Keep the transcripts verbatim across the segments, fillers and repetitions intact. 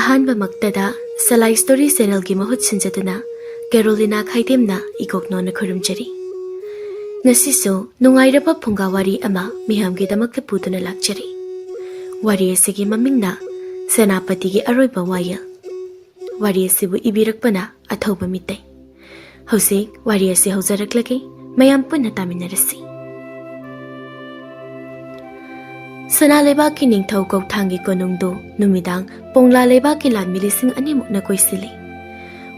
ꯑꯍꯥꯟꯕꯃꯛꯇꯗ ꯁꯂꯥꯏ story ꯆꯦꯅꯦꯜꯒꯤ ꯃꯍꯨꯠ ꯁꯤꯟꯖꯗꯨꯅ ꯀꯦꯔꯣꯂꯤꯅꯥ ꯈꯥꯏꯗꯦꯝꯅ ꯏꯀꯣꯛꯅꯣꯅ ꯈꯨꯔꯨꯝꯖꯔꯤ꯫ ꯉꯁꯤꯁꯨ ꯅꯨꯡꯉꯥꯏꯔꯕ ꯐꯨꯡꯒꯥ ꯋꯥꯔꯤ ꯑꯃ ꯃꯤꯌꯥꯝꯒꯤꯗꯃꯛꯇ ꯄꯨꯗꯨꯅ ꯂꯥꯛꯆꯔꯤ꯫ ꯋꯥꯔꯤ ꯑꯁꯤꯒꯤ ꯃꯃꯤꯡꯅ ꯁꯦꯅꯥꯄꯇꯤꯒꯤ ꯑꯔꯣꯏꯕ ꯋꯥꯌꯦꯜ꯫ ꯋꯥꯔꯤ ꯑꯁꯤꯕꯨ ꯏꯕꯤꯔꯛꯄꯅ ꯑꯊꯧꯕ ꯃꯤꯇꯩ꯫ ꯍꯧꯖꯤꯛ ꯋꯥꯔꯤ ꯑꯁꯤ ꯍꯧꯖꯔꯛꯂꯒꯦ, ꯃꯌꯥꯝ ꯄꯨꯟꯅ ꯇꯥꯃꯤꯟꯅꯔꯁꯤ꯫ ꯁꯅꯥ ꯂꯩꯕꯥꯛꯀꯤ ꯅꯤꯡꯊꯧ ꯀꯧꯊꯥꯡꯒꯤ ꯀꯣꯅꯨꯡꯗꯨ ꯅꯨꯃꯤꯗꯥꯡ ꯄꯣꯡꯂꯥ ꯂꯩꯕꯥꯛꯀꯤ ꯂꯥꯟꯃꯤ ꯂꯤꯁꯤꯡ ꯑꯅꯤꯃꯨꯛꯅ ꯀꯣꯏꯁꯤꯜꯂꯤ꯫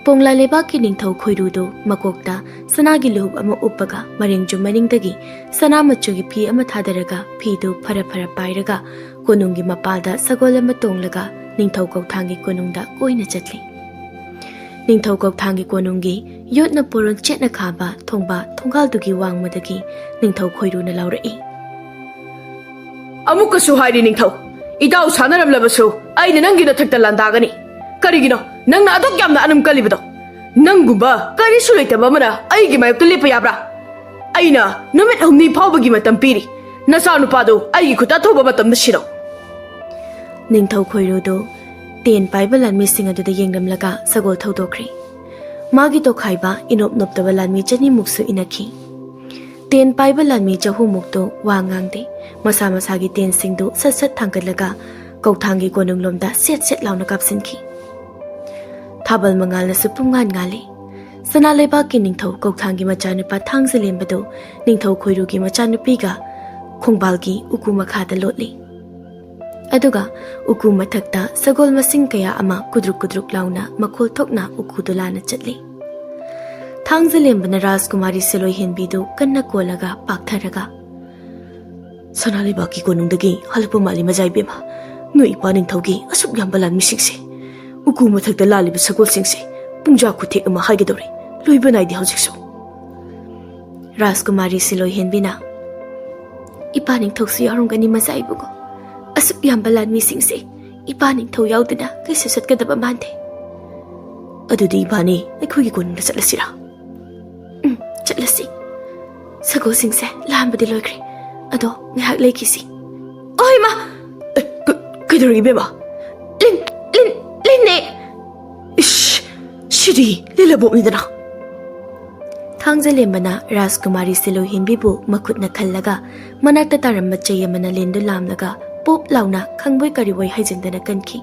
ꯄꯣꯡꯂꯥ ꯂꯩꯕꯥꯛꯀꯤ ꯅꯤꯡꯊꯧ ꯈꯣꯏꯔꯨꯗꯨ ꯃꯀꯣꯛꯇ ꯁꯅꯥꯒꯤ ꯂꯨꯍꯨꯞ ꯑꯃ ꯎꯞꯄꯒ ꯃꯔꯦꯡꯖꯨꯝ ꯃꯅꯤꯡꯗꯒꯤ ꯁꯅꯥ ꯃꯆꯨꯒꯤ ꯐꯤ ꯑꯃ ꯊꯥꯗꯔꯒ ꯐꯤꯗꯨ ꯐꯔ ꯐꯔ ꯄꯥꯏꯔꯒ ꯀꯣꯅꯨꯡꯒꯤ ꯃꯄꯥꯜꯗ ꯁꯒꯣꯜ ꯑꯃ ꯇꯣꯡꯂꯒ ꯅꯤꯡꯊꯧ ꯀꯧꯊꯥꯡꯒꯤ ꯀꯣꯅꯨꯡꯗ ꯀꯣꯏꯅ ꯆꯠꯂꯤ꯫ ꯅꯤꯡꯊꯧ ꯀꯧꯊꯥꯡꯒꯤ ꯀꯣꯅꯨꯡꯒꯤ ꯌꯣꯠꯅ ꯄꯣꯔꯣꯟ ꯆꯦꯠꯅ ꯈꯥꯕ ꯊꯣꯡꯕ ꯊꯣꯡꯒꯥꯜꯗꯨꯒꯤ ꯋꯥꯡꯃꯗꯒꯤ ꯅꯤꯡꯊꯧ ꯈꯣꯏꯔꯨꯅ ꯂꯥꯎꯔꯛꯏ꯫ "ꯑꯃꯨꯛꯀꯁꯨ ꯍꯥꯏꯔꯤ ꯅꯤꯡꯊꯧ, ꯏꯇꯥꯎ ꯁꯥꯟꯅꯔꯝꯂꯕꯁꯨ ꯑꯩꯅ ꯅꯪꯒꯤ ꯅꯊꯛꯇ ꯂꯥꯟꯗꯥꯒꯅꯤ꯫ ꯀꯔꯤꯒꯤꯅꯣ ꯅꯪꯅ ꯑꯗꯨꯛ ꯌꯥꯝꯅ ꯑꯅꯝ ꯀꯜꯂꯤꯕꯗꯣ? ꯅꯪꯒꯨꯝꯕ ꯀꯔꯤꯁꯨ ꯂꯩꯇꯕ ꯑꯃꯅ ꯑꯩꯒꯤ ꯃꯥꯌꯣꯛꯇ ꯂꯦꯞꯄ ꯌꯥꯕ꯭ꯔꯥ? ꯑꯩꯅ ꯅꯨꯃꯤꯠ ꯍꯨꯝꯅꯤ ꯐꯥꯎꯕꯒꯤ ꯃꯇꯝ ꯄꯤꯔꯤ꯫ ꯅꯆꯥꯅꯨꯄꯥꯗꯨ ꯑꯩꯒꯤ ꯈꯨꯠꯇ ꯑꯊꯨꯕ ꯃꯇꯝꯗ ꯁꯤꯔꯣ꯫" ꯅꯤꯡꯊꯧ ꯈꯣꯏꯔꯨꯗꯨ ꯇꯦꯟ ꯄꯥꯏꯕ ꯂꯥꯟꯃꯤꯁꯤꯡ ꯑꯗꯨꯗ ꯌꯦꯡꯂꯝꯂꯒ ꯁꯒꯣꯜ ꯊꯧꯗꯣꯛꯈ꯭ꯔꯦ꯫ ꯃꯥꯒꯤ ꯇꯣꯈꯥꯏꯕ ꯏꯅꯣꯞ ꯅꯣꯞꯇꯕ ꯂꯥꯟꯃꯤ ꯆꯅꯤꯃꯨꯛꯁꯨ ꯏꯟꯅꯈꯤ꯫ ꯇꯦꯟ ꯄꯥꯏꯕ ꯂꯥꯟꯃꯤ ꯆꯍꯨꯝꯃꯨꯛꯇꯨ ꯋꯥ ꯉꯥꯡꯗꯦ꯫ ꯃꯁꯥ ꯃꯁꯥꯒꯤ ꯇꯦꯟꯁꯤꯡꯗꯨ ꯁꯠ ꯁꯠ ꯊꯥꯡꯒꯠꯂꯒ ꯀꯧꯊꯥꯡꯒꯤ ꯀꯣꯅꯨꯡꯂꯣꯝꯗ ꯁꯦꯠ ꯁꯦꯠ ꯂꯥꯎꯅ ꯀꯥꯞꯁꯤꯟꯈꯤ꯫ ꯊꯥꯕꯜ ꯃꯉꯥꯜꯅꯁꯨ ꯄꯨꯡꯉꯥꯟ ꯉꯥꯜꯂꯤ꯫ ꯁꯅꯥ ꯂꯩꯕꯥꯛꯀꯤ ꯅꯤꯡꯊꯧ ꯀꯧꯊꯥꯡꯒꯤ ꯃꯆꯥꯅꯨꯄꯥ ꯊꯥꯡꯖꯂꯦꯝꯕꯗꯨ ꯅꯤꯡꯊꯧ ꯈꯣꯏꯔꯨꯒꯤ ꯃꯆꯥꯅꯨꯄꯤꯒ ꯈꯣꯡꯕꯥꯜꯒꯤ ꯎꯀꯨ ꯃꯈꯥꯗ ꯂꯣꯠꯂꯤ꯫ ꯑꯗꯨꯒ ꯎꯀꯨ ꯃꯊꯛꯇ ꯁꯒꯣꯜ ꯃꯁꯤꯡ ꯀꯌꯥ ꯑꯃ ꯀꯨꯗ꯭ꯔꯨꯛ ꯀꯨꯗ꯭ꯔꯨꯛ ꯂꯥꯎꯅ ꯃꯈꯣꯜ ꯊꯣꯛꯅ ꯎꯀꯨꯗꯨ ꯂꯥꯟꯅ ꯆꯠꯂꯤ꯫ ꯊꯥꯡꯖꯂꯦꯝꯕꯅ ꯔꯥꯖꯀꯨꯃꯥꯔꯤ ꯁꯤꯂꯣꯏ ꯍꯦꯟꯕꯤꯗꯨ ꯀꯟꯅ ꯀꯣꯜꯂꯒ ꯄꯥꯛꯊꯔꯒ, "ꯁꯅꯥ ꯂꯩꯕꯥꯛꯀꯤ ꯀꯣꯅꯨꯡꯗꯒꯤ ꯍꯜꯂꯛꯄ ꯃꯥꯜꯂꯤ ꯃꯖꯥ ꯏꯕꯦꯝꯃ꯫ ꯅꯣꯏ ꯏꯄꯥ ꯅꯤꯡꯊꯧꯒꯤ ꯑꯁꯨꯛ ꯌꯥꯝꯕ ꯂꯥꯟꯃꯤꯁꯤꯡꯁꯦ, ꯎꯀꯨ ꯃꯊꯛꯇ ꯂꯥꯜꯂꯤꯕ ꯁꯒꯣꯜꯁꯤꯡꯁꯦ ꯄꯨꯡꯖꯥ ꯈꯨꯊꯦꯛ ꯑꯃ ꯍꯥꯏꯒꯗꯧꯔꯦ꯫ ꯂꯣꯏꯕ ꯅꯥꯏꯗꯦ ꯍꯧꯖꯤꯛꯁꯨ꯫" ꯔꯥꯖꯀꯨꯃꯥꯔꯤ ꯁꯤꯂꯣꯏ ꯍꯦꯟꯕꯤꯅ, "ꯏꯄꯥ ꯅꯤꯡꯊꯧꯁꯨ ꯌꯥꯎꯔꯝꯒꯅꯤ ꯃꯆꯥ ꯏꯕꯨꯡꯉꯣ꯫ ꯑꯁꯨꯛ ꯌꯥꯝꯕ ꯂꯥꯟꯃꯤꯁꯤꯡꯁꯦ ꯏꯄꯥ ꯅꯤꯡꯊꯧ ꯌꯥꯎꯗꯅ ꯀꯩꯁꯨ ꯆꯠꯀꯗꯕ ꯃꯥꯟꯗꯦ꯫ ꯑꯗꯨꯗꯤ ꯏꯕꯥꯅꯤ ꯑꯩꯈꯣꯏꯒꯤ ꯀꯣꯅꯨꯡꯗ ꯆꯠꯂꯁꯤꯔꯥ?" "ꯎꯝ, ꯆꯠꯂꯁꯤ꯫ ꯁꯒꯣꯜꯁꯤꯡꯁꯦ ꯂꯥꯟꯕꯗꯤ ꯂꯣꯏꯈ꯭ꯔꯦ꯫ ꯑꯗꯣ ꯉꯥꯏꯍꯥꯛ ꯂꯩꯈꯤꯁꯤ꯫" "ꯑꯣꯏ ꯃꯥ!" "ꯑꯦ, ꯀ-, ꯀꯩꯗꯧꯔꯒꯦ ꯏꯕꯦꯝꯃ?" "ꯂꯤꯟ, ꯂꯤꯟ!" ꯁꯤꯗꯤ ꯂꯤꯂꯕꯣꯛꯅꯤꯗꯅ꯫ ꯊꯥꯡꯖꯂꯦꯝꯕꯅ ꯔꯥꯖꯀꯨꯃꯥꯔꯤ ꯁꯤꯂꯣꯏ ꯍꯦꯟꯕꯤꯕꯨ ꯃꯈꯨꯠꯅ ꯈꯜꯂꯒ ꯃꯅꯥꯛꯇ ꯇꯥꯔꯝꯕ ꯆꯩ ꯑꯃꯅ ꯂꯤꯟꯗꯨ ꯂꯥꯝꯂꯒ ꯄꯣꯞ ꯂꯥꯎꯅ ꯈꯪꯕꯣꯏ ꯀꯔꯤꯕꯣꯏ ꯍꯥꯏꯖꯤꯟꯗꯅ ꯀꯟꯈꯤ꯫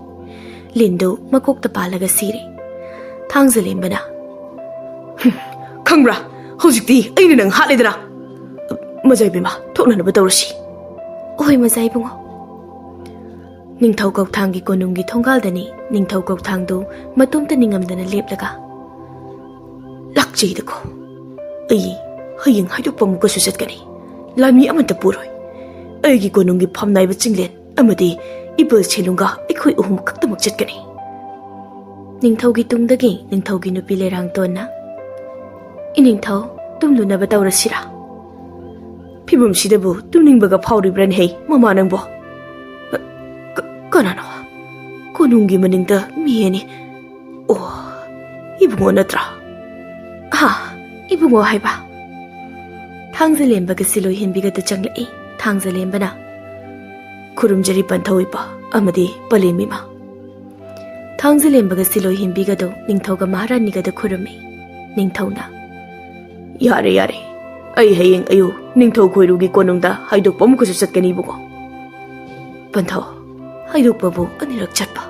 ꯂꯤꯟꯗꯨ ꯃꯀꯣꯛꯇ ꯄꯥꯜꯂꯒ ꯁꯤꯔꯦ꯫ ꯊꯥꯡꯖꯂꯦꯝꯕꯅ, "ꯍꯨꯝ, ꯈꯪꯕ꯭ꯔꯥ? ꯍꯧꯖꯤꯛꯇꯤ ꯑꯩꯅ ꯅꯪ ꯍꯥꯠꯂꯦꯗꯅ꯫ ꯃꯖꯥ ꯏꯕꯦꯝꯃ, ꯊꯣꯛꯅꯅꯕ ꯇꯧꯔꯁꯤ꯫" "ꯍꯣꯏ, ꯃꯖꯥ ꯏꯕꯨꯡꯉꯣ꯫" ꯅꯤꯡꯊꯧ ꯀꯧꯊꯥꯡꯒꯤ ꯀꯣꯅꯨꯡꯒꯤ ꯊꯣꯡꯒꯥꯜꯗꯅꯤ ꯅꯤꯡꯊꯧ ꯀꯧꯊꯥꯡꯗꯨ ꯃꯇꯣꯝꯇ ꯅꯤꯡꯉꯝꯗꯅ ꯂꯦꯞꯂꯒ, "ꯂꯥꯛꯆꯩꯗꯀꯣ, ꯑꯩ ꯍꯌꯦꯡ ꯍꯥꯏꯗꯣꯛꯄ ꯑꯃꯨꯛꯀꯁꯨ ꯆꯠꯀꯅꯤ꯫ ꯂꯥꯟꯃꯤ ꯑꯃꯠꯇ ꯄꯨꯔꯣꯏ꯫ ꯑꯩꯒꯤ ꯀꯣꯅꯨꯡꯒꯤ ꯐꯝꯅꯥꯏꯕ ꯆꯤꯡꯂꯦꯟ ꯑꯃꯗꯤ ꯏꯕꯜ ꯁꯦꯂꯨꯡꯒ ꯑꯩꯈꯣꯏ ꯑꯍꯨꯝ ꯈꯛꯇꯃꯛ ꯆꯠꯀꯅꯤ꯫" ꯅꯤꯡꯊꯧꯒꯤ ꯇꯨꯡꯗꯒꯤ ꯅꯤꯡꯊꯧꯒꯤ ꯅꯨꯄꯤ ꯂꯩꯔꯥꯡꯇꯣꯟꯅ, "ꯏꯅꯤꯡꯊꯧ, ꯇꯨꯝꯂꯨꯅꯕ ꯇꯧꯔꯁꯤꯔꯥ?" "ꯐꯤꯕꯝꯁꯤꯗꯕꯨ ꯇꯨꯝꯅꯤꯡꯕꯒ ꯐꯥꯎꯔꯤꯕ꯭ꯔꯅꯦ ꯍꯩ, ꯃꯃꯥ ꯅꯪꯕꯣ?" "ꯀ-, ꯀ-, ꯀꯅꯥꯅꯣ? ꯀꯣꯅꯨꯡꯒꯤ ꯃꯅꯤꯡꯗ ꯃꯤ ꯑꯅꯤ꯫ ꯑꯣ, ꯏꯕꯨꯡꯉꯣ ꯅꯠꯇ꯭ꯔꯥ?" "ꯍꯥ, ꯏꯕꯨꯡꯉꯣ ꯍꯥꯏꯕ?" ꯊꯥꯡꯖꯂꯦꯝꯕꯒ ꯁꯤꯂꯣꯏ ꯍꯦꯟꯕꯤꯒꯗ ꯆꯪꯂꯛꯏ꯫ ꯊꯥꯡꯖꯂꯦꯝꯕꯅ, "ꯈꯨꯔꯨꯝꯖꯔꯤ ꯄꯟꯊꯧ ꯏꯄꯥ ꯑꯃꯗꯤ ꯄꯂꯦꯝ ꯏꯃꯥ꯫" ꯊꯥꯡꯖꯂꯦꯝꯕꯒ ꯁꯤꯂꯣꯏ ꯍꯦꯟꯕꯤꯒꯗꯨ ꯅꯤꯡꯊꯧꯒ ꯃꯍꯥꯔꯥꯅꯤꯒꯗ ꯈꯨꯔꯨꯝꯃꯤ꯫ ꯅꯤꯡꯊꯧꯅ, "ꯌꯥꯔꯦ, ꯌꯥꯔꯦ꯫ ꯑꯩ ꯍꯌꯦꯡ ꯑꯌꯨꯛ ꯅꯤꯡꯊꯧ ꯈꯣꯏꯔꯨꯒꯤ ꯀꯣꯅꯨꯡꯗ ꯍꯥꯏꯗꯣꯛꯄ ꯑꯃꯨꯛꯀꯁꯨ ꯆꯠꯀꯅꯤ, ꯏꯕꯨꯡꯉꯣ꯫" "ꯄꯟꯊꯧ, ꯍꯥꯏꯗꯣꯛꯄꯕꯨ ꯑꯅꯤꯔꯛ ꯆꯠꯄ?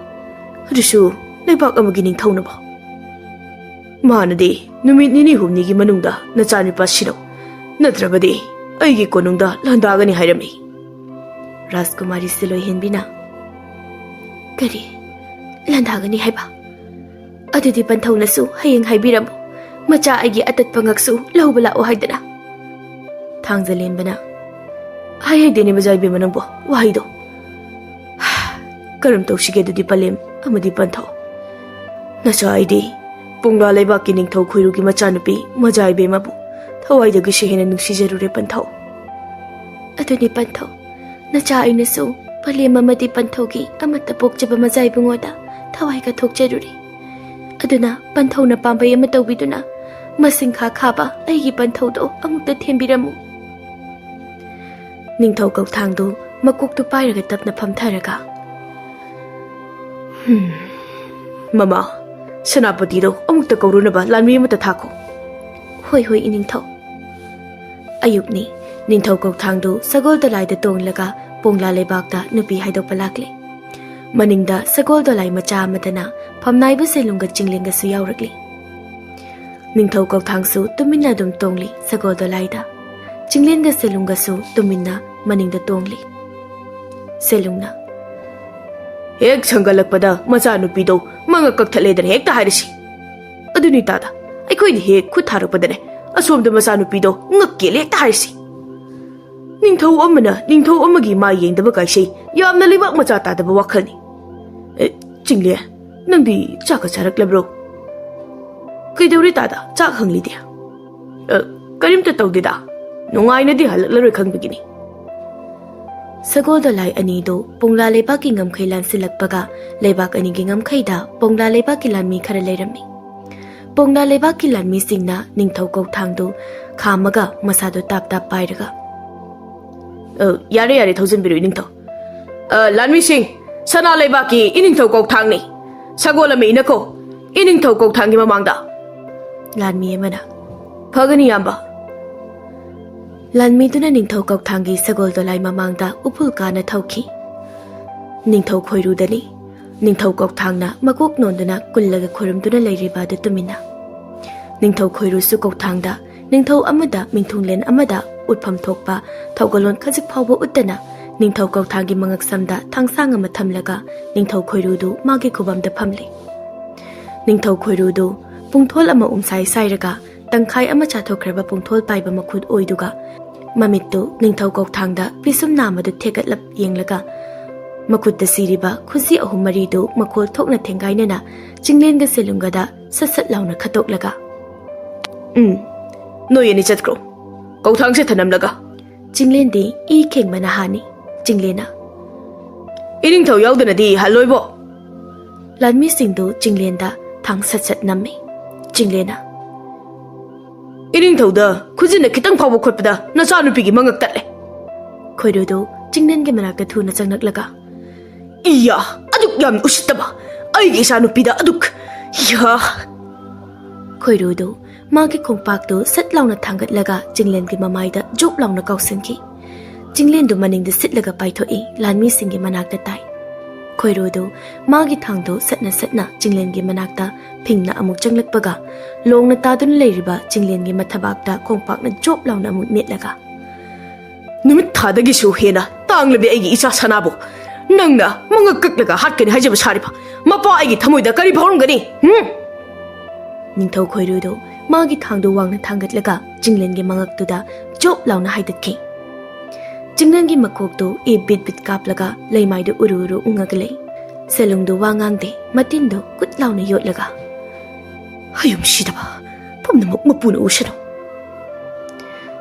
ꯑꯗꯨꯁꯨ ꯂꯩꯕꯥꯛ ꯑꯃꯒꯤ ꯅꯤꯡꯊꯧꯅꯕꯣ?" "ꯃꯥꯅꯗꯤ ꯅꯨꯃꯤꯠ ꯅꯤꯅꯤ ꯍꯨꯝꯅꯤꯒꯤ ꯃꯅꯨꯡꯗ ꯅꯆꯥꯅꯨꯄꯥ ꯁꯤꯅꯧ, ꯅꯠꯇ꯭ꯔꯕꯗꯤ ꯑꯩꯒꯤ ꯀꯣꯅꯨꯡꯗ ꯂꯥꯟꯗꯥꯒꯅꯤ ꯍꯥꯏꯔꯝꯃꯤ꯫" ꯔꯥꯖꯀꯨꯃꯥꯔꯤ ꯁꯤꯂꯣꯏ ꯍꯦꯟꯕꯤꯅ, "ꯀꯔꯤ? ꯂꯥꯟꯗꯥꯒꯅꯤ ꯍꯥꯏꯕ? ꯑꯗꯨꯗꯤ ꯄꯟꯊꯧꯅꯁꯨ ꯍꯌꯦꯡ ꯍꯥꯏꯕꯤꯔꯝꯃꯨ, ꯃꯆꯥ ꯑꯩꯒꯤ ꯑꯇꯠꯄ ꯉꯛꯁꯨ ꯂꯧꯕ ꯂꯥꯛꯑꯣ ꯍꯥꯏꯗꯅ꯫" ꯊꯥꯡꯖꯂꯦꯝꯕꯅ, "ꯍꯥꯏ ꯍꯩꯗꯦꯅꯦ ꯃꯖꯥ ꯏꯕꯦꯝꯃ ꯅꯪꯕꯣ, ꯋꯥꯍꯩꯗꯣ꯫ ꯀꯔꯝ ꯇꯧꯁꯤꯒꯦ ꯑꯗꯨꯗꯤ ꯄꯂꯦꯝ ꯑꯃꯗꯤ ꯄꯟꯊꯧ? ꯅꯆꯥ ꯑꯩꯗꯤ ꯄꯣꯡꯂꯥ ꯂꯩꯕꯥꯛꯀꯤ ꯅꯤꯡꯊꯧ ꯈꯣꯏꯔꯨꯒꯤ ꯃꯆꯥꯅꯨꯄꯤ ꯃꯖꯥ ꯏꯕꯦꯝꯃꯕꯨ ꯊꯋꯥꯏꯗꯒꯤꯁꯨ ꯍꯦꯟꯅ ꯅꯨꯡꯁꯤꯖꯔꯨꯔꯦ ꯄꯟꯊꯧ꯫" "ꯑꯗꯨꯅꯤ ꯄꯟꯊꯧ, ꯅꯆꯥ ꯑꯩꯅꯁꯨ ꯄꯂꯦꯝ ꯑꯃꯗꯤ ꯄꯟꯊꯧꯒꯤ ꯑꯃꯠꯇ ꯄꯣꯛꯆꯕ ꯃꯖꯥ ꯏꯕꯨꯡꯉꯣꯗ ꯊꯋꯥꯏ ꯀꯠꯊꯣꯛꯆꯔꯨꯔꯦ꯫ ꯑꯗꯨꯅ ꯄꯟꯊꯧꯅ ꯄꯥꯝꯕꯩ ꯑꯃ ꯇꯧꯕꯤꯗꯨꯅ ꯃꯁꯤꯡ ꯈꯥ ꯈꯥꯕ ꯑꯩꯒꯤ ꯄꯟꯊꯧꯗꯣ ꯑꯃꯨꯛꯇ ꯊꯦꯝꯕꯤꯔꯝꯃꯨ꯫" ꯅꯤꯡꯊꯧ ꯀꯧꯊꯥꯡꯗꯨ ꯃꯀꯣꯛꯇꯨ ꯄꯥꯏꯔꯒ ꯇꯞꯅ ꯐꯝꯊꯔꯒ, "ꯍꯨꯝ, ꯃꯃꯥ, ꯁꯦꯅꯥꯄꯇꯤꯗꯣ ꯑꯃꯨꯛꯇ ꯀꯧꯔꯨꯅꯕ ꯂꯥꯟꯃꯤ ꯑꯃꯇ ꯊꯥꯈꯣ꯫ "ꯍꯣꯏ, ꯍꯣꯏ, ꯏꯅꯤꯡꯊꯧ"꯫ ꯑꯌꯨꯛꯅꯤ꯫ ꯅꯤꯡꯊꯧ ꯀꯧꯊꯥꯡꯗꯨ ꯁꯒꯣꯜ ꯗꯣꯂꯥꯏꯗ ꯇꯣꯡꯂꯒ ꯄꯣꯡꯂꯥ ꯂꯩꯕꯥꯛꯇ ꯅꯨꯄꯤ ꯍꯥꯏꯗꯣꯛꯄ ꯂꯥꯛꯂꯦ꯫ ꯃꯅꯤꯡꯗ ꯁꯒꯣꯜ ꯗꯣꯂꯥꯏ ꯃꯆꯥ ꯑꯃꯗꯅ ꯐꯝꯅꯥꯏꯕ ꯁꯦꯂꯨꯡꯒ ꯆꯤꯡꯂꯦꯟꯒꯁꯨ ꯌꯥꯎꯔꯛꯂꯤ꯫ ꯅꯤꯡꯊꯧ ꯀꯧꯊꯥꯡꯁꯨ ꯇꯨꯃꯤꯟꯅ ꯑꯗꯨꯝ ꯇꯣꯡꯂꯤ ꯁꯒꯣꯜ ꯗꯣꯂꯥꯏꯗ꯫ ꯆꯤꯡꯂꯦꯟꯒ ꯁꯦꯂꯨꯡꯒꯁꯨ ꯇꯨꯃꯤꯟꯅ ꯃꯅꯤꯡꯗ ꯇꯣꯡꯂꯤ꯫ ꯁꯦꯂꯨꯡꯅ, "ꯍꯦꯛ ꯁꯪꯒꯠꯂꯛꯄꯗ ꯃꯆꯥꯅꯨꯄꯤꯗꯣ ꯃꯉꯛ ꯀꯛꯊꯠꯂꯦꯗꯅ ꯍꯦꯛꯇ ꯍꯥꯏꯔꯁꯤ꯫ ꯑꯗꯨꯅꯤ ꯇꯥꯗ, ꯑꯩꯈꯣꯏꯅ ꯍꯦꯛ ꯈꯨꯠ ꯊꯥꯔꯛꯄꯗꯅꯦ ꯑꯁꯣꯝꯗ ꯃꯆꯥꯅꯨꯄꯤꯗꯣ ꯉꯛ ꯀꯦꯜꯂꯦ ꯍꯦꯛꯇ ꯍꯥꯏꯔꯁꯤ꯫ ꯅꯤꯡꯊꯧ ꯑꯃꯅ ꯅꯤꯡꯊꯧ ꯑꯃꯒꯤ ꯃꯥꯏ ꯌꯦꯡꯗꯕ ꯀꯥꯏꯁꯦ ꯌꯥꯝꯅ ꯂꯩꯕꯥꯛ ꯃꯆꯥ ꯇꯥꯗꯕ ꯋꯥꯈꯜꯅꯤ꯫ ꯑꯦ, ꯆꯤꯡꯂꯦ, ꯅꯪꯗꯤ ꯆꯥꯛꯀ ꯆꯥꯔꯛꯂꯕ꯭ꯔꯣ?" "ꯀꯩꯗꯧꯔꯦ ꯇꯥꯗ, ꯆꯥꯛ ꯍꯪꯂꯤꯗꯤ?" "ꯑ, ꯀꯔꯤꯝꯇ ꯇꯧꯗꯦꯗ, ꯅꯨꯡꯉꯥꯏꯅꯗꯤ ꯍꯜꯂꯛꯂꯔꯣꯏ ꯈꯪꯕꯒꯤꯅꯤ"꯫ ꯁꯒꯣꯜ ꯗꯣꯂꯥꯏ ꯑꯅꯤꯗꯨ ꯄꯣꯡꯂꯥ ꯂꯩꯕꯥꯛꯀꯤ ꯉꯝꯈꯩ ꯂꯥꯟꯁꯤꯜꯂꯛꯄꯒ ꯂꯩꯕꯥꯛ ꯑꯅꯤꯒꯤ ꯉꯝꯈꯩꯗ ꯄꯣꯡꯂꯥ ꯂꯩꯕꯥꯛꯀꯤ ꯂꯥꯟꯃꯤ ꯈꯔ ꯂꯩꯔꯝꯃꯤ꯫ ꯄꯣꯡꯂꯥ ꯂꯩꯕꯥꯛꯀꯤ ꯂꯥꯟꯃꯤꯁꯤꯡꯅ ꯅꯤꯡꯊꯧ ꯀꯧꯊꯥꯡꯗꯨ ꯈꯥꯝꯃꯒ ꯃꯁꯥꯗꯨ ꯇꯥꯞ ꯇꯥꯞ ꯄꯥꯏꯔꯒ, "ꯑ, ꯌꯥꯔꯦ, ꯌꯥꯔꯦ, ꯊꯧꯖꯤꯟꯕꯤꯔꯣ ꯏꯅꯤꯡꯊꯧ꯫ ꯑ, ꯂꯥꯟꯃꯤꯁꯤꯡ, ꯁꯅꯥ ꯂꯩꯕꯥꯛꯀꯤ ꯏꯅꯤꯡꯊꯧ ꯀꯧꯊꯥꯡꯅꯤ꯫ ꯁꯒꯣꯜ ꯑꯃ ꯏꯅꯈꯣ, ꯏꯅꯤꯡꯊꯧ ꯀꯧꯊꯥꯡꯒꯤ ꯃꯃꯥꯡꯗ"꯫ ꯂꯥꯟꯃꯤ ꯑꯃꯅ, "ꯐꯒꯅꯤ, ꯏꯌꯥꯝꯕ"꯫ ꯂꯥꯟꯃꯤꯗꯨꯅ ꯅꯤꯡꯊꯧ ꯀꯧꯊꯥꯡꯒꯤ ꯁꯒꯣꯜ ꯗꯣꯂꯥꯏ ꯃꯃꯥꯡꯗ ꯎꯐꯨꯜ ꯀꯥꯅ ꯊꯧꯈꯤ꯫ ꯅꯤꯡꯊꯧ ꯈꯣꯏꯔꯨꯗꯅꯤ꯫ ꯅꯤꯡꯊꯧ ꯀꯧꯊꯥꯡꯅ ꯃꯀꯣꯛ ꯅꯣꯟꯗꯨꯅ ꯀꯨꯜꯂꯒ ꯈꯨꯔꯨꯝꯗꯨꯅ ꯂꯩꯔꯤꯕ ꯑꯗꯨ ꯇꯨꯃꯤꯟꯅ꯫ ꯅꯤꯡꯊꯧ ꯈꯣꯏꯔꯨꯁꯨ ꯀꯧꯊꯥꯡꯗ ꯅꯤꯡꯊꯧ ꯑꯃꯗ ꯃꯤꯡꯊꯨꯡꯂꯦꯟ ꯑꯃꯗ ꯎꯠꯐꯝ ꯊꯣꯛꯄ ꯊꯧꯒꯜꯂꯣꯟ ꯈꯖꯤꯛ ꯐꯥꯎꯕ ꯎꯠꯇꯅ ꯅꯤꯡꯊꯧ ꯀꯧꯊꯥꯡꯒꯤ ꯃꯉꯛꯁꯝꯗ ꯊꯥꯡꯁꯥꯡ ꯑꯃ ꯊꯝꯂꯒ ꯅꯤꯡꯊꯧ ꯈꯣꯏꯔꯨꯗꯨ ꯃꯥꯒꯤ ꯈꯨꯕꯝꯗ ꯐꯝꯂꯤ꯫ ꯅꯤꯡꯊꯧ ꯈꯣꯏꯔꯨꯗꯨ ꯄꯨꯡꯊꯣꯜ ꯑꯃ ꯎꯝꯁꯥꯏ ꯁꯥꯏꯔꯒ ꯇꯪꯈꯥꯏ ꯑꯃ ꯆꯥꯊꯣꯛꯈ꯭ꯔꯕ ꯄꯨꯡꯊꯣꯜ ꯄꯥꯏꯕ ꯃꯈꯨꯠ ꯑꯣꯏꯗꯨꯒ ꯃꯃꯤꯠꯇꯨ ꯅꯤꯡꯊꯧ ꯀꯧꯊꯥꯡꯗ ꯄꯤꯁꯨꯝ ꯅꯥꯝꯃꯗꯨ ꯊꯦꯛꯀꯠꯂꯞ ꯌꯦꯡꯂꯒ ꯃꯈꯨꯠꯇ ꯁꯤꯔꯤꯕ ꯈꯨꯖꯤ ꯑꯍꯨꯝ ꯃꯔꯤꯗꯨ ꯃꯈꯣꯜ ꯊꯣꯛꯅ ꯊꯦꯡꯒꯥꯏꯅꯅ ꯆꯤꯡꯂꯦꯟꯒ ꯁꯦꯂꯨꯡꯒꯗ ꯁꯠ ꯁꯠ ꯂꯥꯎꯅ ꯈꯠꯇꯣꯛꯂꯒ, "ꯎꯝ, ꯅꯣꯏ ꯑꯅꯤ ꯆꯠꯈ꯭ꯔꯣ, ꯀꯧꯊꯥꯡꯁꯦ ꯊꯅꯝꯂꯒ"꯫ ꯆꯤꯡꯂꯦꯟꯗꯤ ꯏ ꯈꯦꯡꯕꯅ ꯍꯥꯟꯅꯤ꯫ ꯆꯤꯡꯂꯦꯟꯅ, "ꯏꯅꯤꯡꯊꯧ ꯌꯥꯎꯗꯅꯗꯤ ꯍꯜꯂꯣꯏꯕꯣ"꯫ ꯂꯥꯟꯃꯤꯁꯤꯡꯗꯨ ꯆꯤꯡꯂꯦꯟꯗ ꯊꯥꯡ ꯁꯠ ꯁꯠ ꯅꯝꯃꯤ꯫ ꯆꯤꯡꯂꯦꯟꯅ, "ꯏꯅꯤꯡꯊꯧꯗ ꯈꯨꯖꯤꯟꯅ ꯈꯤꯇꯪ ꯐꯥꯎꯕ ꯈꯣꯠꯄꯗ ꯅꯆꯥꯅꯨꯄꯤꯒꯤ ꯃꯉꯛ ꯇꯠꯂꯦ"꯫ ꯈꯣꯏꯔꯨꯗꯨ ꯆꯤꯡꯂꯦꯟꯒꯤ ꯃꯅꯥꯛꯇ ꯊꯨꯅ ꯆꯪꯂꯛꯂꯒ, "ꯏꯌꯥ, ꯑꯗꯨꯛ ꯌꯥꯝꯅ ꯎꯁꯤꯠꯇꯕ! ꯑꯩꯒꯤ ꯏꯆꯥꯅꯨꯄꯤꯗ ꯑꯗꯨꯛ ꯌꯥ! ꯈꯣꯏꯔꯨꯗꯨ ꯃꯥꯒꯤ ꯈꯣꯡꯄꯥꯛꯇꯨ ꯁꯠ ꯂꯥꯎꯅ ꯊꯥꯡꯒꯠꯂꯒ ꯆꯤꯡꯂꯦꯟꯒꯤ ꯃꯃꯥꯏꯗ ꯖꯣꯞ ꯂꯥꯎꯅ ꯀꯥꯎꯁꯟꯈꯤ꯫ ꯆꯤꯡꯂꯦꯟꯗꯨ ꯃꯅꯤꯡꯗ ꯁꯤꯠꯂꯒ ꯄꯥꯏꯊꯣꯛꯏ, ꯂꯥꯟꯃꯤꯁꯤꯡꯒꯤ ꯃꯅꯥꯛꯇ ꯇꯥꯏ꯫ ꯈꯣꯏꯔꯨꯗꯨ ꯃꯥꯒꯤ ꯊꯥꯡꯗꯨ ꯁꯠꯅ ꯁꯠꯅ ꯆꯤꯡꯂꯦꯟꯒꯤ ꯃꯅꯥꯛꯇ ꯐꯤꯡꯅ ꯑꯃꯨꯛ ꯆꯪꯂꯛꯄꯒ, ꯂꯣꯡꯅ ꯇꯥꯗꯨꯅ ꯂꯩꯔꯤꯕ ꯆꯤꯡꯂꯦꯟꯒꯤ ꯃꯊꯕꯥꯛꯇ ꯈꯣꯡꯄꯥꯛꯅ ꯖꯣꯞ ꯂꯥꯎꯅ ꯑꯃꯨꯛ ꯅꯦꯠꯂꯒ, "ꯅꯨꯃꯤꯠ ꯊꯥꯗꯒꯤꯁꯨ ꯍꯦꯟꯅ ꯇꯥꯡꯂꯕꯤ ꯑꯩꯒꯤ ꯏꯆꯥ ꯁꯅꯥꯕꯨ ꯅꯪꯅ ꯃꯉꯛ ꯀꯛꯂꯒ ꯍꯥꯠꯀꯅꯤ ꯍꯥꯏꯖꯕ ꯁꯥꯔꯤꯕ? ꯃꯄꯥ ꯑꯩꯒꯤ ꯊꯃꯣꯏꯗ ꯀꯔꯤ ꯐꯥꯎꯔꯝꯒꯅꯤ? ꯍꯨꯝ?" ꯅꯤꯡꯊꯧ ꯈꯣꯏꯔꯨꯗꯨ ꯃꯥꯒꯤ ꯊꯥꯡꯗꯨ ꯋꯥꯡꯅ ꯊꯥꯡꯒꯠꯂꯒ ꯆꯤꯡꯂꯦꯟꯒꯤ ꯃꯉꯛꯇꯨꯗ ꯖꯣꯞ ꯂꯥꯎꯅ ꯍꯥꯏꯗꯠꯈꯤ꯫ ꯆꯤꯡꯂꯦꯟꯒꯤ ꯃꯀꯣꯛꯇꯨ ꯏ ꯕꯤꯠ ꯕꯤꯠ ꯀꯥꯞꯂꯒ ꯂꯩꯃꯥꯏꯗꯨ ꯎꯔꯨ ꯎꯔꯨ ꯎꯪꯉꯒ ꯂꯩ꯫ ꯁꯦꯂꯨꯡꯗꯨ ꯋꯥ ꯉꯥꯡꯗꯦ, ꯃꯇꯤꯟꯗꯨ ꯀꯨꯠ ꯂꯥꯎꯅ ꯌꯣꯠꯂꯒ, "ꯍꯌꯨꯝ ꯁꯤꯗꯕ ꯄꯨꯝꯅꯃꯛ ꯃꯄꯨꯅ ꯎꯁꯅꯨ"꯫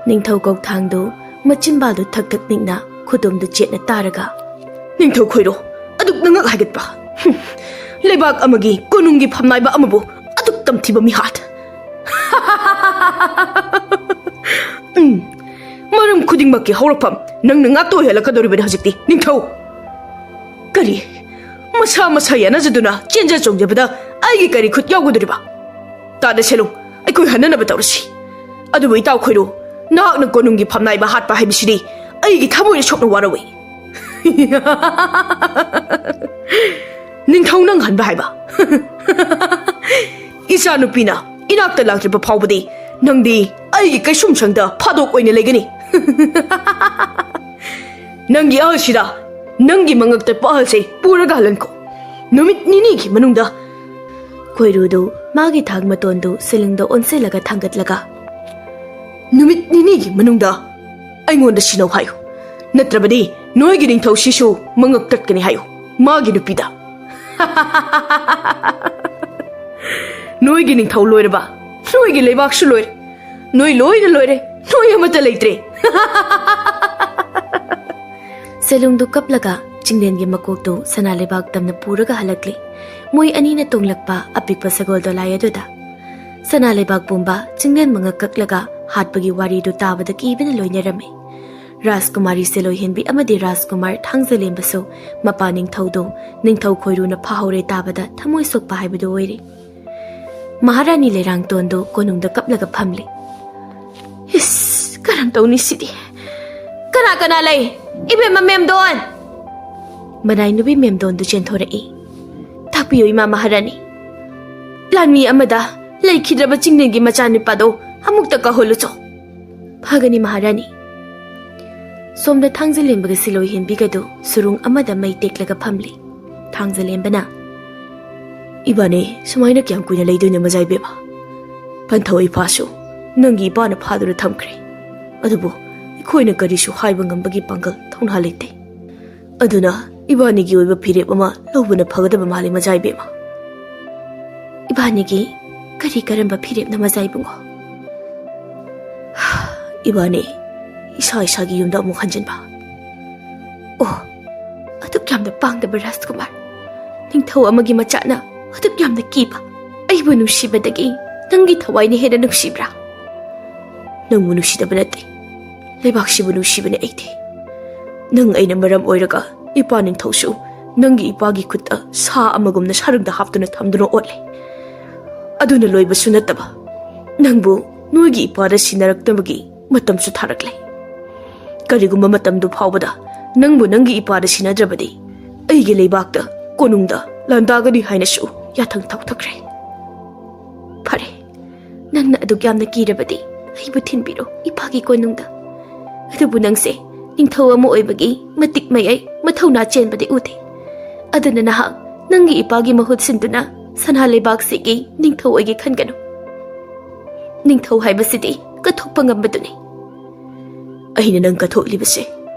ꯅꯤꯡꯊꯧ ꯀꯧꯊꯥꯡꯗꯨ ꯃꯆꯤꯟꯕꯥꯜꯗꯨ ꯊꯛ ꯊꯛ ꯅꯤꯛꯅ ꯈꯨꯇꯨꯝꯗꯨ ꯆꯦꯠꯅ ꯇꯥꯔꯒ, "ꯅꯤꯡꯊꯧ ꯈꯣꯏꯔꯣ, ꯑꯗꯨꯛ ꯅꯉꯛ ꯍꯥꯏꯒꯠꯄ! ꯍꯨꯝ! ꯂꯩꯕꯥꯛ ꯑꯃꯒꯤ ꯀꯣꯅꯨꯡꯒꯤ ꯐꯝꯅꯥꯏꯕ ꯑꯃꯕꯨ ꯑꯗꯨꯛ ꯇꯝꯊꯤꯕ ꯃꯤꯍꯥꯠ!" ꯎꯝ, ꯃꯔꯝ ꯈꯨꯗꯤꯡꯃꯛꯀꯤ ꯍꯧꯔꯛꯐꯝ ꯅꯪꯅ ꯉꯥꯛꯇ ꯑꯣꯏꯍꯜꯂꯛꯀꯗꯧꯔꯤꯕꯅꯤ ꯍꯧꯖꯤꯛꯇꯤ, ꯅꯤꯡꯊꯧ꯫ ꯀꯔꯤ? ꯃꯁꯥ ꯃꯁꯥ ꯌꯥꯅꯖꯗꯨꯅ ꯆꯦꯟꯖ ꯆꯣꯡꯖꯕꯗ ꯑꯩꯒꯤ ꯀꯔꯤ ꯈꯨꯠ ꯌꯥꯎꯒꯗꯧꯔꯤꯕ? ꯇꯥꯗ ꯁꯦꯂꯨꯡ, ꯑꯩꯈꯣꯏ ꯍꯟꯅꯅꯕ ꯇꯧꯔꯁꯤ꯫ ꯑꯗꯨꯕꯨ ꯏꯇꯥꯎ ꯈꯣꯏꯔꯨ, ꯅꯍꯥꯛꯅ ꯀꯣꯅꯨꯡꯒꯤ ꯐꯝꯅꯥꯏꯕ ꯍꯥꯠꯄ ꯍꯥꯏꯕꯁꯤꯗꯤ ꯑꯩꯒꯤ ꯊꯃꯣꯏꯅ ꯁꯣꯛꯅ ꯋꯥꯔꯧꯏ꯫ ꯅꯤꯡꯊꯧ ꯅꯪ ꯍꯟꯕ ꯍꯥꯏꯕ? ꯏꯆꯥꯅꯨꯄꯤꯅ ꯏꯅꯥꯛꯇ ꯂꯥꯛꯇ꯭ꯔꯤꯕ ꯐꯥꯎꯕꯗꯤ ꯅꯪꯗꯤ ꯑꯩꯒꯤ ꯀꯩꯁꯨꯝꯁꯪꯗ ꯐꯥꯗꯣꯛ ꯑꯣꯏꯅ ꯂꯩꯒꯅꯤ꯫ ꯅꯪꯒꯤ ꯑꯍꯜꯁꯤꯗ ꯅꯪꯒꯤ ꯃꯉꯛ ꯇꯠꯄ ꯑꯍꯜꯁꯦ ꯄꯨꯔꯒ ꯍꯜꯍꯟꯈꯣ꯫ ꯅꯨꯃꯤꯠ ꯅꯤꯅꯤꯒꯤ ꯃꯅꯨꯡꯗ꯫ ꯈꯣꯏꯔꯨꯗꯨ ꯃꯥꯒꯤ ꯊꯥꯡ ꯃꯇꯣꯟꯗꯨ ꯁꯤꯂꯤꯡꯗ ꯑꯣꯟꯁꯤꯜꯂꯒ ꯊꯥꯡꯒꯠꯂꯒ, "ꯅꯨꯃꯤꯠ ꯅꯤꯅꯤꯒꯤ ꯃꯅꯨꯡꯗ ꯑꯩꯉꯣꯟꯗ ꯁꯤꯅꯧ ꯍꯥꯏꯌꯨ, ꯅꯠꯇ꯭ꯔꯕꯗꯤ ꯅꯣꯏꯒꯤ ꯅꯤꯡꯊꯧꯁꯤꯁꯨ ꯃꯉꯛ ꯇꯠꯀꯅꯤ ꯍꯥꯏꯌꯨ, ꯃꯥꯒꯤ ꯅꯨꯄꯤꯗ"꯫ "ꯅꯣꯏꯒꯤ ꯅꯤꯡꯊꯧ ꯂꯣꯏꯔꯕ, ꯅꯣꯏꯒꯤ ꯂꯩꯕꯥꯛꯁꯨ ꯂꯣꯏꯔꯦ, ꯅꯣꯏ ꯂꯣꯏꯅ ꯂꯣꯏꯔꯦ, ꯅꯣꯏ ꯑꯃꯠꯇ ꯂꯩꯇ꯭ꯔꯦ"꯫ ꯁꯦꯂꯨꯡꯗꯨ ꯀꯞꯂꯒ ꯆꯤꯡꯂꯦꯟꯒꯤ ꯃꯀꯣꯛꯇꯨ ꯁꯅꯥ ꯂꯩꯕꯥꯛ ꯇꯝꯅ ꯄꯨꯔꯒ ꯍꯜꯂꯛꯂꯤ꯫ ꯃꯣꯏ ꯑꯅꯤꯅ ꯇꯣꯡꯂꯛꯄ ꯑꯄꯤꯛꯄ ꯁꯒꯣꯜ ꯗꯣꯂꯥꯏ ꯑꯗꯨꯗ ꯁꯅꯥ ꯂꯩꯕꯥꯛ ꯄꯨꯝꯕ ꯆꯤꯡꯂꯦꯟ ꯃꯉꯛ ꯀꯛꯂꯒ ꯍꯥꯠꯄꯒꯤ ꯋꯥꯔꯤꯗꯨ ꯇꯥꯕꯗ ꯀꯤꯕꯅ ꯂꯣꯏꯅꯔꯝꯃꯤ꯫ ꯔꯥꯖꯀꯨꯃꯥꯔꯤ ꯁꯦꯂꯣꯏꯍꯦꯟꯕꯤ ꯑꯃꯗꯤ ꯔꯥꯖꯀꯨꯃꯥꯔ ꯊꯥꯡꯖꯂꯦꯝꯕꯁꯨ ꯃꯄꯥ ꯅꯤꯡꯊꯧꯗꯨ ꯅꯤꯡꯊꯧ ꯈꯣꯏꯔꯨꯅ ꯐꯥꯍꯧꯔꯦ ꯇꯥꯕꯗ ꯊꯃꯣꯏ ꯁꯣꯛꯄ ꯍꯥꯏꯕꯗꯨ ꯑꯣꯏꯔꯤ꯫ ꯃꯍꯥꯔꯥꯅꯤ ꯂꯩꯔꯥꯡꯇꯣꯟꯗꯨ ꯀꯣꯅꯨꯡꯗ ꯀꯞꯂꯒ ꯐꯝꯂꯤ꯫ "ꯏꯁ, ꯀꯔꯝ ꯇꯧꯅꯤ ꯁꯤꯗꯤ? ꯀꯅꯥ ꯀꯅꯥ ꯂꯩ? ꯏꯕꯦꯝꯃ ꯃꯦꯝꯗꯣꯟ!" ꯃꯅꯥꯏ ꯅꯨꯄꯤ ꯃꯦꯝꯗꯣꯟꯗꯨ ꯆꯦꯟꯊꯣꯔꯛꯏ꯫ "ꯇꯥꯛꯄꯤꯌꯨ, ꯏꯃꯥ ꯃꯍꯥꯔꯥꯅꯤ꯫ ꯂꯥꯟꯃꯤ ꯑꯃꯗ ꯂꯩꯈꯤꯗ꯭ꯔꯕ ꯆꯤꯡꯂꯦꯟꯒꯤ ꯃꯆꯥꯅꯨꯄꯥꯗꯣ ꯑꯃꯨꯛꯇ ꯀꯥꯍꯣꯜꯂꯨꯆꯣ꯫" "ꯐꯒꯅꯤ, ꯃꯍꯥꯔꯥꯅꯤ꯫" ꯁꯣꯝꯗ ꯊꯥꯡꯖꯂꯦꯝꯕꯒ ꯁꯤꯂꯣꯏ ꯍꯦꯟꯕꯤꯒꯗꯨ ꯁꯨꯔꯨꯡ ꯑꯃꯗ ꯃꯩ ꯇꯦꯛꯂꯒ ꯐꯝꯂꯤ꯫ ꯊꯥꯡꯖꯂꯦꯝꯕꯅ, "ꯏꯕꯥꯅꯤ ꯁꯨꯃꯥꯏꯅ ꯀꯌꯥꯝ ꯀꯨꯏꯅ ꯂꯩꯗꯣꯏꯅꯣ, ꯃꯖꯥ ꯏꯕꯦꯝꯃ? ꯄꯟꯊꯧ ꯏꯄꯥꯁꯨ ꯅꯪꯒꯤ ꯏꯄꯥꯅ ꯐꯥꯗꯨꯅ ꯊꯝꯈ꯭ꯔꯦ꯫ ꯑꯗꯨꯕꯨ ꯑꯩꯈꯣꯏꯅ ꯀꯔꯤꯁꯨ ꯍꯥꯏꯕ ꯉꯝꯕꯒꯤ ꯄꯥꯡꯒꯜ ꯊꯧꯅꯥ ꯂꯩꯇꯦ꯫ ꯑꯗꯨꯅ ꯏꯕꯥꯅꯤꯒꯤ ꯑꯣꯏꯕ ꯐꯤꯔꯦꯞ ꯑꯃ ꯂꯧꯕꯅ ꯐꯒꯗꯕ ꯃꯥꯜꯂꯤ, ꯃꯖꯥ ꯏꯕꯦꯝꯃ꯫" "ꯏꯕꯥꯅꯤꯒꯤ ꯀꯔꯤ ꯀꯔꯝꯕ ꯐꯤꯔꯦꯞꯅꯣ, ꯃꯖꯥ ꯏꯕꯨꯡꯉꯣ?" "ꯏꯕꯥꯅꯤ ꯏꯁꯥ ꯏꯁꯥꯒꯤ ꯌꯨꯝꯗ ꯑꯃꯨꯛ ꯍꯟꯖꯤꯟꯕ꯫" "ꯑꯣ, ꯑꯗꯨꯛ ꯌꯥꯝꯅ ꯄꯥꯡꯗꯕ ꯔꯥꯖꯀꯨꯃꯥꯔ, ꯅꯤꯡꯊꯧ ꯑꯃꯒꯤ ꯃꯆꯥꯅ ꯑꯗꯨꯛ ꯌꯥꯝꯅ ꯀꯤꯕ ꯑꯩꯕꯨ ꯅꯨꯡꯁꯤꯕꯗꯒꯤ ꯅꯪꯒꯤ ꯊꯋꯥꯏꯅ ꯍꯦꯟꯅ ꯅꯨꯡꯁꯤꯕ꯭ꯔꯥ?" "ꯅꯪꯕꯨ ꯅꯨꯡꯁꯤꯗꯕ ꯅꯠꯇꯦ, ꯂꯩꯕꯥꯛꯁꯤꯕꯨ ꯅꯨꯡꯁꯤꯕꯅꯦ ꯑꯩꯗꯤ꯫ ꯅꯪ ꯑꯩꯅ ꯃꯔꯝ ꯑꯣꯏꯔꯒ ꯏꯄꯥ ꯅꯤꯡꯊꯧꯁꯨ ꯅꯪꯒꯤ ꯏꯄꯥꯒꯤ ꯈꯨꯠꯇ ꯁꯥ ꯑꯃꯒꯨꯝꯅ ꯁꯔꯨꯡꯗ ꯍꯥꯞꯇꯨꯅ ꯊꯝꯗꯨꯅ ꯑꯣꯠꯂꯦ꯫ ꯑꯗꯨꯅ ꯂꯣꯏꯕꯁꯨ ꯅꯠꯇꯕ, ꯅꯪꯕꯨ ꯅꯣꯏꯒꯤ ꯏꯄꯥꯗ ꯁꯤꯟꯅꯔꯛꯇꯕꯒꯤ ꯃꯇꯝꯁꯨ ꯊꯥꯔꯛꯂꯦ꯫ ꯀꯔꯤꯒꯨꯝꯕ ꯃꯇꯝꯗꯨ ꯐꯥꯎꯕꯗ ꯅꯪꯕꯨ ꯅꯪꯒꯤ ꯏꯄꯥꯗ ꯁꯤꯟꯅꯗ꯭ꯔꯕꯗꯤ ꯑꯩꯒꯤ ꯂꯩꯕꯥꯛꯇ, ꯀꯣꯅꯨꯡꯗ ꯂꯥꯟꯗꯥꯒꯅꯤ ꯍꯥꯏꯅꯁꯨ ꯌꯥꯊꯪ ꯊꯧꯊꯈ꯭ꯔꯦ꯫ ꯐꯔꯦ, ꯅꯪꯅ ꯑꯗꯨꯛ ꯌꯥꯝꯅ ꯀꯤꯔꯕꯗꯤ ꯑꯩꯕꯨ ꯊꯤꯟꯕꯤꯔꯣ ꯏꯄꯥꯒꯤ ꯀꯣꯅꯨꯡꯗ꯫ ꯑꯗꯨꯕꯨ ꯅꯪꯁꯦ ꯅꯤꯡꯊꯧ ꯑꯃ ꯑꯣꯏꯕꯒꯤ ꯃꯇꯤꯛ ꯃꯌꯥꯏ ꯃꯊꯧꯅꯥ ꯆꯦꯟꯕꯗꯤ ꯎꯗꯦ꯫ ꯑꯗꯨꯅ ꯅꯍꯥꯛ ꯅꯪꯒꯤ ꯏꯄꯥꯒꯤ ꯃꯍꯨꯠ ꯁꯤꯟꯗꯨꯅ ꯁꯅꯥ ꯂꯩꯕꯥꯛꯁꯤꯒꯤ ꯅꯤꯡꯊꯧ ꯑꯣꯏꯒꯦ ꯈꯟꯒꯅꯨ꯫ ꯅꯤꯡꯊꯧ ꯍꯥꯏꯕꯁꯤꯗꯤ ꯀꯠꯊꯣꯛꯄ ꯉꯝꯕꯗꯨꯅꯤ꯫" "ꯑꯩꯅ ꯅꯪ ꯀꯠꯊꯣꯛꯂꯤꯕꯁꯦ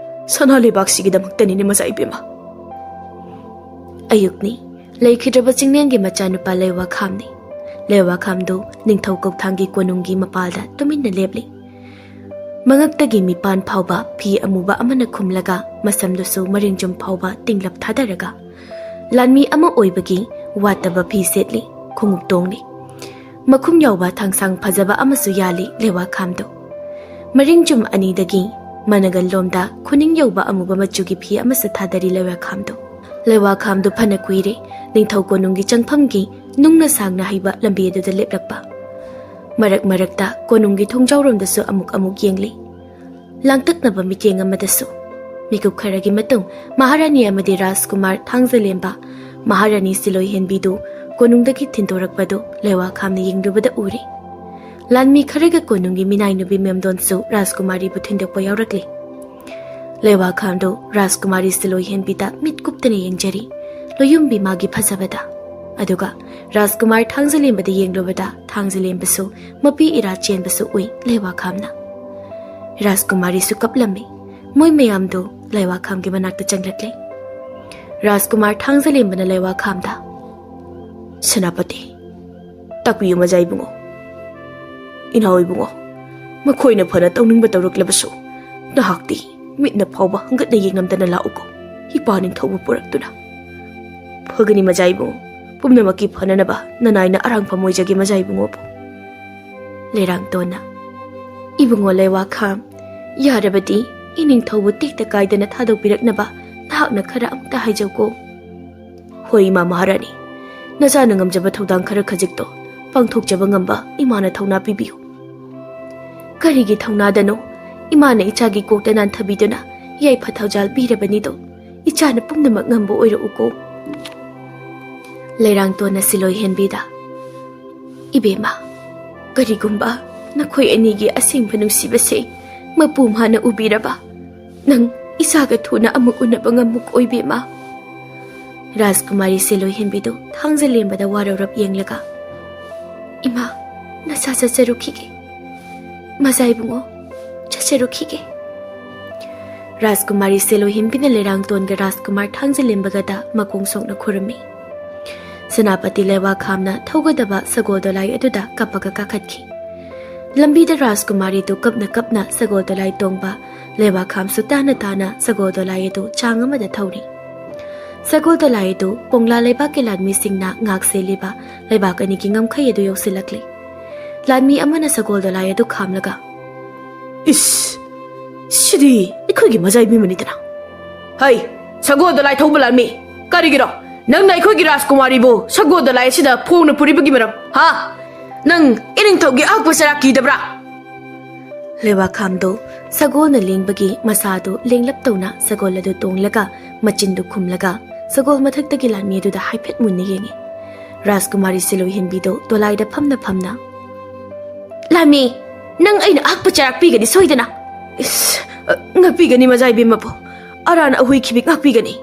ꯁꯅꯥ ꯂꯩꯕꯥꯛꯁꯤꯒꯤꯗꯃꯛꯇꯅꯤꯅꯦ, ꯃꯖꯥ ꯏꯕꯦꯝꯃ꯫" ꯑꯌꯨꯛꯅꯤ꯫ ꯂꯩꯈꯤꯗ꯭ꯔꯕ ꯆꯤꯡꯂꯦꯟꯒꯤ ꯃꯆꯥꯅꯨꯄꯥ ꯂꯩꯋꯥꯈꯥꯝꯅꯤ꯫ ꯂꯩꯋꯥꯈꯥꯝꯗꯨ ꯅꯤꯡꯊꯧ ꯀꯧꯊꯥꯡꯒꯤ ꯀꯣꯅꯨꯡꯒꯤ ꯃꯄꯥꯜꯗ ꯇꯨꯃꯤꯟꯅ ꯂꯦꯞꯂꯤ꯫ ꯃꯉꯛꯇꯒꯤ ꯃꯤꯄꯥꯟ ꯐꯥꯎꯕ ꯐꯤ ꯑꯃꯨꯕ ꯑꯃꯅ ꯈꯨꯝꯂꯒ, ꯃꯁꯝꯗꯨꯁꯨ ꯃꯔꯤꯡꯖꯨꯝ ꯐꯥꯎꯕ ꯇꯤꯡꯂꯞ ꯊꯥꯗꯔꯒ, ꯂꯥꯟꯃꯤ ꯑꯃ ꯑꯣꯏꯕꯒꯤ ꯋꯥꯠꯇꯕ ꯐꯤ ꯁꯦꯠꯂꯤ, ꯈꯣꯡꯎꯞ ꯇꯣꯡꯂꯤ꯫ ꯃꯈꯨꯝ ꯌꯥꯎꯕ ꯊꯥꯡꯁꯥꯡ ꯐꯖꯕ ꯑꯃꯁꯨ ꯌꯥꯜꯂꯤ ꯂꯩꯋꯥꯈꯥꯝꯗꯨ꯫ ꯃꯔꯤꯡꯖꯨꯝ ꯑꯅꯤꯗꯒꯤ ꯃꯅꯒꯜ ꯂꯣꯝꯗ ꯈꯨꯅꯤꯡ ꯌꯧꯕ ꯑꯃꯨꯕ ꯃꯆꯨꯒꯤ ꯐꯤ ꯑꯃꯁꯨ ꯊꯥꯗꯔꯤ ꯂꯩꯋꯥꯈꯥꯝꯗꯨ꯫ ꯂꯩꯋꯥꯈꯥꯝꯗꯨ ꯐꯅ ꯀꯨꯏꯔꯦ ꯅꯤꯡꯊꯧ ꯀꯣꯅꯨꯡꯒꯤ ꯆꯪꯐꯝꯒꯤ ꯅꯨꯡꯅ ꯁꯥꯡꯅ ꯍꯩꯕ ꯂꯝꯕꯤ ꯑꯗꯨꯗ ꯂꯦꯞꯂꯛꯄ꯫ ꯃꯔꯛ ꯃꯔꯛꯇ ꯀꯣꯅꯨꯡꯒꯤ ꯊꯣꯡꯖꯥꯎꯔꯣꯝꯗꯁꯨ ꯑꯃꯨꯛ ꯑꯃꯨꯛ ꯌꯦꯡꯂꯤ꯫ ꯂꯥꯡꯇꯛꯅꯕ ꯃꯤꯠꯌꯦꯡ ꯑꯃꯗꯁꯨ꯫ ꯃꯤꯀꯨꯞ ꯈꯔꯒꯤ ꯃꯇꯨꯡ ꯃꯍꯥꯔꯥꯅꯤ ꯑꯃꯗꯤ ꯔꯥꯖꯀꯨꯃꯥꯔ ꯊꯥꯡꯖꯂꯦꯝꯕ, ꯃꯍꯥꯔꯥꯅꯤ ꯁꯤꯂꯣꯏ ꯍꯦꯟꯕꯤꯗꯨ ꯀꯣꯅꯨꯡꯗꯒꯤ ꯊꯤꯟꯗꯣꯔꯛꯄꯗꯨ ꯂꯩꯋꯥꯈꯥꯝꯅ ꯌꯦꯡꯂꯨꯕꯗ ꯎꯔꯦ꯫ ꯂꯥꯟꯃꯤ ꯈꯔꯒ ꯀꯣꯅꯨꯡꯒꯤ ꯃꯤꯅꯥꯏ ꯅꯨꯄꯤ ꯃꯦꯝꯗꯣꯟꯁꯨ ꯔꯥꯖꯀꯨꯃꯥꯔꯤꯕꯨ ꯊꯤꯟꯗꯣꯛꯄ ꯌꯥꯎꯔꯛꯂꯤ꯫ ꯂꯩꯋꯥꯈꯥꯝꯗꯨ ꯔꯥꯖꯀꯨꯃꯥꯔꯤ ꯁꯤꯂꯣꯏ ꯍꯦꯟꯕꯤꯗ ꯃꯤꯠ ꯀꯨꯞꯇꯅ ꯌꯦꯡꯖꯔꯤ, ꯂꯣꯌꯨꯝꯕꯤ ꯃꯥꯒꯤ ꯐꯖꯕꯗ꯫ ꯑꯗꯨꯒ ꯔꯥꯖꯀꯨꯃꯥꯔ ꯊꯥꯡꯖꯂꯦꯝꯕꯗ ꯌꯦꯡꯂꯨꯕꯗ ꯊꯥꯡꯖꯂꯦꯝꯕꯁꯨ ꯃꯄꯤ ꯏꯔꯥ ꯆꯦꯟꯕꯁꯨ ꯎꯏ ꯂꯩꯋꯥꯈꯥꯝꯅ꯫ ꯔꯥꯖꯀꯨꯃꯥꯔꯤꯁꯨ ꯀꯞꯂꯝꯃꯤ꯫ ꯃꯣꯏ ꯃꯌꯥꯝꯗꯨ ꯂꯩꯋꯥꯈꯥꯝꯒꯤ ꯃꯅꯥꯛꯇ ꯆꯪꯂꯛꯂꯦ꯫ ꯔꯥꯖꯀꯨꯃꯥꯔ ꯊꯥꯡꯖꯂꯦꯝꯕꯅ ꯂꯩꯋꯥꯈꯥꯝꯗ, "ꯁꯦꯅꯥꯄꯇꯤ, ꯇꯥꯛꯄꯤꯌꯨ ꯃꯖꯥ ꯏꯕꯨꯡꯉꯣ꯫ ꯏꯅꯥꯎ ꯏꯕꯨꯡꯉꯣ, ꯃꯈꯣꯏꯅ ꯐꯅ ꯇꯧꯅꯤꯡꯕ ꯇꯧꯔꯛꯂꯕꯁꯨ, ꯅꯍꯥꯛꯇꯤ ꯃꯤꯠꯅ ꯐꯥꯎꯕ ꯍꯪꯒꯠꯅ ꯌꯦꯡꯂꯝꯗꯅ ꯂꯥꯛꯎꯀꯣ, ꯏꯄꯥ ꯅꯤꯡꯊꯧꯕꯨ ꯄꯨꯔꯛꯇꯨꯅ꯫ ꯐꯒꯅꯤ ꯃꯖꯥ ꯏꯕꯨꯡꯉꯣ, ꯄꯨꯝꯅꯃꯛꯀꯤ ꯐꯅꯅꯕ ꯅꯅꯥꯏꯅ ꯑꯔꯥꯡꯐꯝ ꯑꯣꯏꯖꯒꯦ ꯃꯖꯥ ꯏꯕꯨꯡꯉꯣꯕꯨ꯫" ꯂꯩꯔꯥꯡꯇꯣꯟꯅ, "ꯏꯕꯨꯡꯉꯣ ꯂꯩꯋꯥꯈꯥꯝ, ꯌꯥꯔꯕꯗꯤ ꯏꯅꯤꯡꯊꯧꯕꯨ ꯇꯦꯛꯇ ꯀꯥꯏꯗꯅ ꯊꯥꯗꯣꯛꯄꯤꯔꯛꯅꯕ ꯅꯍꯥꯛꯅ ꯈꯔ ꯑꯃꯨꯛꯇ ꯍꯥꯏꯖꯧꯀꯣ꯫" "ꯍꯣꯏ ꯏꯃꯥ ꯃꯍꯥꯔꯥꯅꯤ, ꯅꯆꯥꯅ ꯉꯝꯖꯕ ꯊꯧꯗꯥꯡ ꯈꯔ ꯈꯖꯤꯛꯇꯣ ꯄꯥꯡꯊꯣꯛꯆꯕ ꯉꯝꯕ ꯏꯃꯥꯅ ꯊꯧꯅꯥ ꯄꯤꯕꯤꯌꯨ꯫" "ꯀꯔꯤꯒꯤ ꯊꯧꯅꯥꯗꯅꯣ? ꯏꯃꯥꯅ ꯏꯆꯥꯒꯤ ꯀꯣꯛꯇ ꯅꯥꯟꯊꯕꯤꯗꯨꯅ ꯌꯥꯏꯐ ꯊꯧꯖꯥꯜ ꯄꯤꯔꯕꯅꯤꯗꯣ, ꯏꯆꯥꯅ ꯄꯨꯝꯅꯃꯛ ꯉꯝꯕ ꯑꯣꯏꯔꯛꯎꯀꯣ꯫" ꯂꯩꯔꯥꯡꯇꯣꯟꯅ ꯁꯤꯂꯣꯏ ꯍꯦꯟꯕꯤꯗ, "ꯏꯕꯦꯝꯃ, ꯀꯔꯤꯒꯨꯝꯕ ꯅꯈꯣꯏ ꯑꯅꯤꯒꯤ ꯑꯁꯦꯡꯕ ꯅꯨꯡꯁꯤꯕꯁꯦ ꯃꯄꯨ ꯃꯥꯅ ꯎꯕꯤꯔꯕ, ꯅꯪ ꯏꯆꯥꯒ ꯊꯨꯅ ꯑꯃꯨꯛ ꯎꯅꯕ ꯉꯝꯃꯨꯀꯣ ꯏꯕꯦꯝꯃ꯫" ꯔꯥꯖꯀꯨꯃꯥꯔꯤ ꯁꯤꯂꯣꯏ ꯍꯦꯟꯕꯤꯗꯨ ꯊꯥꯡꯖꯂꯦꯝꯕꯗ ꯋꯥꯔꯧꯔꯞ ꯌꯦꯡꯂꯒ, "ꯏꯃꯥ, ꯅꯆꯥ ꯆꯠꯆꯔꯨꯈꯤꯒꯦ꯫ ꯃꯖꯥ ꯏꯕꯨꯡꯉꯣ, ꯆꯠꯆꯔꯨꯈꯤꯒꯦ꯫" ꯔꯥꯖꯀꯨꯃꯥꯔꯤ ꯁꯤꯂꯣꯏ ꯍꯦꯟꯕꯤꯅ ꯂꯩꯔꯥꯡꯇꯣꯟꯒ ꯔꯥꯖꯀꯨꯃꯥꯔ ꯊꯥꯡꯖꯂꯦꯝꯕꯒꯗ ꯃꯈꯣꯡ ꯁꯣꯛꯅ ꯈꯨꯔꯨꯝꯃꯤ꯫ ꯁꯦꯅꯥꯄꯇꯤ ꯂꯩꯋꯥꯈꯥꯝꯅ ꯊꯧꯒꯗꯕ ꯁꯒꯣꯜ ꯗꯣꯂꯥꯏ ꯑꯗꯨꯗ ꯀꯞꯄꯒ ꯀꯥꯈꯠꯈꯤ꯫ ꯂꯝꯕꯤꯗ ꯔꯥꯖꯀꯨꯃꯥꯔꯤꯗꯨ ꯀꯞꯅ ꯀꯞꯅ ꯁꯒꯣꯜ ꯗꯣꯂꯥꯏ ꯇꯣꯡꯕ, ꯂꯩꯋꯥꯈꯥꯝꯁꯨ ꯇꯥꯅ ꯇꯥꯅ ꯁꯒꯣꯜ ꯗꯣꯂꯥꯏ ꯑꯗꯨ ꯆꯥꯡ ꯑꯃꯗ ꯊꯧꯔꯤ꯫ ꯁꯒꯣꯜ ꯗꯣꯂꯥꯏ ꯑꯗꯨ ꯄꯣꯡꯂꯥ ꯂꯩꯕꯥꯛꯀꯤ ꯂꯥꯟꯃꯤꯁꯤꯡꯅ ꯉꯥꯛ ꯁꯦꯜꯂꯤꯕ ꯂꯩꯕꯥꯛ ꯑꯅꯤꯒꯤ ꯉꯝꯈꯩ ꯑꯗꯨ ꯌꯧꯁꯤꯜꯂꯛꯂꯤ꯫ ꯂꯥꯟꯃꯤ ꯑꯃꯅ ꯁꯒꯣꯜ ꯗꯣꯂꯥꯏ ꯑꯗꯨ ꯈꯥꯝꯂꯒ, "ꯏꯁ! ꯁꯤꯗꯤ ꯑꯩꯈꯣꯏꯒꯤ ꯃꯖꯥꯏꯕꯤꯃꯅꯤꯗꯅ꯫ ꯍꯩ, ꯁꯒꯣꯜ ꯗꯣꯂꯥꯏ ꯊꯧꯕ ꯂꯥꯟꯃꯤ, ꯀꯔꯤꯒꯤꯔꯣ ꯅꯪꯅ ꯑꯩꯈꯣꯏꯒꯤ ꯔꯥꯖꯀꯨꯃꯥꯔꯤꯕꯨ ꯁꯒꯣꯜ ꯗꯣꯂꯥꯏ ꯑꯁꯤꯗ ꯐꯣꯡꯅ ꯄꯨꯔꯤꯕꯒꯤ ꯃꯔꯝ, ꯍꯥ? ꯅꯪ ꯏꯅꯤꯡꯊꯧꯒꯤ ꯑꯍꯛꯄ ꯆꯔꯥꯛ ꯀꯤꯗꯕ꯭ꯔꯥ? ꯂꯩꯋꯥꯈꯥꯝꯗꯣ ꯁꯒꯣꯜꯅ ꯂꯦꯡꯕꯒꯤ ꯃꯁꯥꯗꯨ ꯂꯦꯡꯂꯞ ꯇꯧꯅ ꯁꯒꯣꯜ ꯑꯗꯨ ꯇꯣꯡꯂꯒ, ꯃꯆꯤꯟꯗꯨ ꯈꯨꯝꯂꯒ, ꯁꯒꯣꯜ ꯃꯊꯛꯇꯒꯤ ꯂꯥꯟꯃꯤ ꯑꯗꯨꯗ ꯍꯥꯏꯐꯦꯠ ꯃꯨꯟꯅ ꯌꯦꯡꯉꯤ꯫ ꯔꯥꯖꯀꯨꯃꯥꯔꯤ ꯁꯤꯂꯣꯏ ꯍꯦꯟꯕꯤꯗꯣ ꯗꯣꯂꯥꯏꯗ ꯐꯝꯅ ꯐꯝꯅ, "ꯂꯥꯟꯃꯤ, ꯅꯪ ꯑꯩꯅ ꯑꯍꯛꯄ ꯆꯔꯥꯛ ꯄꯤꯒꯅꯤ ꯁꯣꯏꯗꯅ?" "ꯏꯁ, ꯑ, ꯉꯥꯛꯄꯤꯒꯅꯤ ꯃꯖꯥ ꯏꯕꯦꯝꯃꯕꯨ꯫ ꯑꯔꯥꯟ ꯑꯍꯣꯏ ꯈꯤꯕꯤꯛ ꯉꯥꯛꯄꯤꯒꯅꯤ꯫"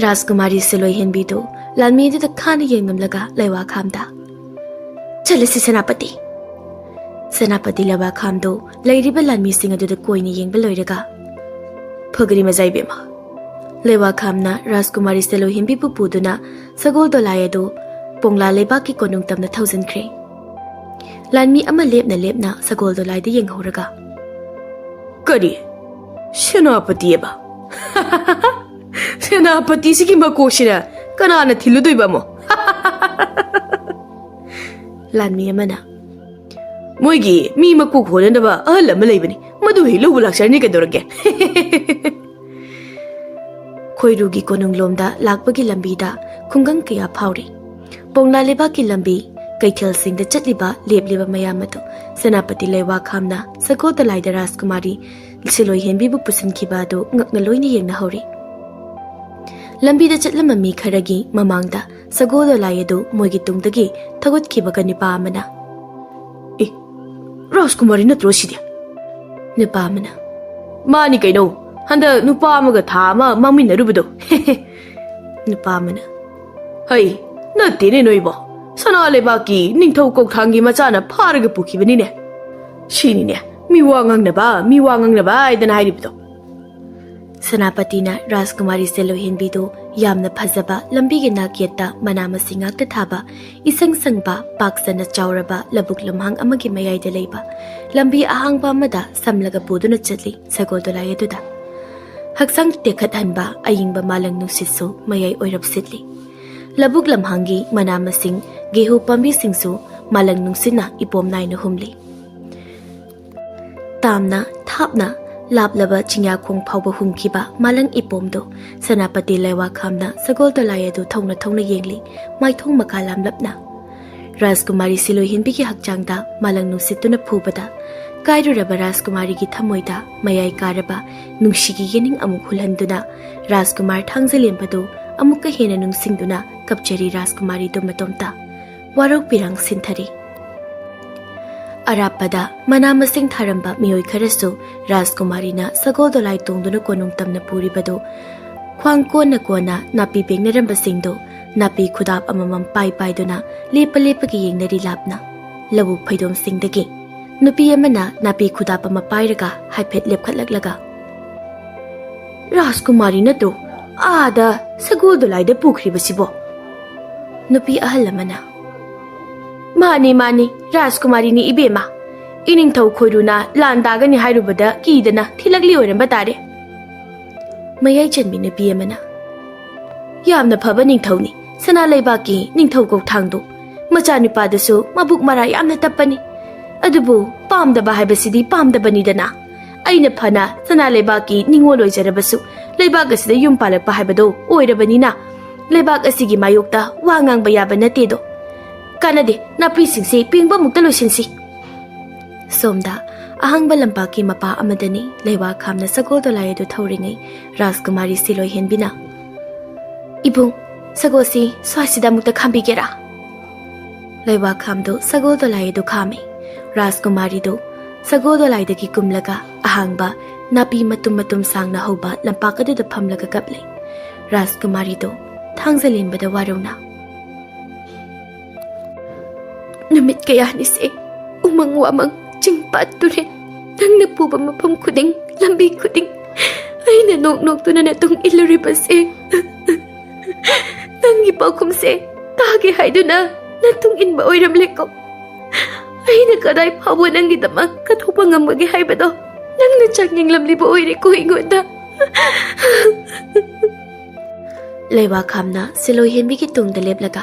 ꯔꯥꯖꯀꯨꯃꯥꯔꯤ ꯁꯤꯂꯣꯏ ꯍꯦꯟꯕꯤꯗꯨ ꯂꯥꯟꯃꯤ ꯑꯗꯨꯗ ꯈꯥꯅ ꯌꯦꯡꯂꯝꯂꯒ ꯂꯩꯋꯥꯈꯥꯝꯗ, "ꯆꯠꯂꯁꯤ ꯁꯦꯅꯥꯄꯇꯤ꯫" ꯁꯦꯅꯥꯄꯇꯤ ꯂꯩꯋꯥꯈꯥꯝꯗꯨ ꯂꯩꯔꯤꯕ ꯂꯥꯟꯃꯤꯁꯤꯡ ꯑꯗꯨꯗ ꯀꯣꯏꯅ ꯌꯦꯡꯕ ꯂꯣꯏꯔꯒ, "ꯐꯒꯅꯤ ꯃꯖꯥ ꯏꯕꯦꯝꯃ꯫" ꯂꯩꯋꯥꯈꯥꯝꯅ ꯔꯥꯖꯀꯨꯃꯥꯔꯤ ꯁꯤꯂꯣꯏ ꯍꯦꯟꯕꯤꯕꯨ ꯄꯨꯗꯨꯅ ꯁꯒꯣꯜ ꯗꯣꯂꯥꯏ ꯑꯗꯨ ꯄꯣꯡꯂꯥ ꯂꯩꯕꯥꯛꯀꯤ ꯀꯣꯅꯨꯡ ꯇꯝꯅ ꯊꯧꯖꯤꯟꯈ꯭ꯔꯦ꯫ ꯂꯥꯟꯃꯤ ꯑꯃ ꯂꯦꯞꯅ ꯂꯦꯞꯅ ꯁꯒꯣꯜ ꯗꯣꯂꯥꯏꯗ ꯌꯦꯡꯍꯧꯔꯒ, "ꯀꯔꯤ? ꯁꯦꯅꯥꯄꯇꯤꯑꯕ? ꯁꯦꯅꯥꯄꯇꯤꯁꯤꯒꯤ ꯃꯀꯣꯛꯁꯤꯅ ꯀꯅꯥꯅ ꯊꯤꯜꯂꯨꯗꯣꯏꯕ ꯑꯃꯨꯛ?" ꯂꯥꯟꯃꯤ ꯑꯃꯅ, "ꯃꯣꯏꯒꯤ ꯃꯤ ꯃꯀꯣꯛ ꯍꯣꯟꯅꯅꯕ ꯑꯍꯜ ꯑꯃ ꯂꯩꯕꯅꯤ, ꯃꯗꯨ ꯍꯦꯛ ꯂꯧꯕ ꯂꯥꯛꯆꯔꯅꯤ ꯀꯩꯗꯧꯔꯒꯦ?" ꯈꯣꯏꯔꯨꯒꯤ ꯀꯣꯅꯨꯡꯂꯣꯝꯗ ꯂꯥꯛꯄꯒꯤ ꯂꯝꯕꯤꯗ ꯈꯨꯡꯒꯪ ꯀꯌꯥ ꯐꯥꯎꯔꯤ꯫ ꯄꯣꯡꯂꯥ ꯂꯩꯕꯥꯛꯀꯤ ꯂꯝꯕꯤ, ꯀꯩꯊꯦꯜꯁꯤꯡꯗ ꯆꯠꯂꯤꯕ ꯂꯦꯞꯂꯤꯕ ꯃꯌꯥꯝ ꯑꯗꯨ ꯁꯦꯅꯥꯄꯇꯤ ꯂꯩꯋꯥꯈꯥꯝꯅ ꯁꯒꯣꯜ ꯗꯣꯂꯥꯏꯗ ꯔꯥꯖꯀꯨꯃꯥꯔꯤ ꯁꯤꯂꯣꯏ ꯍꯦꯟꯕꯤꯕꯨ ꯄꯨꯁꯤꯟꯈꯤꯕ ꯑꯗꯨ ꯉꯛꯅ ꯂꯣꯏꯅ ꯌꯦꯡꯅꯍꯧꯔꯤ꯫ ꯂꯝꯕꯤꯗ ꯆꯠꯂꯝꯕ ꯃꯤ ꯈꯔꯒꯤ ꯃꯃꯥꯡꯗ ꯁꯒꯣꯜ ꯗꯣꯂꯥꯏ ꯑꯗꯨ ꯃꯣꯏꯒꯤ ꯇꯨꯡꯗꯒꯤ ꯊꯧꯒꯠꯈꯤꯕꯒ ꯅꯨꯄꯥ ꯑꯃꯅ, "ꯑꯦ, ꯔꯥꯖꯀꯨꯃꯥꯔꯤ ꯅꯠꯇ꯭ꯔꯣ ꯁꯤꯗꯤ?" ꯅꯨꯄꯥ ꯑꯃꯅ, "ꯃꯥꯅꯤ ꯀꯩꯅꯣ, ꯍꯟꯗꯛ ꯅꯨꯄꯥ ꯑꯃꯒ ꯊꯥ ꯑꯃ ꯃꯥꯡꯃꯤꯟꯅꯔꯨꯕꯗꯣ꯫" ꯅꯨꯄꯥ ꯑꯃꯅ, "ꯍꯩ, ꯅꯠꯇꯦꯅꯦ ꯅꯣꯏꯕꯣ, ꯁꯅꯥ ꯂꯩꯕꯥꯛꯀꯤ ꯅꯤꯡꯊꯧ ꯀꯧꯊꯥꯡꯒꯤ ꯃꯆꯥꯅ ꯐꯥꯔꯒ ꯄꯨꯈꯤꯕꯅꯤꯅꯦ꯫ ꯁꯤꯅꯤꯅꯦ ꯃꯤ ꯋꯥ ꯉꯥꯡꯅꯕ, ꯃꯤ ꯋꯥ ꯉꯥꯡꯅꯕ ꯍꯥꯏꯗꯅ ꯍꯥꯏꯔꯤꯕꯗꯣ꯫" ꯁꯦꯅꯥꯄꯇꯤꯅ ꯔꯥꯖꯀꯨꯃꯥꯔꯤ ꯁꯦꯂꯣꯏꯍꯦꯟꯕꯤꯗꯨ ꯌꯥꯝꯅ ꯐꯖꯕ ꯂꯝꯕꯤꯒꯤ ꯅꯥꯛꯌꯦꯠꯇ ꯃꯅꯥ ꯃꯁꯤꯡ ꯉꯥꯛꯇ ꯊꯥꯕ, ꯏꯁꯪ ꯁꯪꯕ, ꯄꯥꯛ ꯆꯟꯅ ꯆꯥꯎꯔꯕ ꯂꯧꯕꯨꯛ ꯂꯝꯍꯥꯡ ꯑꯃꯒꯤ ꯃꯌꯥꯏꯗ ꯂꯩꯕ ꯂꯝꯕꯤ ꯑꯍꯥꯡꯕ ꯑꯃꯗ ꯁꯝꯂꯒ ꯄꯨꯗꯨꯅ ꯆꯠꯂꯤ ꯁꯒꯣꯜ ꯗꯣꯂꯥꯏ ꯑꯗꯨꯗ꯫ ꯍꯛꯆꯥꯡ ꯇꯦꯛꯈꯠꯍꯟꯕ ꯑꯌꯤꯡꯕ ꯃꯥꯂꯪ ꯅꯨꯡꯁꯤꯠꯁꯨ ꯃꯌꯥꯏ ꯑꯣꯏꯔꯞ ꯁꯤꯠꯂꯤ꯫ ꯂꯧꯕꯨꯛ ꯂꯝꯍꯥꯡꯒꯤ ꯃꯅꯥ ꯃꯁꯤꯡ, ꯒꯦꯍꯨ ꯄꯥꯝꯕꯤꯁꯤꯡꯁꯨ ꯃꯥꯂꯪ ꯅꯨꯡꯁꯤꯠꯅ ꯏꯄꯣꯝ ꯅꯥꯏꯅ ꯍꯨꯝꯂꯤ꯫ ꯇꯥꯝꯅ, ꯊꯥꯞꯅ, ꯂꯥꯞꯂꯕ ꯆꯤꯡꯌꯥꯈꯣꯡ ꯐꯥꯎꯕ ꯍꯨꯝꯈꯤꯕ ꯃꯥꯂꯪ ꯏꯄꯣꯝꯗꯨ ꯁꯦꯅꯥꯄꯇꯤ ꯂꯩꯋꯥꯈꯥꯝꯅ ꯁꯒꯣꯜ ꯗꯣꯂꯥꯏ ꯑꯗꯨ ꯊꯧꯅ ꯊꯧꯅ ꯌꯦꯡꯂꯤ, ꯃꯥꯏꯊꯣꯡ ꯃꯀꯥ ꯂꯥꯝꯂꯞꯅ꯫ ꯔꯥꯖꯀꯨꯃꯥꯔꯤ ꯁꯤꯂꯣꯏꯍꯦꯟꯕꯤꯒꯤ ꯍꯛꯆꯥꯡꯗ ꯃꯥꯂꯪ ꯅꯨꯡꯁꯤꯠꯇꯨꯅ ꯐꯨꯕꯗ, ꯀꯥꯏꯔꯨꯔꯕ ꯔꯥꯖꯀꯨꯃꯥꯔꯤꯒꯤ ꯊꯃꯣꯏꯗ ꯃꯌꯥꯏ ꯀꯥꯔꯕ ꯅꯨꯡꯁꯤꯒꯤ ꯌꯦꯅꯤꯡ ꯑꯃꯨꯛ ꯍꯨꯜꯍꯟꯗꯨꯅ, ꯔꯥꯖꯀꯨꯃꯥꯔ ꯊꯥꯡꯖꯂꯦꯝꯕꯗꯨ ꯑꯃꯨꯛꯀ ꯍꯦꯟꯅ ꯅꯨꯡꯁꯤꯡꯗꯨꯅ ꯀꯞꯆꯔꯤ ꯔꯥꯖꯀꯨꯃꯥꯔꯤꯗꯨ ꯃꯇꯣꯝꯇ꯫ ꯋꯥꯔꯧ ꯄꯤꯔꯥꯡ ꯁꯤꯟꯊꯔꯤ꯫ ꯑꯔꯥꯞꯄꯗ ꯃꯅꯥ ꯃꯁꯤꯡ ꯊꯥꯔꯝꯕ ꯃꯤꯑꯣꯏ ꯈꯔꯁꯨ ꯔꯥꯖꯀꯨꯃꯥꯔꯤꯅ ꯁꯒꯣꯜ ꯗꯣꯂꯥꯏ ꯇꯣꯡꯗꯨꯅ ꯀꯣꯅꯨꯡ ꯇꯝꯅ ꯄꯨꯔꯤꯕꯗꯨ ꯈ꯭ꯋꯥꯡ ꯀꯣꯟꯅ ꯀꯣꯟꯅ ꯅꯥꯄꯤ ꯄꯦꯡꯅꯔꯝꯕꯁꯤꯡꯗꯨ ꯅꯥꯄꯤ ꯈꯨꯗꯥꯞ ꯑꯃꯃꯝ ꯄꯥꯏ ꯄꯥꯏꯗꯨꯅ ꯂꯦꯞꯄ ꯂꯦꯞꯄꯒ ꯌꯦꯡꯅꯔꯤ ꯂꯥꯞꯅ꯫ ꯂꯧꯕꯨꯛ ꯐꯩꯗꯣꯝꯁꯤꯡꯗꯒꯤ ꯅꯨꯄꯤ ꯑꯃꯅ ꯅꯥꯄꯤ ꯈꯨꯗꯥꯞ ꯑꯃ ꯄꯥꯏꯔꯒ ꯍꯥꯏꯐꯦꯠ ꯂꯦꯞꯈꯠꯂꯛꯂꯒ, "ꯔꯥꯖꯀꯨꯃꯥꯔꯤ ꯅꯠꯇ꯭ꯔꯣ? ꯑꯥꯗ ꯁꯒꯣꯜ ꯗꯣꯂꯥꯏꯗ ꯄꯨꯈ꯭ꯔꯤꯕꯁꯤꯕꯣ?" ꯅꯨꯄꯤ ꯑꯍꯜ ꯑꯃꯅ, "ꯃꯥꯅꯤ, ꯃꯥꯅꯤ, ꯔꯥꯖꯀꯨꯃꯥꯔꯤꯅꯤ ꯏꯕꯦꯝꯃ꯫ ꯏꯅꯤꯡꯊꯧ ꯈꯣꯏꯔꯨꯅ ꯂꯥꯟ ꯇꯥꯒꯅꯤ ꯍꯥꯏꯔꯨꯕꯗ ꯀꯤꯗꯅ ꯊꯤꯂꯛꯂꯤ ꯑꯣꯏꯔꯝꯕ ꯇꯥꯔꯦ꯫" ꯃꯌꯥꯏ ꯆꯟꯕꯤ ꯅꯨꯄꯤ ꯑꯃꯅ, "ꯌꯥꯝꯅ ꯐꯕ ꯅꯤꯡꯊꯧꯅꯤ, ꯁꯅꯥ ꯂꯩꯕꯥꯛꯀꯤ ꯅꯤꯡꯊꯧ ꯀꯧꯊꯥꯡꯗꯣ꯫ ꯃꯆꯥꯅꯨꯄꯥꯗꯨꯁꯨ ꯃꯕꯨꯛ ꯃꯔꯥ ꯌꯥꯝꯅ ꯇꯞꯄꯅꯤ꯫ ꯑꯗꯨꯕꯨ ꯄꯥꯝꯗꯕ ꯍꯥꯏꯕꯁꯤꯗꯤ ꯄꯥꯝꯗꯕꯅꯤꯗꯅ꯫ ꯑꯩꯅ ꯐꯅ ꯁꯅꯥ ꯂꯩꯕꯥꯛꯀꯤ ꯅꯤꯡꯉꯣꯜ ꯑꯣꯏꯖꯔꯕꯁꯨ ꯂꯩꯕꯥꯛ ꯑꯁꯤꯗ ꯌꯨꯝ ꯄꯥꯜꯂꯛꯄ ꯍꯥꯏꯕꯗꯣ ꯑꯣꯏꯔꯕꯅꯤꯅ ꯂꯩꯕꯥꯛ ꯑꯁꯤꯒꯤ ꯃꯥꯌꯣꯛꯇ ꯋꯥ ꯉꯥꯡꯕ ꯌꯥꯕ ꯅꯠꯇꯦꯗꯣ꯫ ꯀꯥꯟꯅꯗꯦ, ꯅꯥꯄꯤꯁꯤꯡꯁꯤ ꯄꯦꯡꯕ ꯑꯃꯨꯛꯇ ꯂꯣꯏꯁꯤꯟꯁꯤ꯫" ꯁꯣꯝꯗ ꯑꯍꯥꯡꯕ ꯂꯝꯄꯥꯛꯀꯤ ꯃꯄꯥ ꯑꯃꯗꯅꯤ ꯂꯩꯋꯥ ꯈꯥꯝꯅ ꯁꯒꯣꯜ ꯗꯣꯂꯥꯏ ꯑꯗꯨ ꯊꯧꯔꯤꯉꯩ ꯔꯥꯖꯀꯨꯃꯥꯔꯤ ꯁꯤꯂꯣꯏ ꯍꯦꯟꯕꯤꯅ, "ꯏꯕꯨꯡ, ꯁꯒꯣꯜꯁꯤ ꯁ꯭ꯋꯥꯏꯁꯤꯗ ꯑꯃꯨꯛꯇ ꯈꯥꯝꯕꯤꯒꯦꯔꯥ?" ꯂꯩꯋꯥ ꯈꯥꯝꯗꯨ ꯁꯒꯣꯜ ꯗꯣꯂꯥꯏ ꯑꯗꯨ ꯈꯥꯝꯃꯤ꯫ ꯔꯥꯖꯀꯨꯃꯥꯔꯤꯗꯨ ꯁꯒꯣꯜ ꯗꯣꯂꯥꯏꯗꯒꯤ ꯀꯨꯝꯂꯒ ꯑꯍꯥꯡꯕ ꯅꯥꯄꯤ ꯃꯇꯨꯝ ꯃꯇꯨꯝ ꯁꯥꯡꯅ ꯍꯧꯕ ꯂꯝꯄꯥꯛ ꯑꯗꯨꯗ ꯐꯝꯂꯒ ꯀꯞꯂꯤ꯫ ꯔꯥꯖꯀꯨꯃꯥꯔꯤꯗꯨ ꯊꯥꯡꯖꯂꯦꯟꯕꯗ ꯋꯥꯔꯧꯅ, "ꯅꯨꯃꯤꯠ ꯀꯌꯥꯅꯤꯁꯦ ꯎꯃꯪ ꯋꯥꯃꯪ, ꯆꯤꯡ ꯄꯥꯠ ꯇꯨꯔꯦꯟ, ꯅꯪꯅ ꯄꯨꯕ ꯃꯐꯝ ꯈꯨꯗꯤꯡ, ꯂꯝꯕꯤ ꯈꯨꯗꯤꯡ ꯑꯩꯅ ꯅꯣꯛ ꯅꯣꯛꯇꯨꯅ ꯅꯇꯨꯡ ꯏꯜꯂꯨꯔꯤꯕꯁꯦ꯫ ꯅꯪꯒꯤ ꯄꯥꯎꯈꯨꯝꯁꯦ ꯇꯥꯒꯦ ꯍꯥꯏꯗꯨꯅ ꯅꯇꯨꯡ ꯏꯟꯕ ꯑꯣꯏꯔꯝꯂꯦꯀꯣ꯫ ꯑꯩꯅ ꯀꯗꯥꯏ ꯐꯥꯎꯕ ꯅꯪꯒꯤꯗꯃꯛ ꯀꯠꯊꯣꯛꯄ ꯉꯝꯕꯒꯦ ꯍꯥꯏꯕꯗꯣ ꯅꯪꯅ ꯆꯥꯡꯌꯦꯡꯂꯝꯂꯤꯕ ꯑꯣꯏꯔꯦꯀꯣ ꯑꯩꯉꯣꯟꯗ꯫" ꯂꯩꯋꯥ ꯈꯥꯝꯅ ꯁꯤꯂꯣꯏ ꯍꯦꯟꯕꯤꯒꯤ ꯇꯨꯡꯗ ꯂꯦꯞꯂꯒ,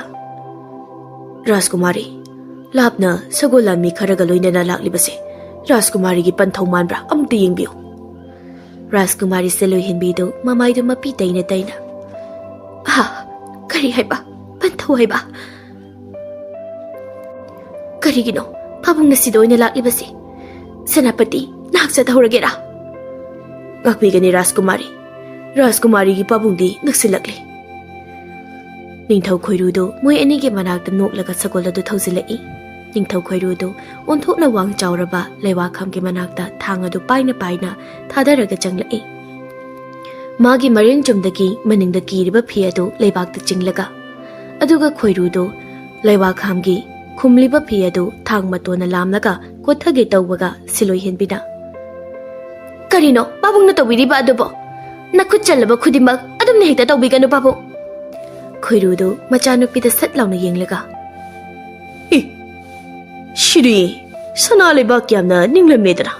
"ꯔꯥꯖꯀꯨꯃꯥꯔꯤ, ꯂꯥꯞꯅ ꯁꯒꯣꯜ ꯂꯥꯟꯃꯤ ꯈꯔꯒ ꯂꯣꯏꯅꯅ ꯂꯥꯛꯂꯤꯕꯁꯦ ꯔꯥꯖꯀꯨꯃꯥꯔꯤꯒꯤ ꯄꯟꯊꯧ ꯃꯥꯟꯕ꯭ꯔꯥ? ꯑꯃꯨꯛꯇ ꯌꯦꯡꯕꯤꯌꯨ꯫" ꯔꯥꯖꯀꯨꯃꯥꯔꯤ ꯁꯤꯂꯣꯏ ꯍꯦꯟꯕꯤꯗꯨ ꯃꯃꯥꯏꯗꯨ ꯃꯄꯤ ꯇꯩꯅ ꯇꯩꯅ, "ꯍꯥ? ꯀꯔꯤ ꯍꯥꯏꯕ? ꯄꯟꯊꯧ ꯍꯥꯏꯕ? ꯀꯔꯤꯒꯤꯅꯣ? ꯄꯥꯕꯨꯡꯅ ꯁꯤꯗ ꯑꯣꯏꯅ ꯂꯥꯛꯂꯤꯕꯁꯤ? ꯁꯦꯅꯥꯄꯇꯤ, ꯅꯍꯥꯛ ꯆꯠꯍꯧꯔꯒꯦꯔꯥ?" "ꯉꯥꯛꯄꯤꯒꯅꯤ ꯔꯥꯖꯀꯨꯃꯥꯔꯤ꯫ ꯔꯥꯖꯀꯨꯃꯥꯔꯤꯒꯤ ꯄꯥꯕꯨꯡꯗꯤ ꯅꯛꯁꯤꯜꯂꯛꯂꯤ꯫" ꯅꯤꯡꯊꯧ ꯈꯣꯏꯔꯨꯗꯨ ꯃꯣꯏ ꯑꯅꯤꯒꯤ ꯃꯅꯥꯛꯇ ꯅꯣꯛꯂꯒ ꯁꯒꯣꯜ ꯑꯗꯨ ꯊꯧꯖꯤꯜꯂꯛꯏ꯫ ꯅꯤꯡꯊꯧ ꯈꯣꯏꯔꯨꯗꯨ ꯑꯣꯟꯊꯣꯛꯅ ꯋꯥꯡ ꯆꯥꯎꯔꯕ ꯂꯩꯋꯥ ꯈꯥꯝꯒꯤ ꯃꯅꯥꯛꯇ ꯊꯥꯡ ꯑꯗꯨ ꯄꯥꯏꯅ ꯄꯥꯏꯅ ꯊꯥꯗꯔꯒ ꯆꯪꯂꯛꯏ꯫ ꯃꯥꯒꯤ ꯃꯔꯦꯡ ꯆꯨꯝꯗꯒꯤ ꯃꯅꯤꯡꯗ ꯀꯤꯔꯤꯕ ꯐꯤ ꯑꯗꯨ ꯂꯩꯕꯥꯛꯇ ꯆꯤꯡꯂꯒ, ꯑꯗꯨꯒ ꯈꯣꯏꯔꯨꯗꯨ ꯂꯩꯋꯥ ꯈꯥꯝꯒꯤ ꯈꯨꯝꯂꯤꯕ ꯐꯤ ꯑꯗꯨ ꯊꯥꯡ ꯃꯇꯣꯟꯅ ꯂꯥꯝꯂꯒ ꯀꯣꯠꯊꯒꯦ ꯇꯧꯕꯒ ꯁꯤꯂꯣꯏ ꯍꯦꯟꯕꯤꯅ, "ꯀꯔꯤꯅꯣ ꯄꯥꯕꯨꯡꯅ ꯇꯧꯕꯤꯔꯤꯕ ꯑꯗꯨꯕꯣ? ꯅꯈꯨꯠ ꯆꯜꯂꯕ ꯈꯨꯗꯤꯡꯃꯛ ꯑꯗꯨꯝꯅ ꯍꯦꯛꯇ ꯇꯧꯕꯤꯒꯅꯨ ꯄꯥꯕꯨꯡ꯫" ꯈꯣꯏꯔꯨꯗꯨ ꯃꯆꯥꯅꯨꯄꯤꯗ ꯁꯠ ꯂꯥꯎꯅ ꯌꯦꯡꯂꯒ, "ꯏ, ꯁꯤꯗꯤ ꯁꯅꯥ ꯂꯩꯕꯥꯛ ꯌꯥꯝꯅ ꯅꯤꯡꯂꯝꯃꯦꯗꯅ꯫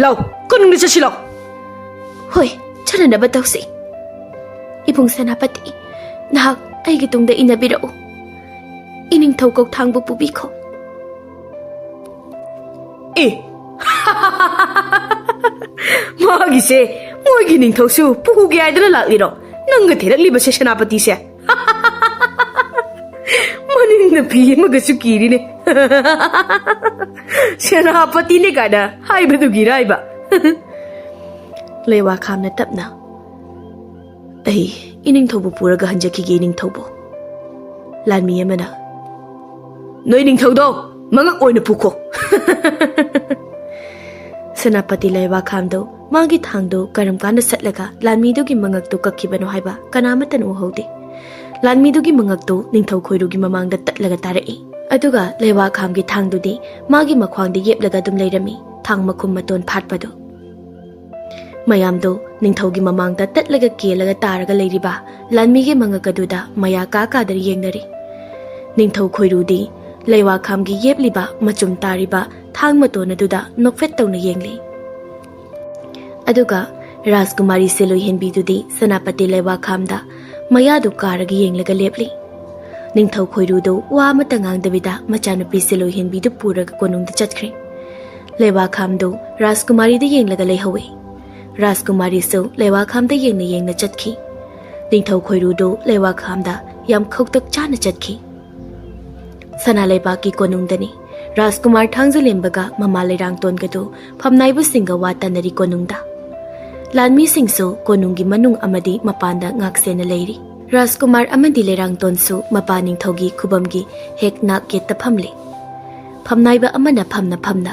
ꯂꯥꯎ, ꯀꯣꯅꯨꯡꯗ ꯆꯠꯁꯤ ꯂꯥꯎ꯫" "ꯍꯣꯏ, ꯆꯠꯅꯅꯕ ꯇꯧꯁꯤ꯫ ꯏꯕꯨꯡ ꯁꯦꯅꯥꯄꯇꯤ, ꯅꯍꯥꯛ ꯑꯩꯒꯤ ꯇꯨꯡꯗ ꯏꯟꯅꯕꯤꯔꯛꯎ꯫ ꯏꯅꯤꯡꯊꯧ ꯀꯧꯊꯥꯡꯕꯨ ꯄꯨꯕꯤꯈꯣ꯫" "ꯑꯦ, ꯃꯥꯒꯤꯁꯦ ꯃꯣꯏꯒꯤ ꯅꯤꯡꯊꯧꯁꯨ ꯄꯨꯒꯦ ꯍꯥꯏꯗꯅ ꯂꯥꯛꯂꯤꯔꯣ? ꯅꯪꯒ ꯊꯤꯔꯛꯂꯤꯕꯁꯦ ꯁꯦꯅꯥꯄꯇꯤꯁꯦ?" ꯃꯅꯤꯡꯗ ꯐꯤ ꯑꯃꯒꯁꯨ ꯀꯤꯔꯤꯅꯦ꯫ "ꯁꯦꯅꯥꯄꯇꯤꯅꯦ" ꯀꯥꯏꯅ ꯍꯥꯏꯕꯗꯨꯒꯤꯔ ꯍꯥꯏꯕ? ꯂꯩꯋꯥ ꯈꯥꯝꯅ ꯇꯞꯅ, "ꯑꯩ ꯏꯅꯤꯡꯊꯧꯕꯨ ꯄꯨꯔꯒ ꯍꯟꯖꯈꯤꯒꯦ, ꯏꯅꯤꯡꯊꯧꯕꯨ꯫" ꯂꯥꯟꯃꯤ ꯑꯃꯅ, "ꯅꯣꯏ ꯅꯤꯡꯊꯧꯗꯣ ꯃꯉꯛ ꯑꯣꯏꯅ ꯄꯨꯈꯣ꯫" ꯁꯦꯅꯥꯄꯇꯤ ꯂꯩꯋꯥ ꯈꯥꯝꯗꯨ ꯃꯥꯒꯤ ꯊꯥꯡꯗꯨ ꯀꯔꯝ ꯀꯥꯟꯗ ꯁꯠꯂꯒ ꯂꯥꯟꯃꯤꯗꯨꯒꯤ ꯃꯉꯛꯇꯨ ꯀꯛꯈꯤꯕꯅꯣ ꯍꯥꯏꯕ ꯀꯅꯥꯃꯠꯇꯅ ꯎꯍꯧꯗꯦ꯫ ꯂꯥꯟꯃꯤꯗꯨꯒꯤ ꯃꯉꯛꯇꯨ ꯅꯤꯡꯊꯧ ꯈꯣꯏꯔꯨꯒꯤ ꯃꯃꯥꯡꯗ ꯇꯠꯂꯒ ꯇꯥꯔꯛꯏ꯫ ꯑꯗꯨꯒ ꯂꯩꯋꯥ ꯈꯥꯝꯒꯤ ꯊꯥꯡꯗꯨꯗꯤ ꯃꯥꯒꯤ ꯃꯈ꯭ꯋꯥꯡꯗ ꯌꯦꯞꯂꯒ ꯑꯗꯨꯝ ꯂꯩꯔꯝꯃꯤ, ꯊꯥꯡ ꯃꯈꯨꯝ ꯃꯇꯣꯟ ꯐꯥꯠꯄꯗꯨ꯫ ꯃꯌꯥꯝꯗꯨ ꯅꯤꯡꯊꯧꯒꯤ ꯃꯃꯥꯡꯗ ꯇꯠꯂꯒ ꯀꯦꯜꯂꯒ ꯇꯥꯔꯒ ꯂꯩꯔꯤꯕ ꯂꯥꯟꯃꯤꯒꯤ ꯃꯉꯛ ꯑꯗꯨꯗ ꯃꯌꯥ ꯀꯥ ꯀꯥꯗꯅ ꯌꯦꯡꯅꯔꯤ꯫ ꯅꯤꯡꯊꯧ ꯈꯣꯏꯔꯨꯗꯤ ꯂꯩꯋꯥ ꯈꯥꯝꯒꯤ ꯌꯦꯞꯂꯤꯕ ꯃꯆꯨꯝ ꯇꯥꯔꯤꯕ ꯊꯥꯡ ꯃꯇꯣꯟ ꯑꯗꯨꯗ ꯅꯣꯛꯐꯦꯠ ꯇꯧꯅ ꯌꯦꯡꯂꯤ꯫ ꯑꯗꯨꯒ ꯔꯥꯖꯀꯨꯃꯥꯔꯤ ꯁꯤꯂꯣꯏ ꯍꯦꯟꯕꯤꯗꯨꯗꯤ ꯁꯦꯅꯥꯄꯇꯤ ꯂꯩꯋꯥ ꯈꯥꯝꯗ ꯃꯌꯥꯗꯨ ꯀꯥꯔꯒ ꯌꯦꯡꯂꯒ ꯂꯦꯞꯂꯤ꯫ ꯅꯤꯡꯊꯧ ꯈꯣꯏꯔꯨꯗꯨ ꯋꯥ ꯑꯃꯠꯇ ꯉꯥꯡꯗꯕꯤꯗ ꯃꯆꯥꯅꯨꯄꯤ ꯁꯤꯂꯣꯏ ꯍꯦꯟꯕꯤꯗꯨ ꯄꯨꯔꯒ ꯀꯣꯅꯨꯡꯗ ꯆꯠꯈ꯭ꯔꯦ꯫ ꯂꯩꯋꯥ ꯈꯥꯝꯗꯨ ꯔꯥꯖꯀꯨꯃꯥꯔꯤꯗ ꯌꯦꯡꯂꯒ ꯂꯩꯍꯧꯏ꯫ ꯔꯥꯖꯀꯨꯃꯥꯔꯤꯁꯨ ꯂꯩꯋꯥꯈꯥꯝꯗ ꯌꯦꯡꯅ ꯌꯦꯡꯅ ꯆꯠꯈꯤ꯫ ꯅꯤꯡꯊꯧ ꯈꯣꯏꯔꯨꯗꯨ ꯂꯩꯋꯥꯈꯥꯝꯗ ꯌꯥꯝ ꯈꯧꯇꯛ ꯆꯥꯅ ꯆꯠꯈꯤ꯫ ꯁꯅꯥ ꯂꯩꯕꯥꯛꯀꯤ ꯀꯣꯅꯨꯡꯗꯅꯤ ꯔꯥꯖꯀꯨꯃꯥꯔ ꯊꯥꯡꯖꯂꯦꯝꯕꯒ ꯃꯃꯥ ꯂꯩꯔꯥꯡꯇꯣꯟꯒꯗꯨ ꯐꯝꯅꯥꯏꯕꯁꯤꯡꯒ ꯋꯥ ꯇꯥꯅꯔꯤ ꯀꯣꯅꯨꯡꯗ꯫ ꯂꯥꯟꯃꯤꯁꯤꯡꯁꯨ ꯀꯣꯅꯨꯡꯒꯤ ꯃꯅꯨꯡ ꯑꯃꯗꯤ ꯃꯄꯥꯟꯗ ꯉꯥꯛꯁꯦꯟꯅ ꯂꯩꯔꯤ꯫ ꯔꯥꯖꯀꯨꯃꯥꯔ ꯑꯃꯗꯤ ꯂꯩꯔꯥꯡꯇꯣꯟꯁꯨ ꯃꯄꯥ ꯅꯤꯡꯊꯧꯒꯤ ꯈꯨꯕꯝꯒꯤ ꯍꯦꯛ ꯅꯥꯛ ꯌꯦꯠꯇ ꯐꯝꯂꯤ꯫ ꯐꯝꯅꯥꯏꯕ ꯑꯃꯅ ꯐꯝꯅ ꯐꯝꯅ,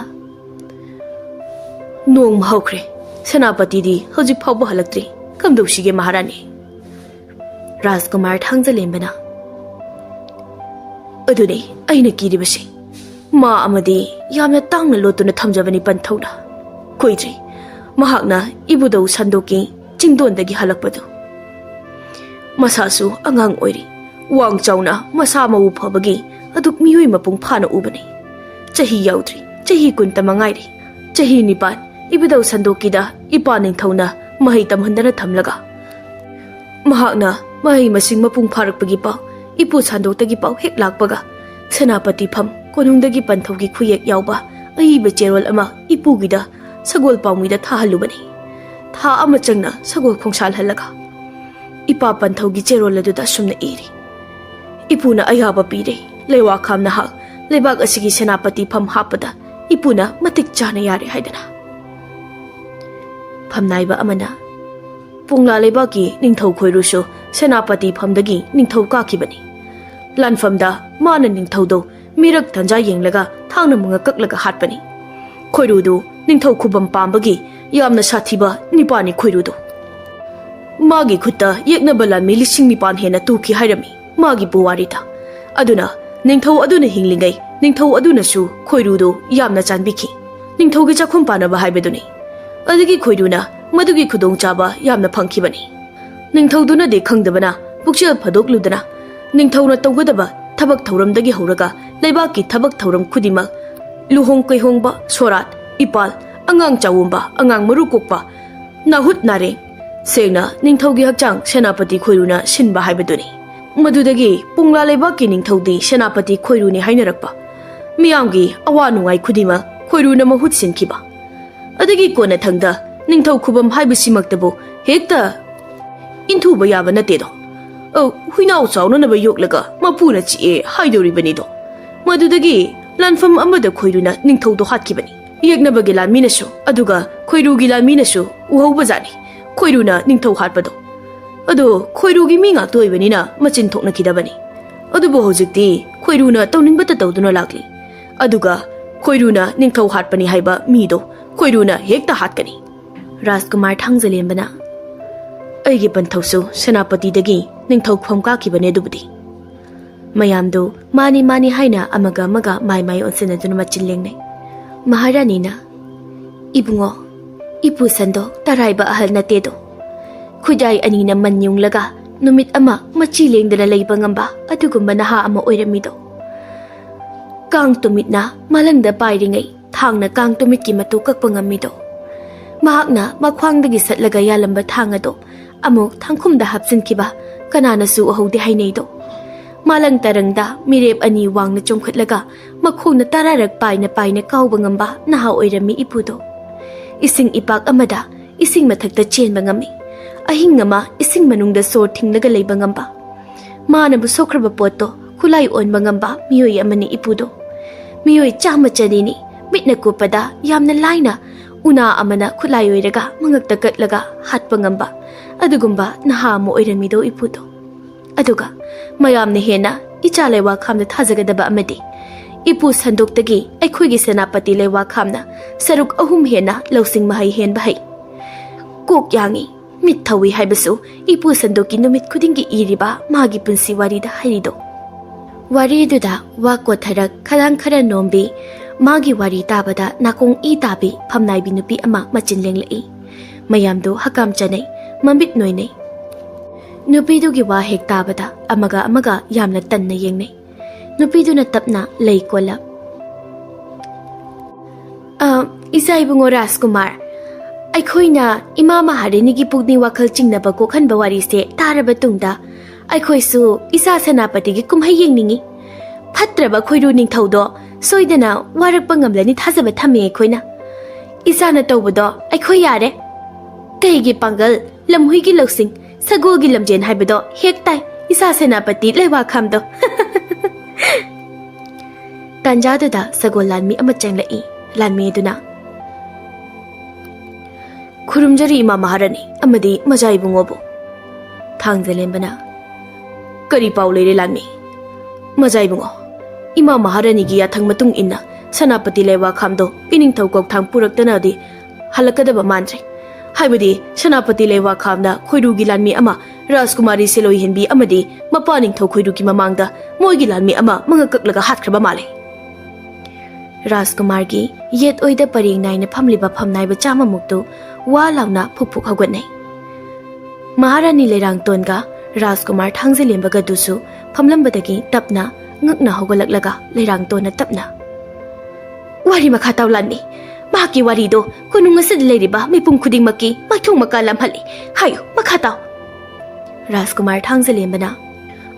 "ꯅꯣꯡꯃ ꯍꯧꯈ꯭ꯔꯦ꯫ ꯁꯦꯅꯥꯄꯇꯤꯗꯤ ꯍꯧꯖꯤꯛ ꯐꯥꯎꯕ ꯍꯜꯂꯛꯇ꯭ꯔꯤ꯫ ꯀꯝꯗꯧꯁꯤꯒꯦ ꯃꯍꯥꯔꯥꯅꯤ?" ꯔꯥꯖꯀꯨꯃꯥꯔ ꯊꯥꯡꯖꯂꯦꯝꯕꯅ, "ꯑꯗꯨꯅꯤ ꯑꯩꯅ ꯀꯤꯔꯤꯕꯁꯤ꯫ ꯃꯥ ꯑꯃꯗꯤ ꯌꯥꯝꯅ ꯇꯥꯡꯅ ꯂꯣꯠꯇꯨꯅ ꯊꯝꯖꯕꯅꯤ ꯄꯟꯊꯧꯅ꯫ ꯀꯨꯏꯗ꯭ꯔꯤ ꯃꯍꯥꯛꯅ ꯏꯕꯨꯙꯧ ꯁꯟꯗꯣꯛꯀꯤ ꯆꯤꯡꯗꯣꯟꯗꯒꯤ ꯍꯜꯂꯛꯄꯗꯨ꯫ ꯃꯁꯥꯁꯨ ꯑꯉꯥꯡ ꯑꯣꯏꯔꯤ꯫ ꯋꯥꯡ ꯆꯥꯎꯅ ꯃꯁꯥ ꯃꯎ ꯐꯕꯒꯤ ꯑꯗꯨꯛ ꯃꯤꯑꯣꯏ ꯃꯄꯨꯡ ꯐꯥꯅ ꯎꯕꯅꯤ꯫ ꯆꯍꯤ ꯌꯥꯎꯗ꯭ꯔꯤ, ꯆꯍꯤ ꯀꯨꯟꯇ ꯃꯉꯥꯏꯔꯤ꯫ ꯆꯍꯤ ꯅꯤꯄꯥꯟ ꯏꯕꯨꯙꯧ ꯁꯟꯗꯣꯛꯀꯤꯗ ꯏꯄꯥ ꯅꯤꯡꯊꯧꯅ ꯃꯍꯩ ꯇꯝꯍꯟꯗꯅ ꯊꯝꯂꯒ, ꯃꯍꯥꯛꯅ ꯃꯍꯩ ꯃꯁꯤꯡ ꯃꯄꯨꯡ ꯐꯥꯔꯛꯄꯒꯤ ꯄꯥꯎ ꯏꯄꯨ ꯁꯟꯗꯣꯛꯇꯒꯤ ꯄꯥꯎ ꯍꯦꯛ ꯂꯥꯛꯄꯒ, ꯁꯦꯅꯥꯄꯇꯤ ꯐꯝ ꯀꯣꯅꯨꯡꯗꯒꯤ ꯄꯟꯊꯧꯒꯤ ꯈꯨꯌꯦꯛ ꯌꯥꯎꯕ ꯑꯏꯕ ꯆꯦꯔꯣꯜ ꯑꯃ ꯏꯄꯨꯒꯤꯗ ꯁꯒꯣꯜ ꯄꯥꯎꯃꯤꯗ ꯊꯥꯍꯜꯂꯨꯕꯅꯤ꯫ ꯊꯥ ꯑꯃ ꯆꯪꯅ ꯁꯒꯣꯜ ꯈꯣꯡꯁꯥꯜꯍꯜꯂꯒ ꯏꯄꯥ ꯄꯟꯊꯧꯒꯤ ꯆꯦꯔꯣꯜ ꯑꯗꯨꯗ ꯑꯁꯨꯝꯅ ꯏꯔꯤ꯫ ꯏꯄꯨꯅ ꯑꯌꯥꯕ ꯄꯤꯔꯦ꯫ ꯂꯩꯋꯥꯈꯥꯝ ꯅꯍꯥꯛ ꯂꯩꯕꯥꯛ ꯑꯁꯤꯒꯤ ꯁꯦꯅꯥꯄꯇꯤ ꯐꯝ ꯍꯥꯞꯄꯗ ꯏꯄꯨꯅ ꯃꯇꯤꯛ ꯆꯥꯅ ꯌꯥꯔꯦ ꯍꯥꯏꯗꯅ꯫ ꯐꯝꯅꯥꯏꯕ ꯑꯃꯅ, ꯄꯨꯡꯂꯥ ꯂꯩꯕꯥꯛꯀꯤ ꯅꯤꯡꯊꯧ ꯈꯣꯏꯔꯨꯁꯨ ꯁꯦꯅꯥꯄꯇꯤ ꯐꯝꯗꯒꯤ ꯅꯤꯡꯊꯧ ꯀꯥꯈꯤꯕꯅꯤ꯫ ꯂꯥꯟꯐꯝꯗ ꯃꯥꯅ ꯅꯤꯡꯊꯧꯗꯨ ꯃꯤꯔꯛ ꯇꯟꯖꯥ ꯌꯦꯡꯂꯒ ꯊꯥꯡꯅ ꯃꯉꯛ ꯀꯛꯂꯒ ꯍꯥꯠꯄꯅꯤ꯫ ꯈꯣꯏꯔꯨꯗꯨ ꯅꯤꯡꯊꯧ ꯈꯨꯕꯝ ꯄꯥꯝꯕꯒꯤ ꯌꯥꯝꯅ ꯁꯥꯊꯤꯕ ꯅꯤꯄꯥꯅꯤ ꯈꯣꯏꯔꯨꯗꯨ꯫ ꯃꯥꯒꯤ ꯈꯨꯠꯇ ꯌꯦꯛꯅꯕ ꯂꯥꯟꯃꯤ ꯂꯤꯁꯤꯡ ꯅꯤꯄꯥꯟ ꯍꯦꯟꯅ ꯇꯨꯈꯤ ꯍꯥꯏꯔꯝꯃꯤ ꯃꯥꯒꯤ ꯄꯨꯋꯥꯔꯤꯗ꯫ ꯑꯗꯨꯅ ꯅꯤꯡꯊꯧ ꯑꯗꯨꯅ ꯍꯤꯡꯂꯤꯉꯩ ꯅꯤꯡꯊꯧ ꯑꯗꯨꯅꯁꯨ ꯈꯣꯏꯔꯨꯗꯨ ꯌꯥꯝꯅ ꯆꯥꯟꯕꯤꯈꯤ꯫ ꯅꯤꯡꯊꯧꯒꯤ ꯆꯥꯛꯈꯨꯝ ꯄꯥꯟꯅꯕ ꯍꯥꯏꯕꯗꯨꯅꯤ꯫ ꯑꯗꯨꯒꯤ ꯈꯣꯏꯔꯨꯅ ꯃꯗꯨꯒꯤ ꯈꯨꯗꯣꯡꯆꯥꯕ ꯌꯥꯝꯅ ꯐꯪꯈꯤꯕꯅꯤ꯫ ꯅꯤꯡꯊꯧꯗꯨꯅꯗꯤ ꯈꯪꯗꯕꯅ ꯄꯨꯛꯆꯦꯜ ꯐꯥꯗꯣꯛꯂꯨꯗꯅ ꯅꯤꯡꯊꯧꯅ ꯇꯧꯒꯗꯕ ꯊꯕꯛ ꯊꯧꯔꯝꯗꯒꯤ ꯍꯧꯔꯒ ꯂꯩꯕꯥꯛꯀꯤ ꯊꯕꯛ ꯊꯧꯔꯝ ꯈꯨꯗꯤꯡꯃꯛ, ꯂꯨꯍꯣꯡ ꯀꯩꯍꯣꯡꯕ, ꯁꯣꯔꯥꯠ, ꯏꯄꯥꯜ, ꯑꯉꯥꯡ ꯆꯥꯎꯝꯕ, ꯑꯉꯥꯡ ꯃꯔꯨ ꯀꯣꯛꯄ, ꯅꯥꯍꯨꯠ ꯅꯥꯔꯦꯡ, ꯁꯦꯡꯅ ꯅꯤꯡꯊꯧꯒꯤ ꯍꯛꯆꯥꯡ ꯁꯦꯅꯥꯄꯇꯤ ꯈꯣꯏꯔꯨꯅ ꯁꯤꯟꯕ ꯍꯥꯏꯕꯗꯨꯅꯤ꯫ ꯃꯗꯨꯗꯒꯤ ꯄꯨꯡꯂꯥ ꯂꯩꯕꯥꯛꯀꯤ ꯅꯤꯡꯊꯧꯗꯤ ꯁꯦꯅꯥꯄꯇꯤ ꯈꯣꯏꯔꯨꯅꯤ ꯍꯥꯏꯅꯔꯛꯄ꯫ ꯃꯤꯌꯥꯝꯒꯤ ꯑꯋꯥ ꯅꯨꯡꯉꯥꯏ ꯈꯨꯗꯤꯡꯃꯛ ꯈꯣꯏꯔꯨꯅ ꯃꯍꯨꯠ ꯁꯤꯟꯈꯤꯕ꯫ ꯑꯗꯨꯒꯤ ꯀꯣꯟꯅꯊꯪꯗ ꯅꯤꯡꯊꯧ ꯈꯨꯕꯝ ꯍꯥꯏꯕꯁꯤꯃꯛꯇꯕꯨ ꯍꯦꯛꯇ ꯏꯟꯊꯨꯕ ꯌꯥꯕ ꯅꯠꯇꯦꯗꯣ꯫ ꯑꯧ, ꯍꯨꯏꯅꯥꯎ ꯆꯥꯎꯅꯅꯕ ꯌꯣꯛꯂꯒ ꯃꯄꯨꯅ ꯆꯤꯛꯑꯦ ꯍꯥꯏꯗꯧꯔꯤꯕꯅꯤꯗꯣ꯫ ꯃꯗꯨꯗꯒꯤ ꯂꯥꯟꯐꯝ ꯑꯃꯗ ꯈꯣꯏꯔꯨꯅ ꯅꯤꯡꯊꯧꯗꯣ ꯍꯥꯠꯈꯤꯕꯅꯤ꯫ ꯌꯦꯛꯅꯕꯒꯤ ꯂꯥꯟꯃꯤꯅꯁꯨ ꯑꯗꯨꯒ ꯈꯣꯏꯔꯨꯒꯤ ꯂꯥꯟꯃꯤꯅꯁꯨ ꯎꯍꯧꯕꯖꯥꯠꯅꯤ ꯈꯣꯏꯔꯨꯅ ꯅꯤꯡꯊꯧ ꯍꯥꯠꯄꯗꯣ꯫ ꯑꯗꯣ ꯈꯣꯏꯔꯨꯒꯤ ꯃꯤ ꯉꯥꯛꯇ ꯑꯣꯏꯕꯅꯤꯅ ꯃꯆꯤꯟ ꯊꯣꯛꯅꯈꯤꯗꯕꯅꯤ꯫ ꯑꯗꯨꯕꯨ ꯍꯧꯖꯤꯛꯇꯤ ꯈꯣꯏꯔꯨꯅ ꯇꯧꯅꯤꯡꯕꯇ ꯇꯧꯗꯨꯅ ꯂꯥꯛꯂꯤ꯫ ꯑꯗꯨꯒ ꯈꯣꯏꯔꯨꯅ ꯅꯤꯡꯊꯧ ꯍꯥꯠꯄꯅꯤ ꯍꯥꯏꯕ ꯃꯤꯗꯣ ꯈꯣꯏꯔꯨꯅ ꯍꯦꯛꯇ ꯍꯥꯠꯀꯅꯤ꯫ ꯔꯥꯖꯀꯨꯃꯥꯔ ꯊꯥꯡꯖꯂꯦꯝꯕꯅ, "ꯑꯩꯒꯤ ꯄꯟꯊꯧꯁꯨ ꯁꯦꯅꯥꯄꯇꯤꯗꯒꯤ ꯅꯤꯡꯊꯧ ꯈꯨꯕꯝ ꯀꯥꯈꯤꯕꯅꯦ ꯑꯗꯨꯕꯨꯗꯤ꯫" ꯃꯌꯥꯝꯗꯨ ꯃꯥꯅꯤ ꯃꯥꯅꯤ ꯍꯥꯏꯅ ꯑꯃꯒ ꯑꯃꯒ ꯃꯥꯏ ꯃꯥꯏ ꯑꯣꯟꯁꯤꯟꯅꯗꯨꯅ ꯃꯆꯤꯟ ꯂꯦꯡꯅꯩ꯫ ꯃꯍꯥꯔꯥꯅꯤꯅ, "ꯏꯕꯨꯡꯉꯣ, ꯏꯄꯨ ꯁꯟꯗꯣ ꯇꯔꯥꯏꯕ ꯑꯍꯜ ꯅꯠꯇꯦꯗꯣ꯫ ꯈꯨꯖꯥꯏ ꯑꯅꯤꯅ ꯃꯟ ꯌꯨꯡꯂꯒ ꯅꯨꯃꯤꯠ ꯑꯃ ꯃꯆꯤ ꯂꯦꯡꯗꯅ ꯂꯩꯕ ꯉꯝꯕ ꯑꯗꯨꯒꯨꯝꯕ ꯅꯍꯥ ꯑꯃ ꯑꯣꯏꯔꯝꯃꯤꯗꯣ꯫ ꯀꯥꯡ ꯇꯨꯃꯤꯠꯅ ꯃꯥꯂꯪꯗ ꯄꯥꯏꯔꯤꯉꯩ ꯊꯥꯡꯅ ꯀꯥꯡ ꯇꯨꯃꯤꯠꯀꯤ ꯃꯇꯨ ꯀꯛꯄ ꯉꯝꯃꯤꯗꯣ꯫ ꯃꯍꯥꯛꯅ ꯃꯈ꯭ꯋꯥꯡꯗꯒꯤ ꯁꯠꯂꯒ ꯌꯥꯜꯂꯝꯕ ꯊꯥꯡ ꯑꯗꯣ ꯑꯃꯨꯛ ꯊꯥꯡꯈꯨꯝꯗ ꯍꯥꯞꯆꯤꯟꯈꯤꯕ ꯀꯅꯥꯅꯁꯨ ꯎꯍꯧꯗꯦ ꯍꯥꯏꯅꯩꯗꯣ꯫ ꯃꯥꯂꯪ ꯇꯔꯪꯗ ꯃꯤꯔꯦꯞ ꯑꯅꯤ ꯋꯥꯡꯅ ꯆꯣꯡꯈꯠꯂꯒ ꯃꯈꯣꯡꯅ ꯇꯔꯥꯔꯛ ꯄꯥꯏꯅ ꯄꯥꯏꯅ ꯀꯥꯎꯕ ꯉꯝꯕ ꯅꯍꯥ ꯑꯣꯏꯔꯝꯃꯤ ꯏꯄꯨꯗꯣ꯫ ꯏꯁꯤꯡ ꯏꯄꯥꯛ ꯑꯃꯗ ꯏꯁꯤꯡ ꯃꯊꯛꯇ ꯆꯦꯟꯕ ꯉꯝꯃꯤ꯫ ꯑꯍꯤꯡ ꯑꯃ ꯏꯁꯤꯡ ꯃꯅꯨꯡꯗ ꯁꯣꯔ ꯊꯤꯡꯂꯒ ꯂꯩꯕ ꯉꯝꯕ꯫ ꯃꯥꯅꯕꯨ ꯁꯣꯛꯈ꯭ꯔꯕ ꯄꯣꯠꯇꯣ ꯈꯨꯠꯂꯥꯏ ꯑꯣꯟꯕ ꯉꯝꯕ ꯃꯤꯑꯣꯏ ꯑꯃꯅꯤ ꯏꯄꯨꯗꯣ꯫ ꯃꯤꯑꯣꯏ ꯆꯥꯝꯃ ꯆꯅꯤꯅꯤ꯫ ꯃꯤꯠꯅ ꯀꯨꯞꯄꯗ ꯌꯥꯝꯅ ꯂꯥꯏꯅ ꯎꯅꯥ ꯑꯃꯅ ꯈꯨꯠꯂꯥꯏ ꯑꯣꯏꯔꯒ ꯃꯉꯛꯇ ꯀꯠꯂꯒ ꯍꯥꯠꯄ ꯉꯝꯕ ꯑꯗꯨꯒꯨꯝꯕ ꯅꯍꯥ ꯑꯃ ꯑꯣꯏꯔꯝꯃꯤꯗꯣ ꯏꯄꯨꯗꯣ꯫ ꯑꯗꯨꯒ ꯃꯌꯥꯝꯅ ꯍꯦꯟꯅ ꯏꯆꯥ ꯂꯩꯋꯥ ꯈꯥꯝꯗ ꯊꯥꯖꯒꯗꯕ ꯑꯃꯗꯤ ꯏꯄꯨ ꯁꯟꯗꯣꯛꯇꯒꯤ ꯑꯩꯈꯣꯏꯒꯤ ꯁꯦꯅꯥꯄꯇꯤ ꯂꯩꯋꯥ ꯈꯥꯝꯅ ꯁꯔꯨꯛ ꯑꯍꯨꯝ ꯍꯦꯟꯅ ꯂꯧꯁꯤꯡ ꯃꯍꯩ ꯍꯦꯟꯕ ꯍꯩ꯫ ꯀꯣꯛ ꯌꯥꯡꯏ, ꯃꯤꯠ ꯊꯧꯏ ꯍꯥꯏꯕꯁꯨ ꯏꯄꯨ ꯁꯟꯗꯣꯛꯀꯤ ꯅꯨꯃꯤꯠ ꯈꯨꯗꯤꯡꯒꯤ ꯏꯔꯤꯕ ꯃꯥꯒꯤ ꯄꯨꯟꯁꯤ ꯋꯥꯔꯤꯗ ꯍꯥꯏꯔꯤꯗꯣ꯫ ꯋꯥꯔꯤꯗꯨꯗ ꯋꯥ ꯀꯣꯊꯔꯛ ꯈꯗꯥꯡ ꯈꯔ ꯅꯣꯝꯕꯤ, ꯃꯥꯒꯤ ꯋꯥꯔꯤ ꯇꯥꯕꯗ ꯅꯥꯀꯣꯡ ꯏ ꯇꯥꯕꯤ ꯐꯝꯅꯥꯏꯕꯤ ꯅꯨꯄꯤ ꯑꯃ ꯃꯆꯤꯟ ꯂꯦꯡꯂꯛꯏ꯫ ꯃꯌꯥꯝꯗꯨ ꯍꯀꯥꯝ ꯆꯟꯅꯩ, ꯃꯃꯤꯠ ꯅꯣꯏꯅꯩ꯫ ꯅꯨꯄꯤꯗꯨꯒꯤ ꯋꯥ ꯍꯦꯛ ꯇꯥꯕꯗ ꯑꯃꯒ ꯑꯃꯒ ꯌꯥꯝꯅ ꯇꯟꯅ ꯌꯦꯡꯅꯩ꯫ ꯅꯨꯄꯤꯗꯨꯅ ꯇꯞꯅ ꯂꯩ ꯀꯣꯜꯂꯞ, "ꯑ, ꯏꯆꯥ ꯏꯕꯨꯡꯉꯣ ꯔꯥꯖꯀꯨꯃꯥꯔ, ꯑꯩꯈꯣꯏꯅ ꯏꯃꯥ ꯃꯍꯥꯔꯥꯅꯤꯒꯤ ꯄꯨꯛꯅꯤꯡ ꯋꯥꯈꯜ ꯆꯤꯡꯅꯕ ꯀꯣꯛꯍꯟꯕ ꯋꯥꯔꯤꯁꯦ ꯇꯥꯔꯕ ꯇꯨꯡꯗ ꯑꯩꯈꯣꯏꯁꯨ ꯏꯆꯥ ꯁꯦꯅꯥꯄꯇꯤꯒꯤ ꯀꯨꯝꯍꯩ ꯌꯦꯡꯅꯤꯡꯏ꯫ ꯐꯠꯇ꯭ꯔꯕ ꯈꯣꯏꯔꯨ ꯅꯤꯡꯊꯧꯗꯣ ꯁꯣꯏꯗꯅ ꯋꯥꯔꯛꯄ ꯉꯝꯂꯅꯤ ꯊꯥꯖꯕ ꯊꯝꯃꯤ ꯑꯩꯈꯣꯏꯅ꯫ ꯏꯆꯥꯅ ꯇꯧꯕꯗꯣ ꯑꯩꯈꯣꯏ ꯌꯥꯔꯦ꯫ ꯀꯩꯒꯤ ꯄꯥꯡꯒꯜ, ꯂꯝꯍꯨꯏꯒꯤ ꯂꯧꯁꯤꯡ, ꯁꯒꯣꯜꯒꯤ ꯂꯝꯖꯦꯟ ꯍꯥꯏꯕꯗꯣ ꯍꯦꯛ ꯇꯥꯏ ꯏꯆꯥ ꯁꯦꯅꯥꯄꯇꯤ ꯂꯩꯋꯥꯈꯥꯝꯗꯣ꯫ ꯇꯥꯟꯖꯥꯗꯨꯗ ꯁꯒꯣꯜ ꯂꯥꯟꯃꯤ ꯑꯃ ꯆꯪꯂꯛꯏ꯫ ꯂꯥꯟꯃꯤ ꯑꯗꯨꯅ, "ꯈꯨꯔꯨꯝꯖꯔꯤ ꯏꯃꯥ ꯃꯍꯥꯔꯥꯅꯤ ꯑꯃꯗꯤ ꯃꯖꯥ ꯏꯕꯨꯡꯉꯣꯕꯨ꯫" ꯊꯥꯡꯖꯂꯦꯝꯕꯅ, "ꯀꯔꯤ ꯄꯥꯎ ꯂꯩꯔꯦ ꯂꯥꯟꯃꯤ?" "ꯃꯖꯥ ꯏꯕꯨꯡꯉꯣ, ꯏꯃꯥ ꯃꯍꯥꯔꯥꯅꯤꯒꯤ ꯌꯥꯊꯪ ꯃꯇꯨꯡ ꯏꯟꯅ ꯁꯦꯅꯥꯄꯇꯤ ꯂꯩꯋꯥꯈꯥꯝꯗꯣ ꯏꯅꯤꯡꯊꯧ ꯀꯧꯊꯥꯡ ꯄꯨꯔꯛꯇꯅꯗꯤ ꯍꯜꯂꯛꯀꯗꯕ ꯃꯥꯟꯗ꯭ꯔꯦ꯫ ꯍꯥꯏꯕꯗꯤ ꯁꯦꯅꯥꯄꯇꯤ ꯂꯩꯋꯥꯈꯥꯝꯅ ꯈꯣꯏꯔꯨꯒꯤ ꯂꯥꯟꯃꯤ ꯑꯃ, ꯔꯥꯖꯀꯨꯃꯥꯔꯤ ꯁꯤꯂꯣꯏ ꯍꯦꯟꯕꯤ ꯑꯃꯗꯤ ꯃꯄꯥ ꯅꯤꯡꯊꯧ ꯈꯣꯏꯔꯨꯒꯤ ꯃꯃꯥꯡꯗ ꯃꯣꯏꯒꯤ ꯂꯥꯟꯃꯤ ꯑꯃ ꯃꯉꯛ ꯀꯛꯂꯒ ꯍꯥꯠꯈ꯭ꯔꯕ ꯃꯥꯜꯂꯦ꯫" ꯔꯥꯖꯀꯨꯃꯥꯔꯒꯤ ꯌꯦꯠ ꯑꯣꯏꯗ ꯄꯔꯦꯡ ꯅꯥꯏꯅ ꯐꯝꯂꯤꯕ ꯐꯝꯅꯥꯏꯕ ꯆꯥꯝꯃꯃꯨꯛꯇꯨ ꯋꯥ ꯂꯥꯎꯅ ꯐꯨꯛ ꯐꯨꯛ ꯍꯧꯒꯠꯅꯩ꯫ ꯃꯍꯥꯔꯥꯅꯤ ꯂꯩꯔꯥꯡꯇꯣꯟꯒ ꯔꯥꯖꯀꯨꯃꯥꯔ ꯊꯥꯡꯖꯂꯦꯝꯕꯒꯗꯨꯁꯨ ꯐꯝꯂꯝꯕꯗꯒꯤ ꯇꯞꯅ ꯉꯛꯅ ꯍꯧꯒꯠꯂꯛꯂꯒ ꯂꯩꯔꯥꯡꯇꯣꯟꯅ ꯇꯞꯅ, "ꯋꯥꯔꯤ ꯃꯈꯥ ꯇꯥꯎ ꯂꯥꯟꯃꯤ꯫ ꯃꯍꯥꯛꯀꯤ ꯋꯥꯔꯤꯗꯣ ꯀꯣꯅꯨꯡ ꯑꯁꯤꯗ ꯂꯩꯔꯤꯕ ꯃꯤꯄꯨꯝ ꯈꯨꯗꯤꯡꯃꯛꯀꯤ ꯃꯥꯏꯊꯣꯡ ꯃꯀꯥ ꯂꯥꯝꯍꯜꯂꯤ꯫ ꯍꯥꯏꯌꯨ, ꯃꯈꯥ ꯇꯥꯎ꯫" ꯔꯥꯖꯀꯨꯃꯥꯔ ꯊꯥꯡꯖꯂꯦꯝꯕꯅ,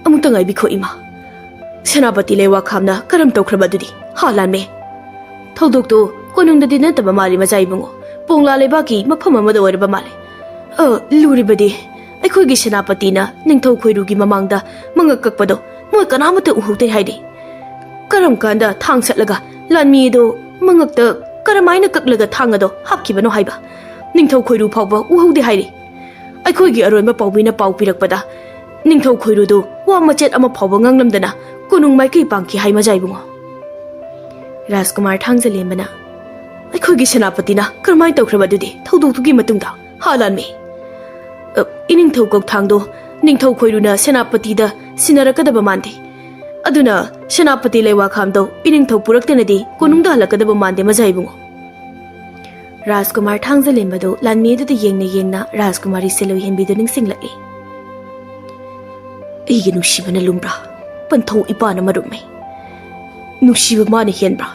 "ꯑꯃꯨꯛꯇ ꯉꯥꯏꯕꯤꯈꯣ ꯏꯃꯥ꯫ ꯁꯦꯅꯥꯄꯇꯤ ꯂꯩꯋꯥꯈꯥꯝꯅ ꯀꯔꯝ ꯇꯧꯈ꯭ꯔꯕ ꯑꯗꯨꯗꯤ, ꯍꯥ ꯂꯥꯟꯃꯤ?" "ꯊꯧꯗꯣꯛꯇꯨ ꯀꯣꯅꯨꯡꯗꯗꯤ ꯅꯠꯇꯕ ꯃꯥꯜꯂꯤ ꯃꯖꯥ ꯏꯕꯨꯡꯉꯣ꯫ ꯄꯣꯡꯂꯥ ꯂꯩꯕꯥꯛꯀꯤ ꯃꯐꯝ ꯑꯃꯗ ꯑꯣꯏꯔꯕ ꯃꯥꯜꯂꯦ꯫ ꯑ, ꯂꯨꯔꯤꯕꯗꯤ ꯑꯩꯈꯣꯏꯒꯤ ꯁꯦꯅꯥꯄꯇꯤꯅ ꯅꯤꯡꯊꯧ ꯈꯣꯏꯔꯨꯒꯤ ꯃꯃꯥꯡꯗ ꯃꯉꯛ ꯀꯛꯄꯗꯣ ꯃꯣꯏ ꯀꯅꯥꯃꯠꯇ ꯎꯍꯧꯗꯦ ꯍꯥꯏꯔꯤ꯫ ꯀꯔꯝ ꯀꯥꯟꯗ ꯊꯥꯡ ꯁꯠꯂꯒ ꯂꯥꯟꯃꯤ ꯑꯗꯨ ꯃꯉꯛꯇ ꯀꯔꯝꯍꯥꯏꯅ ꯀꯛꯂꯒ ꯊꯥꯡ ꯑꯗꯣ ꯍꯥꯞꯈꯤꯕꯅꯣ ꯍꯥꯏꯕ ꯅꯤꯡꯊꯧ ꯈꯣꯏꯔꯨ ꯐꯥꯎꯕ ꯎꯍꯧꯗꯦ ꯍꯥꯏꯔꯤ꯫ ꯑꯩꯈꯣꯏꯒꯤ ꯑꯔꯣꯟꯕ ꯄꯥꯎꯃꯤꯅ ꯄꯥꯎ ꯄꯤꯔꯛꯄꯗ ꯅꯤꯡꯊꯧ ꯈꯣꯏꯔꯨꯗꯨ ꯋꯥ ꯃꯆꯦꯠ ꯑꯃ ꯐꯥꯎꯕ ꯉꯥꯡꯂꯝꯗꯅ ꯀꯣꯅꯨꯡ ꯃꯥꯏꯀꯩ ꯄꯥꯡꯈꯤ ꯍꯥꯏ ꯃꯖꯥ ꯏꯕꯨꯡꯉꯣ꯫" ꯔꯥꯖꯀꯨꯃꯥꯔ ꯊꯥꯡꯖꯂꯦꯝꯕꯅ, "ꯑꯩꯈꯣꯏꯒꯤ ꯁꯦꯅꯥꯄꯇꯤꯅ ꯀꯔꯝꯍꯥꯏꯅ ꯇꯧꯈ꯭ꯔꯕ ꯑꯗꯨꯗꯤ ꯊꯧꯗꯣꯛꯇꯨꯒꯤ ꯃꯇꯨꯡꯗ, ꯍꯥ ꯂꯥꯟꯃꯤ?" "ꯑ, ꯏꯅꯤꯡꯊꯧ ꯀꯧꯊꯥꯡꯗꯣ ꯅꯤꯡꯊꯧ ꯈꯣꯏꯔꯨꯅ ꯁꯦꯅꯥꯄꯇꯤꯗ ꯁꯤꯟꯅꯔꯛꯀꯗꯕ ꯃꯥꯟꯗꯦ꯫ ꯑꯗꯨꯅ ꯁꯦꯅꯥꯄꯇꯤ ꯂꯩꯋꯥꯈꯥꯝꯗꯣ ꯏꯅꯤꯡꯊꯧ ꯄꯨꯔꯛꯇꯅꯗꯤ ꯀꯣꯅꯨꯡꯗ ꯍꯜꯂꯛꯀꯗꯕ ꯃꯥꯟꯗꯦ ꯃꯖꯥ ꯏꯕꯨꯡꯉꯣ꯫" ꯔꯥꯖꯀꯨꯃꯥꯔ ꯊꯥꯡꯖꯂꯦꯝꯕꯗꯨ ꯂꯥꯟꯃꯤ ꯑꯗꯨꯗ ꯌꯦꯡꯅ ꯌꯦꯡꯅ ꯔꯥꯖꯀꯨꯃꯥꯔꯤ ꯁꯤꯂꯣꯏ ꯍꯦꯟꯕꯤꯗꯨ ꯅꯤꯡꯁꯤꯡꯂꯛꯏ꯫ "ꯑꯩꯒꯤ ꯅꯨꯡꯁꯤꯕꯅ ꯂꯨꯝꯕ꯭ꯔꯥ? ꯄꯟꯊꯧ ꯏꯄꯥꯅ ꯃꯔꯨꯝꯃꯤ꯫ ꯅꯨꯡꯁꯤꯕ ꯃꯥꯅ ꯍꯦꯟꯕ꯭ꯔꯥ?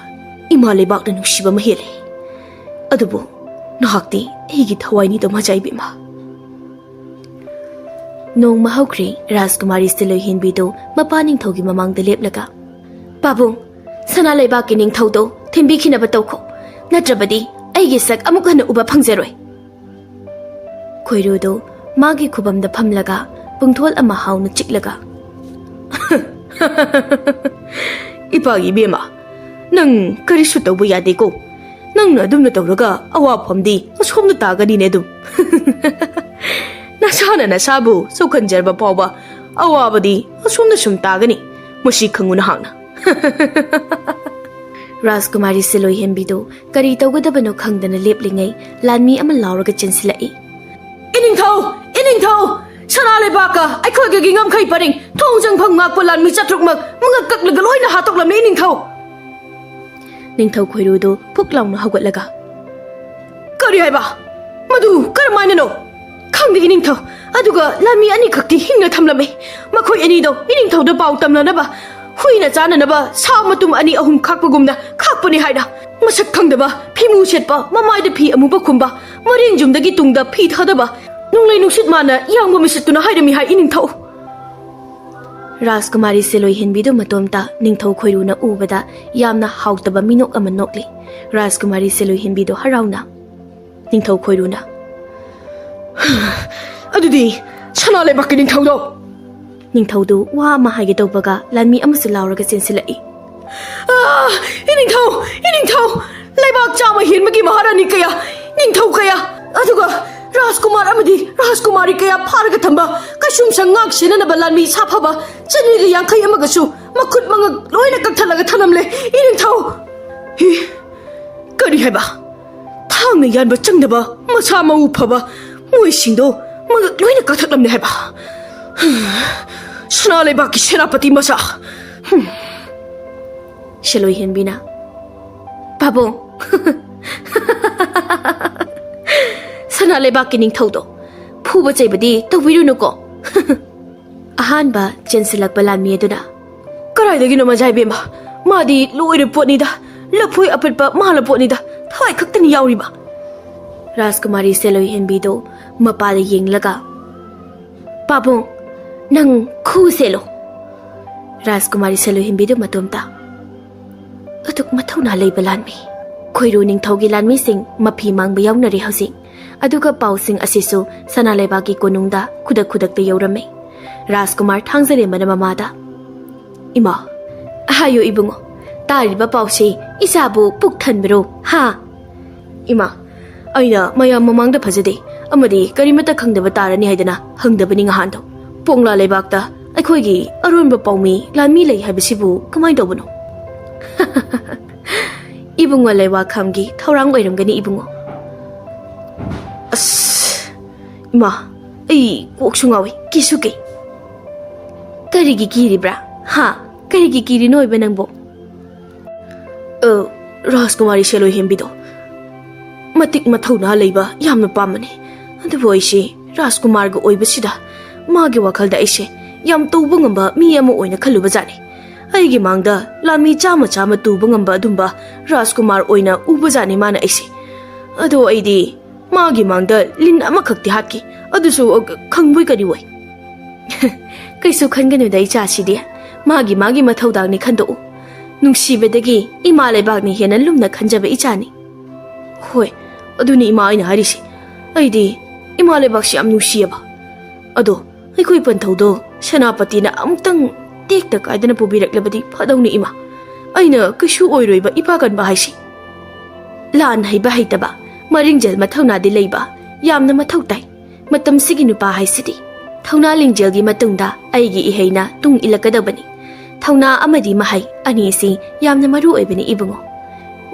ꯏꯃꯥ ꯂꯩꯕꯥꯛꯅ ꯅꯨꯡꯁꯤꯕ ꯑꯃ ꯍꯦꯜꯂꯤ꯫ ꯑꯗꯨꯕꯨ ꯅꯍꯥꯛꯇꯤ ꯑꯩꯒꯤ ꯊꯋꯥꯏꯅꯤꯗꯣ ꯃꯖꯥ ꯏꯕꯦꯝꯃ꯫" ꯅꯣꯡꯃ ꯍꯧꯈ꯭ꯔꯦ꯫ ꯔꯥꯖꯀꯨꯃꯥꯔꯤ ꯁꯤꯂꯣꯏ ꯍꯦꯟꯕꯤꯗꯨ ꯃꯄꯥ ꯅꯤꯡꯊꯧꯒꯤ ꯃꯃꯥꯡꯗ ꯂꯦꯞꯂꯒ, "ꯄꯥꯕꯨꯡ, ꯁꯅꯥ ꯂꯩꯕꯥꯛꯀꯤ ꯅꯤꯡꯊꯧꯗꯣ ꯊꯤꯟꯕꯤꯈꯤꯅꯕ ꯇꯧꯈꯣ, ꯅꯠꯇ꯭ꯔꯕꯗꯤ ꯑꯩꯒꯤ ꯁꯛ ꯑꯃꯨꯛ ꯍꯟꯅ ꯎꯕ ꯐꯪꯖꯔꯣꯏ꯫ ꯈꯣꯏꯔꯨꯗꯨ ꯃꯥꯒꯤ ꯈꯨꯕꯝꯗ ꯐꯝꯂꯒ ꯄꯨꯡꯊꯣꯜ ꯑꯃ ꯍꯥꯎꯅ ꯆꯤꯛꯂꯒ, "ꯏꯄꯥꯒꯤ ꯏꯕꯦꯝꯃ, ꯅꯪ ꯀꯔꯤꯁꯨ ꯇꯧꯕ ꯌꯥꯗꯦꯀꯣ꯫ ꯅꯪꯅ ꯑꯗꯨꯝꯅ ꯇꯧꯔꯒ ꯑꯋꯥꯐꯝꯗꯤ ꯑꯁꯣꯝꯗ ꯇꯥꯒꯅꯤꯅꯦ ꯑꯗꯨꯝ꯫ ꯅꯁꯥꯅ ꯅꯁꯥꯕꯨ ꯆꯥꯎꯈꯟꯖꯔꯕ ꯐꯥꯎꯕ ꯑꯋꯥꯕꯗꯤ ꯑꯁꯣꯝꯗ ꯁꯨꯝ ꯇꯥꯒꯅꯤ꯫ ꯃꯁꯤ ꯈꯪꯉꯨ ꯅꯍꯥꯛꯅ꯫" ꯔꯥꯖꯀꯨꯃꯥꯔꯤ ꯁꯤꯂꯣꯏ ꯍꯦꯟꯕꯤꯗꯨ ꯀꯔꯤ ꯇꯧꯒꯗꯕꯅꯣ ꯈꯪꯗꯅ ꯂꯦꯞꯂꯤꯉꯩ, ꯂꯥꯟꯃꯤ ꯑꯃ ꯂꯥꯎꯔꯒ ꯆꯦꯟꯁꯤꯜꯂꯛꯏ꯫ "ꯏꯅꯤꯡꯊꯧ! ꯏꯅꯤꯡꯊꯧ! ꯁꯅꯥ ꯂꯩꯕꯥꯛꯀ ꯑꯩꯈꯣꯏꯒꯒꯤ ꯉꯝꯈꯩ ꯄꯔꯤꯡ, ꯊꯣꯡ ꯆꯪꯐꯝ ꯉꯥꯛꯄ ꯂꯥꯟꯃꯤ ꯆꯥꯇ꯭ꯔꯨꯛꯃꯛ ꯃꯉꯛ ꯀꯛꯂꯒ ꯂꯣꯏꯅ ꯍꯥꯠꯇꯣꯛꯂꯝꯂꯦ, ꯏꯅꯤꯡꯊꯧ!" ꯅꯤꯡꯊꯧ ꯈꯣꯏꯔꯨꯗꯨ ꯐꯨꯛ ꯂꯥꯎꯅ ꯍꯧꯒꯠꯂꯒ, "ꯀꯔꯤ ꯍꯥꯏꯕ? ꯃꯗꯨ ꯀꯔꯝꯍꯥꯏꯅꯅꯣ?" "ꯈꯪꯗꯦ, ꯏꯅꯤꯡꯊꯧ꯫ ꯑꯗꯨꯒ ꯂꯥꯟꯃꯤ ꯑꯅꯤꯈꯛꯇꯤ ꯍꯤꯡꯅ ꯊꯝꯂꯝꯃꯤ꯫ ꯃꯈꯣꯏ ꯑꯅꯤꯗꯣ ꯏꯅꯤꯡꯊꯧꯗ ꯄꯥꯎ ꯇꯝꯅꯅꯕ ꯍꯨꯏꯅ ꯆꯥꯅꯅꯕ ꯁꯥ ꯃꯇꯨꯝ ꯑꯅꯤ ꯑꯍꯨꯝ ꯈꯥꯛꯄꯒꯨꯝꯅ ꯈꯥꯛꯄꯅꯤ ꯍꯥꯏꯅ꯫ ꯃꯁꯛ ꯈꯪꯗꯕ, ꯐꯤꯃꯨ ꯁꯦꯠꯄ, ꯃꯃꯥꯏꯗ ꯐꯤ ꯑꯃꯨꯕ ꯈꯨꯝꯕ, ꯃꯔꯦꯡ ꯌꯨꯝꯗꯒꯤ ꯇꯨꯡꯗ ꯐꯤ ꯊꯥꯗꯕ, ꯅꯣꯡꯂꯩ ꯅꯨꯡꯁꯤꯠ ꯃꯥꯅ ꯌꯥꯡꯕ ꯃꯤꯁꯤꯠꯇꯨꯅ ꯍꯥꯏꯔꯝꯃꯤ ꯍꯥꯏ, ꯏꯅꯤꯡꯊꯧ꯫" ꯔꯥꯖꯀꯨꯃꯥꯔꯤ ꯁꯤꯂꯣꯏ ꯍꯦꯟꯕꯤꯗꯨ ꯃꯇꯣꯝꯇ ꯅꯤꯡꯊꯧ ꯈꯣꯏꯔꯨꯅ ꯎꯕꯗ ꯌꯥꯝꯅ ꯍꯥꯎꯇꯕ ꯃꯤꯅꯣꯛ ꯑꯃ ꯅꯣꯛꯂꯤ꯫ ꯔꯥꯖꯀꯨꯃꯥꯔꯤ ꯁꯤꯂꯣꯏ ꯍꯦꯟꯕꯤꯗꯨ ꯍꯔꯥꯎꯅ, ꯅꯤꯡꯊꯧ ꯈꯣꯏꯔꯨꯅ, "ꯑꯗꯨꯗꯤ ꯁꯅꯥ ꯂꯩꯕꯥꯛꯀꯤ ꯅꯤꯡꯊꯧꯗꯣ!" ꯅꯤꯡꯊꯧꯗꯨ ꯋꯥ ꯑꯃ ꯍꯥꯏꯒꯦ ꯇꯧꯕꯒ ꯂꯥꯟꯃꯤ ꯑꯃꯁꯨ ꯂꯥꯎꯔꯒ ꯆꯦꯟꯁꯤꯜꯂꯛꯏ꯫ "ꯑꯥ! ꯏꯅꯤꯡꯊꯧ! ꯏꯅꯤꯡꯊꯧ! ꯂꯩꯕꯥꯛ ꯆꯥꯝꯃ ꯍꯦꯟꯕꯒꯤ ꯃꯍꯥꯔꯥꯅꯤ ꯀꯌꯥ, ꯅꯤꯡꯊꯧ ꯀꯌꯥ, ꯑꯗꯨꯒ ꯔꯥꯖꯀꯨꯃꯥꯔ ꯑꯃꯗꯤ ꯔꯥꯖꯀꯨꯃꯥꯔꯤ ꯀꯌꯥ ꯐꯥꯔꯒ ꯊꯝꯕ ꯀꯩꯁꯨꯝꯁꯪ ꯉꯥꯛ ꯁꯦꯟꯅꯅꯕ ꯂꯥꯟꯃꯤ ꯁꯥꯐꯕ ꯆꯅꯤꯒ ꯌꯥꯡꯈꯩ ꯑꯃꯒꯁꯨ ꯃꯈꯨꯠ ꯃꯉꯛ ꯂꯣꯏꯅ ꯀꯛꯊꯠꯂꯒ ꯊꯅꯝꯂꯦ, ꯏꯅꯤꯡꯊꯧ!" ꯍꯤ! ꯀꯔꯤ ꯍꯥꯏꯕ? ꯊꯥꯡꯅ ꯌꯥꯟꯕ ꯆꯪꯗꯕ, ꯃꯁꯥ ꯃꯎ ꯐꯕ ꯃꯣꯏꯁꯤꯡꯗꯣ ꯃꯉꯛ ꯂꯣꯏꯅ ꯀꯛꯊꯠꯂꯝꯂꯦ ꯍꯥꯏꯕ? ꯁꯅꯥ ꯂꯩꯕꯥꯛꯀꯤ ꯁꯦꯅꯥꯄꯇꯤ ꯃꯆꯥ! ꯁꯤꯂꯣꯏ ꯍꯦꯟꯕꯤꯅ, "ꯄꯥꯕꯨꯡ, ꯁꯅꯥ ꯂꯩꯕꯥꯛꯀꯤ ꯅꯤꯡꯊꯧꯗꯣ ꯐꯨꯕ ꯆꯩꯕꯗꯤ ꯇꯧꯕꯤꯔꯨꯅꯨꯀꯣ꯫" ꯑꯍꯥꯟꯕ ꯆꯦꯟꯁꯤꯜꯂꯛꯄ ꯂꯥꯟꯃꯤ ꯑꯗꯨꯅ, "ꯀꯗꯥꯏꯗꯒꯤꯅꯣ ꯃꯖꯥ ꯏꯕꯦꯝꯃ? ꯃꯥꯗꯤ ꯂꯣꯏꯔ ꯄꯣꯠꯅꯤꯗ, ꯂꯐꯣꯏ ꯑꯄꯠꯄ ꯃꯥꯜꯂ ꯄꯣꯠꯅꯤꯗ, ꯊꯋꯥꯏ ꯈꯛꯇꯅꯤ ꯌꯥꯎꯔꯤꯕ꯫" ꯔꯥꯖꯀꯨꯃꯥꯔꯤ ꯁꯦꯂꯣꯏ ꯍꯦꯟꯕꯤꯗꯣ ꯃꯄꯥꯗ ꯌꯦꯡꯂꯒ, "ꯄꯥꯕꯨꯡ, ꯅꯪ ꯈꯨ ꯁꯦꯂꯣ꯫" ꯔꯥꯖꯀꯨꯃꯥꯔꯤ ꯁꯦꯂꯣꯏ ꯍꯦꯟꯕꯤꯗꯣ ꯃꯇꯣꯝꯇ, "ꯑꯗꯨꯛ ꯃꯊꯧꯅꯥ ꯂꯩꯕ ꯂꯥꯟꯃꯤ, ꯈꯣꯏꯔꯨ ꯅꯤꯡꯊꯧꯒꯤ ꯂꯥꯟꯃꯤꯁꯤꯡ ꯃꯐꯤ ꯃꯥꯡꯕ ꯌꯥꯎꯅꯔꯦ ꯍꯧꯖꯤꯛ꯫ ꯑꯗꯨꯒ ꯄꯥꯎꯁꯤꯡ ꯑꯁꯤꯁꯨ ꯁꯅꯥ ꯂꯩꯕꯥꯛꯀꯤ ꯀꯣꯅꯨꯡꯗ ꯈꯨꯗꯛ ꯈꯨꯗꯛꯇ ꯌꯧꯔꯝꯃꯤ꯫ ꯔꯥꯖꯀꯨꯃꯥꯔ ꯊꯥꯡꯖꯔꯦꯝꯕꯅ ꯃꯃꯥꯗ, "ꯏꯃꯥ, ꯍꯥꯏꯌꯨ ꯏꯕꯨꯡꯉꯣ, ꯇꯥꯔꯤꯕ ꯄꯥꯎꯁꯤ ꯏꯆꯥꯕꯨ ꯄꯨꯛ ꯊꯟꯕꯔꯣ? ꯍꯥ?" "ꯏꯃꯥ, ꯑꯩꯅ ꯃꯌꯥꯝ ꯃꯃꯥꯡꯗ ꯐꯖꯗꯦ ꯑꯃꯗꯤ ꯀꯔꯤꯃꯠꯇ ꯈꯪꯗꯕ ꯇꯥꯔꯅꯤ ꯍꯥꯏꯗꯅ ꯍꯪꯗꯕꯅꯤ ꯉꯍꯥꯟꯗꯣ꯫ ꯄꯣꯡꯂꯥ ꯂꯩꯕꯥꯛꯇ ꯑꯩꯈꯣꯏꯒꯤ ꯑꯔꯣꯟꯕ ꯄꯥꯎꯃꯤ ꯂꯥꯟꯃꯤ ꯂꯩ ꯍꯥꯏꯕꯁꯤꯕꯨ ꯀꯃꯥꯏꯅ ꯇꯧꯕꯅꯣ?" "ꯏꯕꯨꯡꯉꯣ ꯂꯩꯋꯥ ꯈꯥꯝꯒꯤ ꯊꯧꯔꯥꯡ ꯑꯣꯏꯔꯝꯒꯅꯤ ꯏꯕꯨꯡꯉꯣ꯫" "ꯑꯁ, ꯏꯃꯥ, ꯑꯩ ꯀꯣꯛꯁꯨ ꯉꯥꯎꯏ, ꯀꯤꯁꯨ ꯀꯤ꯫" "ꯀꯔꯤꯒꯤ ꯀꯤꯔꯤꯕ꯭ꯔꯥ? ꯍꯥ? ꯀꯔꯤꯒꯤ ꯀꯤꯔꯤꯅꯣ ꯑꯣꯏꯕ ꯅꯪꯕꯨ?" "ꯑ, ꯔꯥꯖꯀꯨꯃꯥꯔꯤ ꯁꯦꯂꯣꯏ ꯍꯦꯝꯕꯤꯗꯣ ꯃꯇꯤꯛ ꯃꯊꯧꯅꯥ ꯂꯩꯕ ꯌꯥꯝꯅ ꯄꯥꯝꯕꯅꯤ꯫ ꯑꯗꯨꯕꯨ ꯑꯩꯁꯦ ꯔꯥꯖꯀꯨꯃꯥꯔꯒ ꯑꯣꯏꯕꯁꯤꯗ ꯃꯥꯒꯤ ꯋꯥꯈꯜꯗ ꯑꯩꯁꯦ ꯌꯥꯝ ꯇꯧꯕ ꯉꯝꯕ ꯃꯤ ꯑꯃ ꯑꯣꯏꯅ ꯈꯜꯂꯨꯕꯖꯥꯠꯅꯤ꯫ ꯑꯩꯒꯤ ꯃꯥꯡꯗ ꯂꯥꯟꯃꯤ ꯆꯥꯝꯃ ꯆꯥꯝꯃ ꯇꯨꯕ ꯉꯝꯕ ꯑꯗꯨꯝꯕ ꯔꯥꯖꯀꯨꯃꯥꯔ ꯑꯣꯏꯅ ꯎꯕꯖꯥꯠꯅꯤ ꯃꯥꯅ ꯑꯩꯁꯦ꯫ ꯑꯗꯣ ꯑꯩꯗꯤ ꯃꯥꯒꯤ ꯃꯥꯡꯗ ꯂꯤꯟ ꯑꯃꯈꯛꯇꯤ ꯍꯥꯠꯈꯤ꯫ ꯑꯗꯨꯁꯨ, ꯑ, ꯈꯪꯕꯣꯏ ꯀꯔꯤꯕꯣꯏ꯫" "ꯀꯩꯁꯨ ꯈꯟꯒꯅꯨꯗ ꯏꯆꯥꯁꯤꯗꯤ, ꯃꯥꯒꯤ ꯃꯥꯒꯤ ꯃꯊꯧꯗꯥꯡꯅꯤ ꯈꯟꯗꯣꯛꯎ꯫ ꯅꯨꯡꯁꯤꯕꯗꯒꯤ ꯏꯃꯥ ꯂꯩꯕꯥꯛꯅ ꯍꯦꯟꯅ ꯂꯨꯝꯅ ꯈꯟꯖꯕ ꯏꯆꯥꯅꯤ꯫" "ꯍꯣꯏ, ꯑꯗꯨꯅꯤ ꯏꯃꯥ ꯑꯩꯅ ꯍꯥꯏꯔꯤꯁꯦ꯫ ꯑꯩꯗꯤ ꯏꯃꯥ ꯂꯩꯕꯥꯛꯁꯤ ꯌꯥꯝ ꯅꯨꯡꯁꯤꯌꯦꯕ꯫ ꯑꯗꯣ ꯑꯩꯈꯣꯏ ꯄꯟꯊꯧꯗꯣ ꯁꯦꯅꯥꯄꯇꯤꯅ ꯑꯃꯨꯛꯇꯪ ꯇꯦꯛꯇ ꯀꯥꯏꯗꯅ ꯄꯨꯕꯤꯔꯛꯂꯕꯗꯤ ꯐꯗꯧꯅꯤ ꯏꯃꯥ꯫ ꯑꯩꯅ ꯀꯩꯁꯨ ꯑꯣꯏꯔꯣꯏꯕ ꯏꯄꯥ ꯀꯟꯕ ꯍꯥꯏꯁꯦ꯫ ꯂꯥꯟ ꯍꯩꯕ ꯍꯩꯇꯕ, ꯃꯔꯤꯡꯖꯦꯜ ꯃꯊꯧꯅꯥꯗꯤ ꯂꯩꯕ ꯌꯥꯝꯅ ꯃꯊꯧ ꯇꯥꯏ꯫ ꯃꯇꯝꯁꯤꯒꯤ ꯅꯨꯄꯥ ꯍꯥꯏꯁꯤꯗꯤ ꯊꯧꯅꯥ ꯂꯤꯡꯖꯦꯜꯒꯤ ꯃꯇꯨꯡꯗ ꯑꯩꯒꯤ ꯏꯍꯩꯅ ꯇꯨꯡ ꯏꯜꯂꯛꯀꯗꯕꯅꯤ꯫ ꯊꯧꯅꯥ ꯑꯃꯗꯤ ꯃꯍꯩ ꯑꯅꯤꯁꯤ ꯌꯥꯝꯅ ꯃꯔꯨ ꯑꯣꯏꯕꯅꯤ ꯏꯕꯨꯡꯉꯣ꯫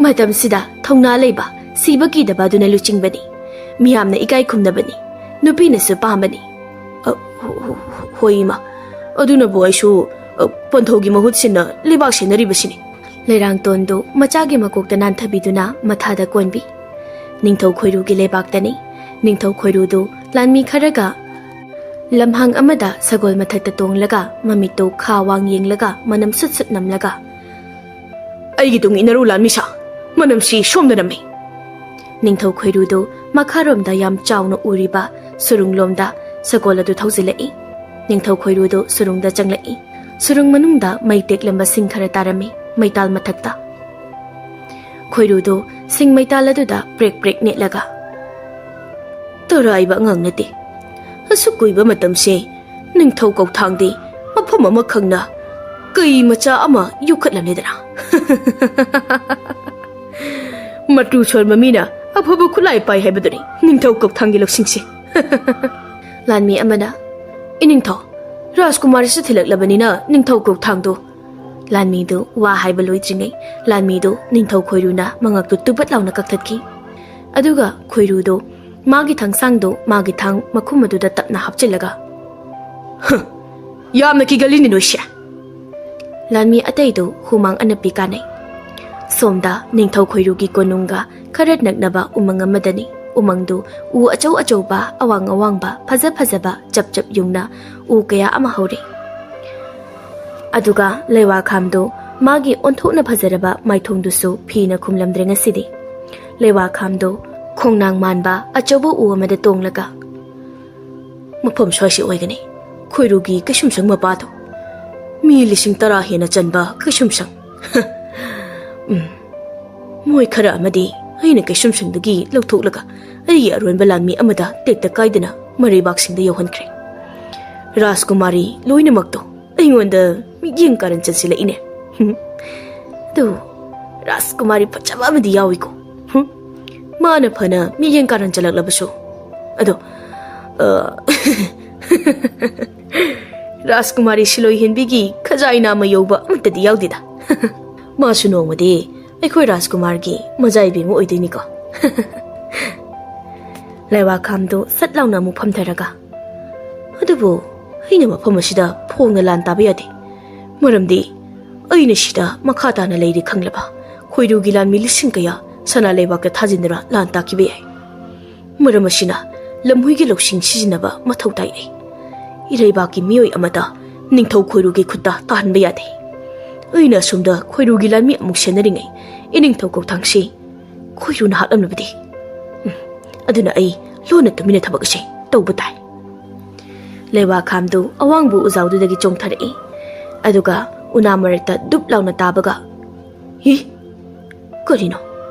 ꯃꯇꯝꯁꯤꯗ ꯊꯧꯅꯥ ꯂꯩꯕ, ꯁꯤꯕ ꯀꯤꯗꯕ ꯑꯗꯨꯅ ꯂꯨꯆꯤꯡꯕꯅꯤ꯫ ꯃꯤꯌꯥꯝꯅ ꯏꯀꯥꯏ ꯈꯨꯝꯅꯕꯅꯤ꯫ ꯅꯨꯄꯤꯅꯁꯨ ꯄꯥꯝꯕꯅꯤ꯫" "ꯑ, ꯍꯣ-, ꯍꯣ-, ꯍꯣꯏ ꯏꯃꯥ, ꯑꯗꯨꯅꯕꯨ ꯑꯩꯁꯨ, ꯑ, ꯄꯟꯊꯧꯒꯤ ꯃꯍꯨꯠ ꯁꯤꯟꯅ ꯂꯩꯕꯥꯛ ꯁꯦꯟꯅꯔꯤꯕꯁꯤꯅꯤ꯫" ꯂꯩꯔꯥꯡꯇꯣꯟꯗꯨ ꯃꯆꯥꯒꯤ ꯃꯀꯣꯛꯇ ꯅꯥꯟꯊꯕꯤꯗꯨꯅ ꯃꯊꯥꯗ ꯀꯣꯟꯕꯤ꯫ ꯅꯤꯡꯊꯧ ꯈꯣꯏꯔꯨꯒꯤ ꯂꯩꯕꯥꯛꯇꯅꯤ꯫ ꯅꯤꯡꯊꯧ ꯈꯣꯏꯔꯨꯗꯨ ꯂꯥꯟꯃꯤ ꯈꯔꯒ ꯂꯝꯍꯥꯡ ꯑꯃꯗ ꯁꯒꯣꯜ ꯃꯊꯛꯇ ꯇꯣꯡꯂꯒ ꯃꯃꯤꯠꯇꯨ ꯈꯥ ꯋꯥꯡ ꯌꯦꯡꯂꯒ ꯃꯅꯝ ꯁꯨꯠ ꯁꯨꯠ ꯅꯝꯂꯒ, "ꯑꯩꯒꯤ ꯇꯨꯡ ꯏꯟꯅꯔꯨ ꯂꯥꯟꯃꯤꯁꯥ, ꯃꯅꯝꯁꯤ ꯁꯣꯝꯗ ꯅꯝꯃꯤ꯫" ꯅꯤꯡꯊꯧ ꯈꯣꯏꯔꯨꯗꯨ ꯃꯈꯥꯔꯣꯝꯗ ꯌꯥꯝ ꯆꯥꯎꯅ ꯎꯔꯤꯕ ꯁꯨꯔꯨꯡꯂꯣꯝꯗ ꯁꯒꯣꯜ ꯑꯗꯨ ꯊꯧꯖꯤꯜꯂꯛꯏ꯫ ꯅꯤꯡꯊꯧ ꯈꯣꯏꯔꯨꯗꯨ ꯁꯨꯔꯨꯡꯗ ꯆꯪꯂꯛꯏ꯫ ꯁꯨꯔꯨꯡ ꯃꯅꯨꯡꯗ ꯃꯩ ꯇꯦꯛꯂꯝꯕ ꯁꯤꯡ ꯈꯔ ꯇꯥꯔꯝꯃꯤ ꯃꯩꯇꯥꯜ ꯃꯊꯛꯇ꯫ ꯈꯣꯏꯔꯨꯗꯨ ꯁꯤꯡ ꯃꯩꯇꯥꯜ ꯑꯗꯨꯗ ꯄ꯭ꯔꯦꯛ ꯄ꯭ꯔꯦꯛ ꯅꯦꯠꯂꯒ, "ꯇꯔꯥꯏꯕ ꯑꯉꯥꯡ ꯅꯠꯇꯦ꯫ ꯑꯁꯨꯛ ꯀꯨꯏꯕ ꯃꯇꯝꯁꯦ ꯅꯤꯡꯊꯧ ꯀꯧꯊꯥꯡꯗꯤ ꯃꯐꯝ ꯑꯃꯈꯪꯅ ꯀꯩ ꯃꯆꯥ ꯑꯃ ꯌꯣꯛꯈꯠꯂꯝꯂꯦꯗꯅ꯫ ꯃꯇꯨ ꯁꯣꯟꯕ ꯃꯤꯅ ꯑꯐꯕ ꯈꯨꯠꯂꯥꯏ ꯄꯥꯏ ꯍꯥꯏꯕꯗꯨꯅꯤ ꯅꯤꯡꯊꯧ ꯀꯧꯊꯥꯡꯒꯤ ꯂꯧꯁꯤꯡꯁꯦ꯫" ꯂꯥꯟꯃꯤ ꯑꯃꯅ, "ꯏꯅꯤꯡꯊꯧ, ꯔꯥꯖꯀꯨꯃꯥꯔꯤꯁꯨ ꯊꯤꯜꯂꯛꯂꯕꯅꯤꯅ ꯅꯤꯡꯊꯧ ꯀꯧꯊꯥꯡꯗꯨ꯫" ꯂꯥꯟꯃꯤꯗꯨ ꯋꯥ ꯍꯥꯏꯕ ꯂꯣꯏꯗ꯭ꯔꯤꯉꯩ ꯂꯥꯟꯃꯤꯗꯨ ꯅꯤꯡꯊꯧ ꯈꯣꯏꯔꯨꯅ ꯃꯉꯛꯇꯨ ꯇꯨꯕꯠ ꯂꯥꯎꯅ ꯀꯛꯊꯠꯈꯤ꯫ ꯑꯗꯨꯒ ꯈꯣꯏꯔꯨꯗꯨ ꯃꯥꯒꯤ ꯊꯥꯡꯁꯥꯡꯗꯨ ꯃꯥꯒꯤ ꯊꯥꯡ ꯃꯈꯨꯝ ꯑꯗꯨꯗ ꯇꯞꯅ ꯍꯥꯞꯆꯤꯜꯂꯒ, "ꯍ! ꯌꯥꯝꯅ ꯀꯤꯒꯜꯂꯤꯅꯦ ꯅꯣꯏꯁꯦ꯫" ꯂꯥꯟꯃꯤ ꯑꯇꯩꯗꯨ ꯍꯨꯃꯥꯡ ꯑꯅꯞꯄꯤ ꯀꯥꯅꯩ꯫ ꯁꯣꯝꯗ ꯅꯤꯡꯊꯧ ꯈꯣꯏꯔꯨꯒꯤ ꯀꯣꯅꯨꯡꯒ ꯈꯔ ꯅꯛꯅꯕ ꯎꯃꯪ ꯑꯃꯗꯅꯤ꯫ ꯎꯃꯪꯗꯨ ꯎ ꯑꯆꯧ ꯑꯆꯧꯕ, ꯑꯋꯥꯡ ꯑꯋꯥꯡꯕ, ꯐꯖ ꯐꯖꯕ ꯆꯞ ꯆꯞ ꯌꯨꯡꯅ ꯎ ꯀꯌꯥ ꯑꯃ ꯍꯧꯔꯤ꯫ ꯑꯗꯨꯒ ꯂꯩꯋꯥꯈꯥꯝꯗꯨ ꯃꯥꯒꯤ ꯑꯣꯟꯊꯣꯛꯅ ꯐꯖꯔꯕ ꯃꯥꯏꯊꯣꯡꯗꯨꯁꯨ ꯐꯤꯅ ꯈꯨꯝꯂꯝꯗ꯭ꯔꯦ ꯉꯁꯤꯗꯤ꯫ ꯂꯩꯋꯥꯈꯥꯝꯗꯨ ꯈꯣꯡꯅꯥꯡ ꯃꯥꯟꯕ ꯑꯆꯧꯕ ꯎ ꯑꯃꯗ ꯇꯣꯡꯂꯒ, "ꯃꯐꯝ ꯁ꯭ꯋꯥꯏꯁꯤ ꯑꯣꯏꯒꯅꯤ꯫ ꯈꯣꯏꯔꯨꯒꯤ ꯀꯩꯁꯨꯝꯁꯪ ꯃꯄꯥꯗꯣ꯫ ꯃꯤ ꯂꯤꯁꯤꯡ ꯇꯔꯥ ꯍꯦꯟꯅ ꯆꯟꯕ ꯀꯩꯁꯨꯝꯁꯪ꯫ ꯎꯝ, ꯃꯣꯏ ꯈꯔ ꯑꯃꯗꯤ ꯑꯩꯅ ꯀꯩꯁꯨꯝꯁꯪꯗꯒꯤ ꯂꯧꯊꯣꯛꯂꯒ ꯑꯩꯒꯤ ꯑꯔꯣꯟꯕ ꯂꯥꯟꯃꯤ ꯑꯃꯗ ꯇꯦꯛꯇ ꯀꯥꯏꯗꯅ ꯃꯔꯩꯕꯥꯛꯁꯤꯡꯗ ꯌꯧꯍꯟꯈ꯭ꯔꯦ꯫ ꯔꯥꯖꯀꯨꯃꯥꯔꯤ ꯂꯣꯏꯅꯃꯛꯇꯣ ꯑꯩꯉꯣꯟꯗ ꯃꯤꯠꯌꯦꯡ ꯀꯥꯔꯟ ꯆꯟꯁꯤꯜꯂꯛꯏꯅꯦ꯫ ꯑꯗꯨ ꯔꯥꯖꯀꯨꯃꯥꯔꯤ ꯐꯖꯕ ꯑꯃꯗꯤ ꯌꯥꯎꯏꯀꯣ꯫ ꯍꯨꯝ? ꯃꯥꯅ ꯐꯅ ꯃꯤꯠꯌꯦꯡ ꯀꯥꯔꯟ ꯆꯜꯂꯛꯂꯕꯁꯨ꯫ ꯑꯗꯣ, ꯑ, ꯔꯥꯖꯀꯨꯃꯥꯔꯤ ꯁꯤꯂꯣꯏ ꯍꯦꯟꯕꯤꯒꯤ ꯈꯖꯥꯏ ꯅꯥꯝꯃ ꯌꯧꯕ ꯑꯃꯠꯇꯗꯤ ꯌꯥꯎꯗꯦꯗ꯫ ꯃꯥꯁꯨ ꯅꯣꯡꯃꯗꯤ ꯑꯩꯈꯣꯏ ꯔꯥꯖꯀꯨꯃꯥꯔꯒꯤ ꯃꯖꯥ ꯏꯕꯦꯝꯃ ꯑꯣꯏꯗꯣꯏꯅꯤꯀꯣ꯫" ꯂꯩꯋꯥꯈꯥꯝꯗꯣ ꯁꯠ ꯂꯥꯎꯅ ꯑꯃꯨꯛ ꯐꯝꯊꯔꯒ, "ꯑꯗꯨꯕꯨ ꯑꯩꯅ ꯃꯐꯝ ꯑꯁꯤꯗ ꯐꯣꯡꯅ ꯂꯥꯟ ꯇꯥꯕ ꯌꯥꯗꯦ꯫ ꯃꯔꯝꯗꯤ ꯑꯩꯅ ꯁꯤꯗ ꯃꯈꯥ ꯇꯥꯅ ꯂꯩꯔꯦ ꯈꯪꯂꯕ ꯈꯣꯏꯔꯨꯒꯤ ꯂꯥꯟꯃꯤ ꯂꯤꯁꯤꯡ ꯀꯌꯥ ꯁꯅꯥ ꯂꯩꯕꯥꯛꯇ ꯊꯥꯖꯤꯟꯗꯨꯅ ꯂꯥꯟ ꯇꯥꯈꯤꯕ ꯌꯥꯏ꯫ ꯃꯔꯝ ꯑꯁꯤꯅ ꯂꯝꯍꯨꯏꯒꯤ ꯂꯧꯁꯤꯡ ꯁꯤꯖꯤꯟꯅꯕ ꯃꯊꯧ ꯇꯥꯏ ꯑꯩ꯫ ꯏꯔꯩꯕꯥꯛꯀꯤ ꯃꯤꯑꯣꯏ ꯑꯃꯗ ꯅꯤꯡꯊꯧ ꯈꯣꯏꯔꯨꯒꯤ ꯈꯨꯠꯇ ꯇꯥꯍꯟꯕ ꯌꯥꯗꯦ꯫ ꯑꯩꯅ ꯑꯁꯣꯝꯗ ꯈꯣꯏꯔꯨꯒꯤ ꯂꯥꯟꯃꯤ ꯑꯃꯨꯛ ꯁꯦꯟꯅꯔꯤꯉꯩ ꯏꯅꯤꯡꯊꯧ ꯀꯧꯊꯥꯡꯁꯤ ꯈꯣꯏꯔꯨꯅ ꯍꯥꯠꯂꯝꯂꯕꯗꯤ꯫ ꯎꯝ, ꯑꯗꯨꯅ ꯑꯩ ꯂꯣꯟꯅ ꯇꯨꯃꯤꯟꯅ ꯊꯕꯛ ꯑꯁꯤ ꯇꯧꯕ ꯇꯥꯏ꯫" ꯂꯩꯋꯥꯈꯥꯝꯗꯨ ꯑꯋꯥꯡꯕ ꯎꯖꯥꯎꯗꯨꯗꯒꯤ ꯆꯣꯡꯊꯔꯛꯏ꯫ ꯑꯗꯨꯒ ꯎꯅꯥ ꯃꯔꯛꯇ ꯗꯨꯞ ꯂꯥꯎꯅ ꯇꯥꯕꯒ, "ꯏ! ꯀꯔꯤꯅꯣ?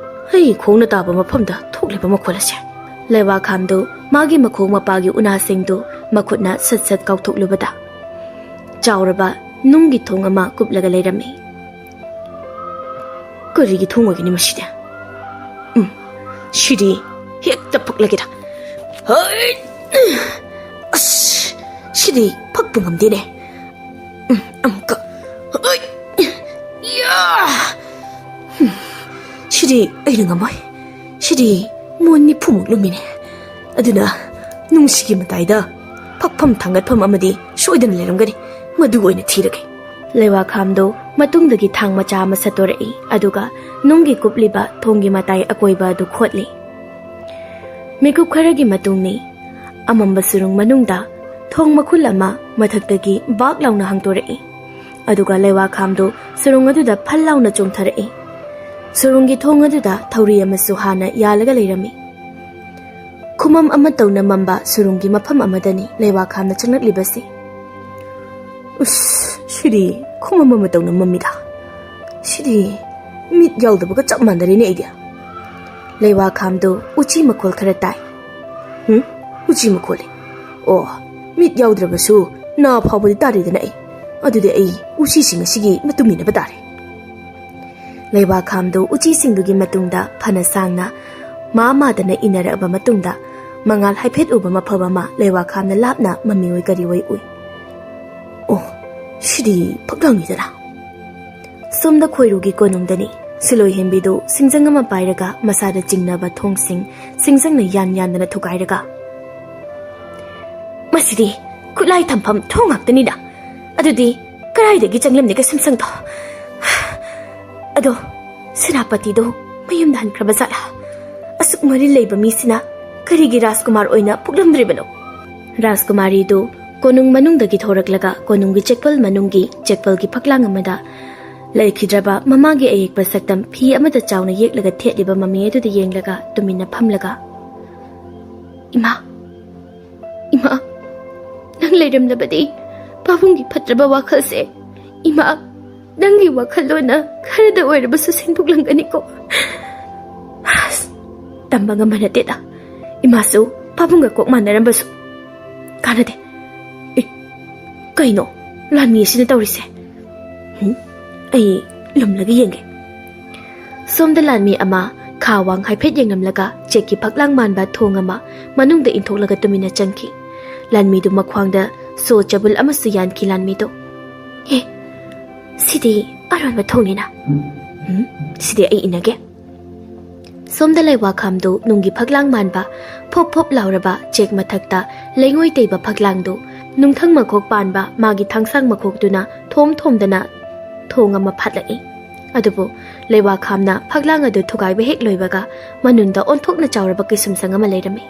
ꯑꯩꯒꯤ ꯈꯣꯡꯅ ꯇꯥꯕ ꯃꯐꯝꯗ ꯊꯣꯛꯂꯤꯕ ꯃꯈꯣꯜ ꯑꯁꯦ? ꯂꯩꯋꯥꯈꯥꯝꯗꯨ ꯃꯥꯒꯤ ꯃꯈꯣꯡ ꯃꯄꯥꯒꯤ ꯎꯅꯥꯁꯤꯡꯗꯨ ꯃꯈꯨꯠꯅ ꯁꯠ ꯁꯠ ꯀꯥꯎꯊꯣꯛꯂꯨꯕꯗ, ꯆꯥꯎꯔꯕ ꯅꯨꯡꯒꯤ ꯊꯣꯡ ꯑꯃ ꯀꯨꯞꯂꯒ ꯂꯩꯔꯝꯃꯤ꯫ ꯀꯔꯤꯒꯤ ꯊꯣꯡ ꯑꯣꯏꯒꯅꯤ ꯃꯁꯤꯗꯤ? ꯎꯝ, ꯁꯤꯗꯤ ꯍꯦꯛꯇ ꯐꯛꯂꯒꯦꯗ꯫ ꯍꯩ! ꯑꯁ, ꯁꯤꯗꯤ ꯐꯛꯄ ꯉꯝꯗꯦꯅꯦ꯫ ꯎꯝ, ꯑꯃꯨꯛꯀ꯫ ꯍꯩ! ꯌꯥ! ꯎꯝ, ꯁꯤꯗꯤ ꯑꯩꯅ ꯉꯝꯃꯣꯏ꯫ ꯁꯤꯗꯤ ꯃꯣꯟ ꯅꯤꯐꯨꯃꯨꯛ ꯂꯨꯝꯃꯤꯅꯦ꯫ ꯑꯗꯨꯅ ꯅꯨꯡꯁꯤꯒꯤ ꯃꯇꯥꯏꯗ ꯐꯛꯐꯝ ꯊꯥꯡꯒꯠꯐꯝ ꯑꯃꯗꯤ ꯁꯣꯏꯗꯅ ꯂꯩꯔꯝꯒꯅꯤ꯫ ꯃꯗꯨ ꯑꯣꯏꯅ ꯊꯤꯔꯒꯦ꯫ ꯂꯩꯋꯥꯈꯥꯝꯗꯣ ꯃꯇꯨꯡꯗꯒꯤ ꯊꯥꯡ ꯃꯆꯥ ꯑꯃ ꯁꯠꯇꯣꯔꯛꯏ, ꯑꯗꯨꯒ ꯅꯨꯡꯒꯤ ꯀꯨꯞꯂꯤꯕ ꯊꯣꯡꯒꯤ ꯃꯇꯥꯏ ꯑꯀꯣꯏꯕ ꯑꯗꯨ ꯈꯣꯠꯂꯤ꯫ ꯃꯤꯀꯨꯞ ꯈꯔꯒꯤ ꯃꯇꯨꯡꯅꯤ, ꯑꯃꯝꯕ ꯁꯨꯔꯨꯡ ꯃꯅꯨꯡꯗ ꯊꯣꯡ ꯃꯈꯨꯜ ꯑꯃ ꯃꯊꯛꯇꯒꯤ ꯕꯥꯛ ꯂꯥꯎꯅ ꯍꯥꯡꯗꯣꯔꯛꯏ, ꯑꯗꯨꯒ ꯂꯩꯋꯥꯈꯥꯝꯗꯣ ꯁꯨꯔꯨꯡ ꯑꯗꯨꯗ ꯐꯜ ꯂꯥꯎꯅ ꯆꯣꯡꯊꯔꯛꯏ꯫ ꯁꯨꯔꯨꯡꯒꯤ ꯊꯣꯡ ꯑꯗꯨꯗ ꯊꯧꯔꯤ ꯑꯃꯁꯨ ꯍꯥꯟꯅ ꯌꯥꯜꯂꯒ ꯂꯩꯔꯝꯃꯤ꯫ ꯈꯨꯃꯝ ꯑꯃ ꯇꯧꯅ ꯃꯝꯕ ꯁꯨꯔꯨꯡꯒꯤ ꯃꯐꯝ ꯑꯃꯗꯅꯤ ꯂꯩꯋꯥꯈꯥꯝꯅ ꯆꯪꯂꯛꯂꯤꯕꯁꯤ꯫ ꯎꯁ, ꯁꯤꯗꯤ ꯈꯨꯃꯝ ꯑꯃ ꯇꯧꯅ ꯃꯝꯃꯤꯗ꯫ ꯁꯤꯗꯤ ꯃꯤꯠ ꯌꯥꯎꯗꯕꯒ ꯆꯞ ꯃꯥꯟꯅꯔꯦꯅꯦ ꯑꯩꯗꯤ꯫ ꯂꯩꯋꯥꯈꯥꯝꯗꯨ ꯎꯆꯤ ꯃꯈꯣꯜ ꯈꯔ ꯇꯥꯏ꯫ ꯍꯨꯝ? ꯎꯆꯤ ꯃꯈꯣꯜꯂꯦ꯫ ꯑꯣ, ꯃꯤꯠ ꯌꯥꯎꯗ꯭ꯔꯕꯁꯨ ꯅꯥ ꯐꯥꯎꯕꯗꯤ ꯇꯥꯔꯦꯗꯅ ꯑꯩ꯫ ꯑꯗꯨꯗꯤ ꯑꯩ ꯎꯆꯤꯁꯤꯡ ꯑꯁꯤꯒꯤ ꯃꯇꯨꯡ ꯏꯟꯅꯕ ꯇꯥꯔꯦ꯫ ꯂꯩꯋꯥꯈꯥꯝꯗꯨ ꯎꯆꯤꯁꯤꯡꯗꯨꯒꯤ ꯃꯇꯨꯡꯗ ꯐꯅ ꯁꯥꯡꯅ ꯃꯥ ꯃꯥꯗꯅ ꯏꯟꯅꯔꯛꯑꯕ ꯃꯇꯨꯡꯗ, ꯃꯉꯥꯜ ꯍꯥꯏꯐꯦꯠ ꯎꯕ ꯃꯐꯝ ꯑꯃ ꯂꯩꯋꯥꯈꯥꯝꯅ ꯂꯥꯞꯅ ꯃꯃꯤꯑꯣꯏ ꯀꯔꯤꯑꯣꯏ ꯎꯏ꯫ ꯑꯣ, ꯁꯤꯗꯤ ꯐꯛꯂꯥꯡꯅꯤꯗꯅ꯫ ꯁꯣꯝꯗ ꯈꯣꯏꯔꯨꯒꯤ ꯀꯣꯅꯨꯡꯗꯅꯤ꯫ ꯁꯤꯂꯣꯏ ꯍꯦꯟꯕꯤꯗꯨ ꯁꯤꯡꯖꯪ ꯑꯃ ꯄꯥꯏꯔꯒ ꯃꯁꯥꯗ ꯆꯤꯡꯅꯕ ꯊꯣꯡꯁꯤꯡ ꯁꯤꯡꯖꯪꯅ ꯌꯥꯟ ꯌꯥꯟꯗꯅ ꯊꯨꯒꯥꯏꯔꯒ, "ꯃꯁꯤꯗꯤ ꯈꯨꯠꯂꯥꯏ ꯊꯝꯐꯝ ꯊꯣꯡ ꯉꯥꯛꯇꯅꯤꯅ꯫ ꯑꯗꯨꯗꯤ ꯀꯗꯥꯏꯗꯒꯤ ꯆꯪꯂꯝꯅꯤꯒ ꯁꯤꯝꯁꯪꯗꯣ? ꯑꯗꯣ ꯁꯦꯅꯥꯄꯇꯤꯗꯣ ꯃꯌꯨꯝꯗ ꯍꯟꯈ꯭ꯔꯕ ꯖꯥꯠꯂꯥ? ꯑꯁꯨꯛ ꯃꯔꯤ ꯂꯩꯕ ꯃꯤꯁꯤꯅ ꯀꯔꯤꯒꯤ ꯔꯥꯖꯀꯨꯃꯥꯔ ꯑꯣꯏꯅ ꯄꯣꯛꯂꯝꯗ꯭ꯔꯤꯕꯅꯣ?" ꯔꯥꯖꯀꯨꯃꯥꯔꯤꯗꯨ ꯀꯣꯅꯨꯡ ꯃꯅꯨꯡꯗꯒꯤ ꯊꯣꯔꯛꯂꯒ ꯀꯣꯅꯨꯡꯒꯤ ꯆꯦꯛꯄꯜ ꯃꯅꯨꯡꯒꯤ ꯆꯦꯛꯄꯜꯒꯤ ꯐꯛꯂꯥꯡ ꯑꯃꯗ ꯂꯩꯈꯤꯗ꯭ꯔꯕ ꯃꯃꯥꯒꯤ ꯑꯌꯦꯛꯄ ꯁꯛꯇꯝ ꯐꯤ ꯑꯃꯗ ꯆꯥꯎꯅ ꯌꯦꯛꯂꯒ ꯊꯦꯠꯂꯤꯕ ꯃꯃꯤ ꯑꯗꯨꯗ ꯌꯦꯡꯂꯒ ꯇꯨꯃꯤꯟꯅ ꯐꯝꯂꯒ, "ꯏꯃꯥ, ꯏꯃꯥ, ꯅꯪ ꯂꯩꯔꯝꯂꯕꯗꯤ ꯄꯥꯕꯨꯡꯒꯤ ꯐꯠꯇ꯭ꯔꯕ ꯋꯥꯈꯜꯁꯦ, ꯏꯃꯥ, ꯅꯪꯒꯤ ꯋꯥꯈꯜꯂꯣꯟꯅ ꯈꯔꯗ ꯑꯣꯏꯔꯕꯁꯨ ꯁꯦꯡꯗꯣꯛꯂꯝꯒꯅꯤꯀꯣ꯫ ꯑꯁ, ꯇꯝꯕ ꯉꯝꯕ ꯅꯠꯇꯦꯗ꯫ ꯏꯃꯥꯁꯨ ꯄꯥꯕꯨꯡꯒ ꯀꯣꯛ ꯃꯥꯟꯅꯔꯝꯕꯁꯨ꯫ ꯀꯥꯟꯅꯗꯦ꯫ ꯑꯦ, ꯀꯩꯅꯣ ꯂꯥꯟꯃꯤ ꯑꯁꯤꯅ ꯇꯧꯔꯤꯁꯦ? ꯍꯨꯝ? ꯑꯩ ꯂꯨꯝꯂꯒ ꯌꯦꯡꯒꯦ꯫ ꯁꯣꯝꯗ ꯂꯥꯟꯃꯤ ꯑꯃ ꯈꯥ ꯋꯥꯡ ꯍꯥꯏꯐꯦꯠ ꯌꯦꯡꯂꯝꯂꯒ ꯆꯦꯛꯀꯤ ꯐꯛꯂꯥꯡ ꯃꯥꯟꯕ ꯊꯣꯡ ꯑꯃ ꯃꯅꯨꯡꯗ ꯏꯟꯊꯣꯛꯂꯒ ꯇꯨꯃꯤꯟꯅ ꯆꯪꯈꯤ꯫ ꯂꯥꯟꯃꯤꯗꯨ ꯃꯈ꯭ꯋꯥꯡꯗ ꯁꯣ ꯆꯕꯨꯜ ꯑꯃꯁꯨ ꯌꯥꯟꯈꯤ ꯂꯥꯟꯃꯤꯗꯨ꯫ "ꯑꯦ, ꯁꯤꯗꯤ ꯑꯔꯣꯟꯕ ꯊꯣꯡꯅꯤꯅ꯫ ꯎꯝ, ꯁꯤꯗꯤ ꯑꯩ ꯏꯟꯅꯒꯦ꯫" ꯁꯣꯝꯗ ꯂꯩꯋꯥꯈꯥꯝꯗꯨ ꯅꯨꯡꯒꯤ ꯐꯛꯂꯥꯡ ꯃꯥꯟꯕ, ꯐꯣꯞ ꯐꯣꯞ ꯂꯥꯎꯔꯕ ꯆꯦꯛ ꯃꯊꯛꯇ ꯂꯩꯉꯣꯏ ꯇꯩꯕ ꯐꯛꯂꯥꯡꯗꯨ ꯅꯨꯡꯊꯪ ꯃꯈꯣꯛ ꯄꯥꯟꯕ ꯃꯥꯒꯤ ꯊꯥꯡꯁꯥꯡ ꯃꯈꯣꯛꯇꯨꯅ ꯊꯣꯝ ꯊꯣꯝꯗꯅ ꯊꯣꯡ ꯑꯃ ꯐꯥꯠꯂꯛꯏ꯫ ꯑꯗꯨꯕꯨ ꯂꯩꯋꯥꯈꯥꯝꯅ ꯐꯛꯂꯥꯡ ꯑꯗꯨ ꯊꯨꯒꯥꯏꯕ ꯍꯦꯛ ꯂꯣꯏꯕꯒ ꯃꯅꯨꯡꯗ ꯑꯣꯟꯊꯣꯛꯅ ꯆꯥꯎꯔꯕ ꯀꯩꯁꯨꯝꯁꯪ ꯑꯃ ꯂꯩꯔꯝꯃꯤ꯫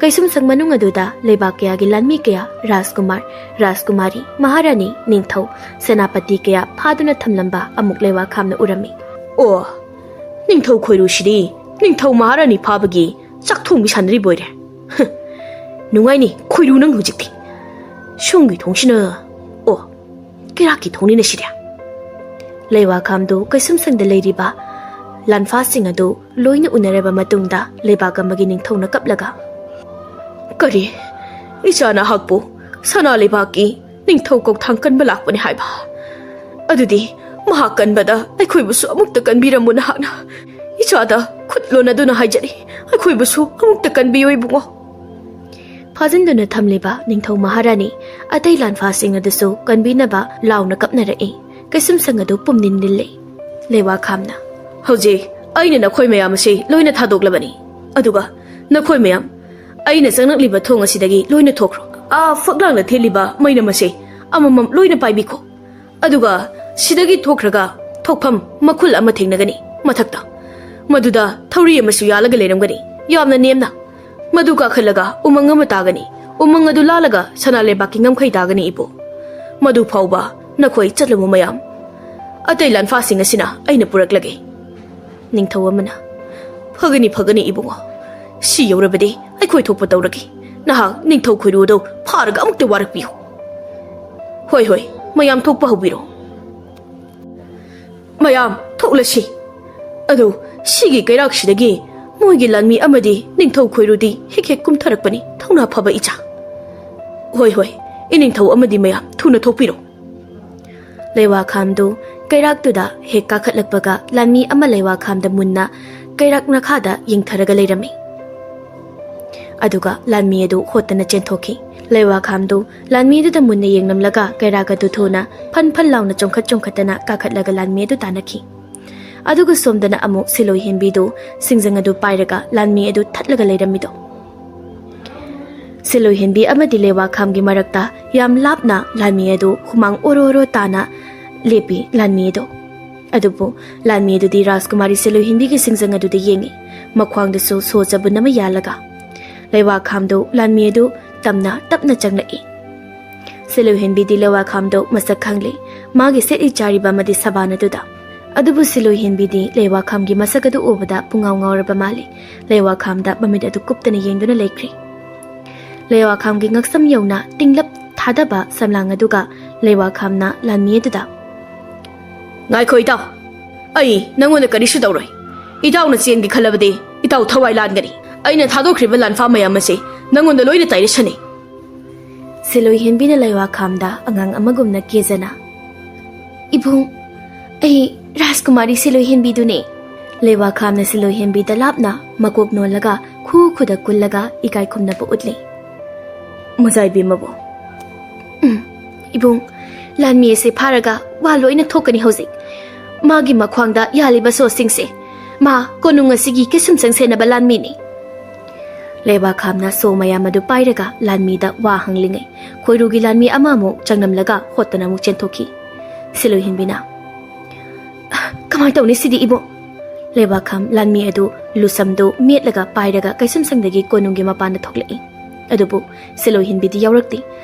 ꯀꯩꯁꯨꯝꯁꯪ ꯃꯅꯨꯡ ꯑꯗꯨꯗ ꯂꯩꯕꯥꯛ ꯀꯌꯥꯒꯤ ꯂꯥꯟꯃꯤ ꯀꯌꯥ, ꯔꯥꯖꯀꯨꯃꯥꯔ, ꯔꯥꯖꯀꯨꯃꯥꯔꯤ, ꯃꯍꯥꯔꯥꯅꯤ, ꯅꯤꯡꯊꯧ, ꯁꯦꯅꯥꯄꯇꯤ ꯀꯌꯥ ꯐꯥꯗꯨꯅ ꯊꯝꯂꯝꯕ ꯑꯃꯨꯛ ꯂꯩꯋꯥꯈꯥꯝꯅ ꯎꯔꯝꯃꯤ꯫ "ꯑꯣ, ꯅꯤꯡꯊꯧ ꯈꯣꯏꯔꯨꯁꯤꯗꯤ ꯅꯤꯡꯊꯧ ꯃꯍꯥꯔꯥꯅꯤ ꯐꯥꯕꯒꯤ ꯆꯥꯛ ꯊꯣꯡꯕꯤ ꯁꯥꯟꯅꯔꯤꯕ ꯑꯣꯏꯔꯦ꯫ ꯍ, ꯅꯨꯡꯉꯥꯏꯅꯤ ꯈꯣꯏꯔꯨ ꯅꯪ ꯍꯧꯖꯤꯛꯇꯤ꯫ ꯁꯨꯝꯒꯤ ꯊꯣꯡꯁꯤꯅ, ꯑꯣ, ꯀꯩꯔꯥꯛꯀꯤ ꯊꯣꯡꯅꯤꯅ ꯁꯤꯗꯤ꯫" ꯂꯩꯋꯥꯈꯥꯝꯗꯨ ꯀꯩꯁꯨꯝꯁꯪꯗ ꯂꯩꯔꯤꯕ ꯂꯥꯟꯐꯥꯁꯤꯡ ꯑꯗꯨ ꯂꯣꯏꯅ ꯎꯅꯔꯕ ꯃꯇꯨꯡꯗ ꯂꯩꯕꯥꯛ ꯑꯃꯒꯤ ꯅꯤꯡꯊꯧꯅ ꯀꯞꯂꯒ, "ꯀꯔꯤ? ꯏꯆꯥ ꯅꯍꯥꯛꯄꯨ ꯁꯅꯥ ꯂꯩꯕꯥꯛꯀꯤ ꯅꯤꯡꯊꯧ ꯀꯧꯊꯥꯡ ꯀꯟꯕ ꯂꯥꯛꯄꯅꯤ ꯍꯥꯏꯕ? ꯑꯗꯨꯗꯤ ꯃꯍꯥꯛ ꯀꯟꯕꯗ ꯑꯩꯈꯣꯏꯕꯨꯁꯨ ꯑꯃꯨꯛꯇ ꯀꯟꯕꯤꯔꯝꯃꯨ ꯅꯍꯥꯛꯅ꯫ ꯏꯆꯥꯗ ꯈꯨꯠ ꯂꯣꯟꯅꯗꯨꯅ ꯍꯥꯏꯖꯔꯤ, ꯑꯩꯈꯣꯏꯕꯨꯁꯨ ꯑꯃꯨꯛꯇ ꯀꯟꯕꯤꯌꯨ ꯏꯕꯨꯡꯉꯣ꯫" ꯐꯥꯖꯤꯟꯗꯨꯅ ꯊꯝꯂꯤꯕ ꯅꯤꯡꯊꯧ ꯃꯍꯥꯔꯥꯅꯤ ꯑꯇꯩ ꯂꯥꯟꯐꯥꯁꯤꯡ ꯑꯗꯨꯁꯨ ꯀꯟꯕꯤꯅꯕ ꯂꯥꯎꯅ ꯀꯞꯅꯔꯛꯏ꯫ ꯀꯩꯁꯨꯝꯁꯪ ꯑꯗꯨ ꯄꯨꯝꯅꯤꯟ ꯅꯤꯜꯂꯤ꯫ ꯂꯩꯋꯥꯈꯥꯝꯅ, "ꯍꯧꯖꯤꯛ ꯑꯩꯅ ꯅꯈꯣꯏ ꯃꯌꯥꯝ ꯑꯁꯤ ꯂꯣꯏꯅ ꯊꯥꯗꯣꯛꯂꯕꯅꯤ꯫ ꯑꯗꯨꯒ ꯅꯈꯣꯏ ꯃꯌꯥꯝ ꯑꯩꯅ ꯆꯪꯂꯛꯂꯤꯕ ꯊꯣꯡ ꯑꯁꯤꯗꯒꯤ ꯂꯣꯏꯅ ꯊꯣꯛꯈ꯭ꯔꯣ꯫ ꯑꯥ ꯐꯛꯂꯥꯡꯗ ꯊꯦꯠꯂꯤꯕ ꯃꯩꯅꯝ ꯑꯁꯤ ꯑꯃꯃꯝ ꯂꯣꯏꯅ ꯄꯥꯏꯕꯤꯈꯣ꯫ ꯑꯗꯨꯒ ꯁꯤꯗꯒꯤ ꯊꯣꯛꯈ꯭ꯔꯒ ꯊꯣꯛꯐꯝ ꯃꯈꯨꯜ ꯑꯃ ꯊꯦꯡꯅꯒꯅꯤ ꯃꯊꯛꯇ꯫ ꯃꯗꯨꯗ ꯊꯧꯔꯤ ꯑꯃꯁꯨ ꯌꯥꯜꯂꯒ ꯂꯩꯔꯝꯒꯅꯤ, ꯌꯥꯝꯅ ꯅꯦꯝꯅ꯫ ꯃꯗꯨ ꯀꯥꯈꯠꯂꯒ ꯎꯃꯪ ꯑꯃ ꯇꯥꯒꯅꯤ꯫ ꯎꯃꯪ ꯑꯗꯨ ꯂꯥꯜꯂꯒ ꯁꯅꯥ ꯂꯩꯕꯥꯛꯀꯤ ꯉꯝꯈꯩ ꯇꯥꯒꯅꯤ ꯏꯕꯣ꯫ ꯃꯗꯨ ꯐꯥꯎꯕ ꯅꯈꯣꯏ ꯆꯠꯂꯝꯃꯨ ꯃꯌꯥꯝ꯫ ꯑꯇꯩ ꯂꯥꯟꯐꯥꯁꯤꯡ ꯑꯁꯤꯅ ꯑꯩꯅ ꯄꯨꯔꯛꯂꯒꯦ꯫" ꯅꯤꯡꯊꯧ ꯑꯃꯅ, "ꯐꯒꯅꯤ, ꯐꯒꯅꯤ ꯏꯕꯨꯡꯉꯣ꯫ ꯁꯤ ꯌꯧꯔꯕꯗꯤ ꯑꯩꯈꯣꯏ ꯊꯣꯛꯄ ꯇꯧꯔꯒꯦ꯫ ꯅꯍꯥꯛ ꯅꯤꯡꯊꯧ ꯈꯣꯏꯔꯨ ꯑꯗꯨ ꯐꯥꯔꯒ ꯑꯃꯨꯛꯇ ꯋꯥꯔꯛꯄꯤꯌꯨ꯫" "ꯍꯣꯏ, ꯍꯣꯏ, ꯃꯌꯥꯝ ꯊꯣꯛꯄ ꯍꯧꯕꯤꯔꯣ꯫" ꯃꯌꯥꯝ ꯊꯣꯛꯂꯁꯤ꯫ ꯑꯗꯨ ꯁꯤꯒꯤ ꯀꯩꯔꯥꯛꯁꯤꯗꯒꯤ ꯃꯣꯏꯒꯤ ꯂꯥꯟꯃꯤ ꯑꯃꯗꯤ ꯅꯤꯡꯊꯧ ꯈꯣꯏꯔꯨꯗꯤ ꯍꯦꯛ ꯍꯦꯛ ꯀꯨꯝꯊꯔꯛꯄꯅꯤ, ꯊꯧꯅꯥ ꯐꯕ ꯏꯆꯥ꯫ ꯍꯣꯏ ꯍꯣꯏ, ꯏꯅꯤꯡꯊꯧ ꯑꯃꯗꯤ ꯃꯌꯥꯝ ꯊꯨꯅ ꯊꯣꯛꯄꯤꯔꯣ꯫ ꯂꯩꯋꯥꯈꯥꯝꯗꯨ ꯀꯩꯔꯥꯛꯇꯨꯗ ꯍꯦꯛ ꯀꯥꯈꯠꯂꯛꯄꯒ ꯂꯥꯟꯃꯤ ꯑꯃ ꯂꯩꯋꯥꯈꯥꯝꯗ ꯃꯨꯟꯅ ꯀꯩꯔꯥꯛ ꯃꯈꯥꯗ ꯌꯦꯡꯊꯔꯒ ꯂꯩꯔꯝꯃꯤ꯫ ꯑꯗꯨꯒ ꯂꯥꯟꯃꯤ ꯑꯗꯨ ꯍꯣꯠꯇꯅ ꯆꯦꯟꯊꯣꯛꯈꯤ꯫ ꯂꯩꯋꯥꯈꯥꯝꯗꯨ ꯂꯥꯟꯃꯤꯗꯨꯗ ꯃꯨꯟꯅ ꯌꯦꯡꯂꯝꯂꯒ ꯀꯩꯔꯥꯛ ꯑꯗꯨ ꯊꯨꯅ ꯐꯟ ꯐꯟ ꯂꯥꯎꯅ ꯆꯣꯡꯈꯠ ꯆꯣꯡꯈꯠꯇꯅ ꯀꯥꯈꯠꯂꯒ ꯂꯥꯟꯃꯤ ꯑꯗꯨ ꯇꯥꯟꯅꯈꯤ꯫ ꯑꯗꯨꯒ ꯁꯣꯝꯗꯅ ꯑꯃꯨꯛ ꯁꯤꯂꯣꯏ ꯍꯦꯟꯕꯤꯗꯨ ꯁꯤꯡꯖꯪ ꯑꯗꯨ ꯄꯥꯏꯔꯒ ꯂꯥꯟꯃꯤ ꯑꯗꯨ ꯊꯠꯂꯒ ꯂꯩꯔꯝꯃꯤꯗꯣ꯫ ꯁꯤꯂꯣꯏ ꯍꯦꯟꯕꯤ ꯑꯃꯗꯤ ꯂꯩꯋꯥꯈꯥꯝꯒꯤ ꯃꯔꯛꯇ ꯌꯥꯝ ꯂꯥꯞꯅ ꯂꯥꯟꯃꯤ ꯑꯗꯨ ꯍꯨꯃꯥꯡ ꯑꯣꯔꯣ ꯑꯣꯔꯣ ꯇꯥꯅ ꯂꯦꯞꯄꯤ ꯂꯥꯟꯃꯤ ꯑꯗꯨ꯫ ꯑꯗꯨꯕꯨ ꯂꯥꯟꯃꯤ ꯑꯗꯨꯗꯤ ꯔꯥꯖꯀꯨꯃꯥꯔꯤ ꯁꯤꯂꯣꯏ ꯍꯦꯟꯕꯤꯒꯤ ꯁꯤꯡꯖꯪ ꯑꯗꯨꯗ ꯌꯦꯡꯉꯤ꯫ ꯃꯈ꯭ꯋꯥꯡꯗꯁꯨ ꯁꯣ ꯆꯕꯨꯟ ꯑꯃ ꯌꯥꯜꯂꯒ꯫ ꯂꯩꯋꯥꯈꯥꯝꯗꯨ ꯂꯥꯟꯃꯤ ꯑꯗꯨ ꯇꯝꯅ ꯇꯞꯅ ꯆꯪꯂꯛꯏ꯫ ꯁꯤꯂꯣꯏ ꯍꯦꯟꯕꯤꯗꯤ ꯂꯩꯋꯥꯈꯥꯝꯗꯨ ꯃꯁꯛ ꯈꯪꯂꯦ꯫ ꯃꯥꯒꯤ ꯁꯦꯠꯂꯤ ꯆꯥꯔꯤꯕ ꯑꯃꯗꯤ ꯁꯕꯥꯟ ꯑꯗꯨꯗ꯫ ꯑꯗꯨꯕꯨ ꯁꯤꯂꯣꯏ ꯍꯦꯟꯕꯤꯗꯤ ꯂꯩꯋꯥꯈꯥꯝꯒꯤ ꯃꯁꯛ ꯑꯗꯨ ꯎꯕꯗ ꯄꯨꯡꯉꯥꯎ ꯉꯥꯎꯔꯕ ꯃꯥꯜꯂꯤ꯫ ꯂꯩꯋꯥꯈꯥꯝꯗ ꯃꯃꯤꯠ ꯑꯗꯨ ꯀꯨꯞꯇꯅ ꯌꯦꯡꯗꯨꯅ ꯂꯩꯈ꯭ꯔꯦ꯫ ꯂꯩꯋꯥꯈꯥꯝꯒꯤ ꯉꯛꯁꯝ ꯌꯧꯅ ꯇꯤꯡꯂꯞ ꯊꯥꯗꯕ ꯁꯝꯂꯥꯡ ꯑꯗꯨꯒ ꯂꯩꯋꯥꯈꯥꯝꯅ ꯂꯥꯟꯃꯤ ꯑꯗꯨꯗ, "ꯉꯥꯏꯈꯣ ꯏꯇꯥꯎ, ꯑꯩ ꯅꯪꯉꯣꯟꯗ ꯀꯔꯤꯁꯨ ꯇꯧꯔꯣꯏ꯫ ꯏꯇꯥꯎꯅ ꯆꯦꯟꯒꯦ ꯈꯜꯂꯕꯗꯤ ꯏꯇꯥꯎ ꯊꯋꯥꯏ ꯂꯥꯟꯒꯅꯤ꯫ ꯑꯩꯅ ꯊꯥꯗꯣꯛꯈ꯭ꯔꯤꯕ ꯂꯥꯟꯐꯥ ꯃꯌꯥꯝ ꯑꯁꯤ ꯅꯪꯉꯣꯟꯗ ꯂꯣꯏꯅ ꯇꯥꯏꯔꯁꯅꯤ꯫" ꯁꯤꯂꯣꯏ ꯍꯦꯟꯕꯤꯅ ꯂꯩꯋꯥꯈꯥꯝꯗ ꯑꯉꯥꯡ ꯑꯃꯒꯨꯝꯅ ꯀꯦꯖꯅ, "ꯏꯕꯨꯡ, ꯑꯩ ꯔꯥꯖꯀꯨꯃꯥꯔꯤ ꯁꯤꯂꯣꯏ ꯍꯦꯟꯕꯤꯗꯨꯅꯦ꯫" ꯂꯩꯋꯥꯈꯥꯝꯅ ꯁꯤꯂꯣꯏ ꯍꯦꯟꯕꯤꯗ ꯂꯥꯞꯅ ꯃꯀꯣꯛ ꯅꯣꯜꯂꯒ ꯈꯨ ꯈꯨꯗ ꯀꯨꯜꯂꯒ ꯏꯀꯥꯏ ꯈꯨꯝꯅꯕ ꯎꯠꯂꯤ꯫ "ꯃꯖꯥꯏꯕꯤꯃꯕꯨ꯫" "ꯎꯝ, ꯏꯕꯨꯡ, ꯂꯥꯟꯃꯤ ꯑꯁꯤ ꯐꯥꯔꯒ ꯋꯥ ꯂꯣꯏꯅ ꯊꯣꯛꯀꯅꯤ ꯍꯧꯖꯤꯛ꯫ ꯃꯥꯒꯤ ꯃꯈ꯭ꯋꯥꯡꯗ ꯌꯥꯜꯂꯤꯕ ꯁꯣꯁꯤꯡꯁꯦ ꯃꯥ ꯀꯣꯅꯨꯡ ꯑꯁꯤꯒꯤ ꯀꯩꯁꯨꯝꯁꯪ ꯁꯦꯟꯅꯕ ꯂꯥꯟꯃꯤꯅꯤ꯫" ꯂꯩꯕꯥꯛꯈꯥꯝꯅ ꯁꯣ ꯃꯌꯥꯝ ꯑꯗꯨ ꯄꯥꯏꯔꯒ ꯂꯥꯟꯃꯤꯗ ꯋꯥ ꯍꯪꯂꯤꯉꯩ, ꯈꯣꯏꯔꯨꯒꯤ ꯂꯥꯟꯃꯤ ꯑꯃ ꯑꯃꯨꯛ ꯆꯪꯂꯝꯂꯒ ꯍꯣꯠꯇꯅ ꯑꯃꯨꯛ ꯆꯦꯟꯊꯣꯛꯈꯤ꯫ ꯁꯤꯂꯣꯏ ꯍꯦꯟꯕꯤꯅ, "ꯀꯃꯥꯏꯅ ꯇꯧꯅꯤ ꯁꯤꯗꯤ ꯏꯕꯨꯡ?" ꯂꯩꯕꯥꯛꯈꯥꯝ ꯂꯥꯟꯃꯤ ꯑꯗꯨ ꯂꯨꯁꯝꯗꯨ ꯃꯦꯠꯂꯒ ꯄꯥꯏꯔꯒ ꯀꯩꯁꯨꯝꯁꯪꯗꯒꯤ ꯀꯣꯅꯨꯡꯒꯤ ꯃꯄꯥꯟꯗ ꯊꯣꯛꯂꯛꯏ꯫ ꯑꯗꯨꯕꯨ ꯁꯤꯂꯣꯏ ꯍꯦꯟꯕꯤꯗꯤ ꯌꯥꯎꯔꯛꯇꯦ꯫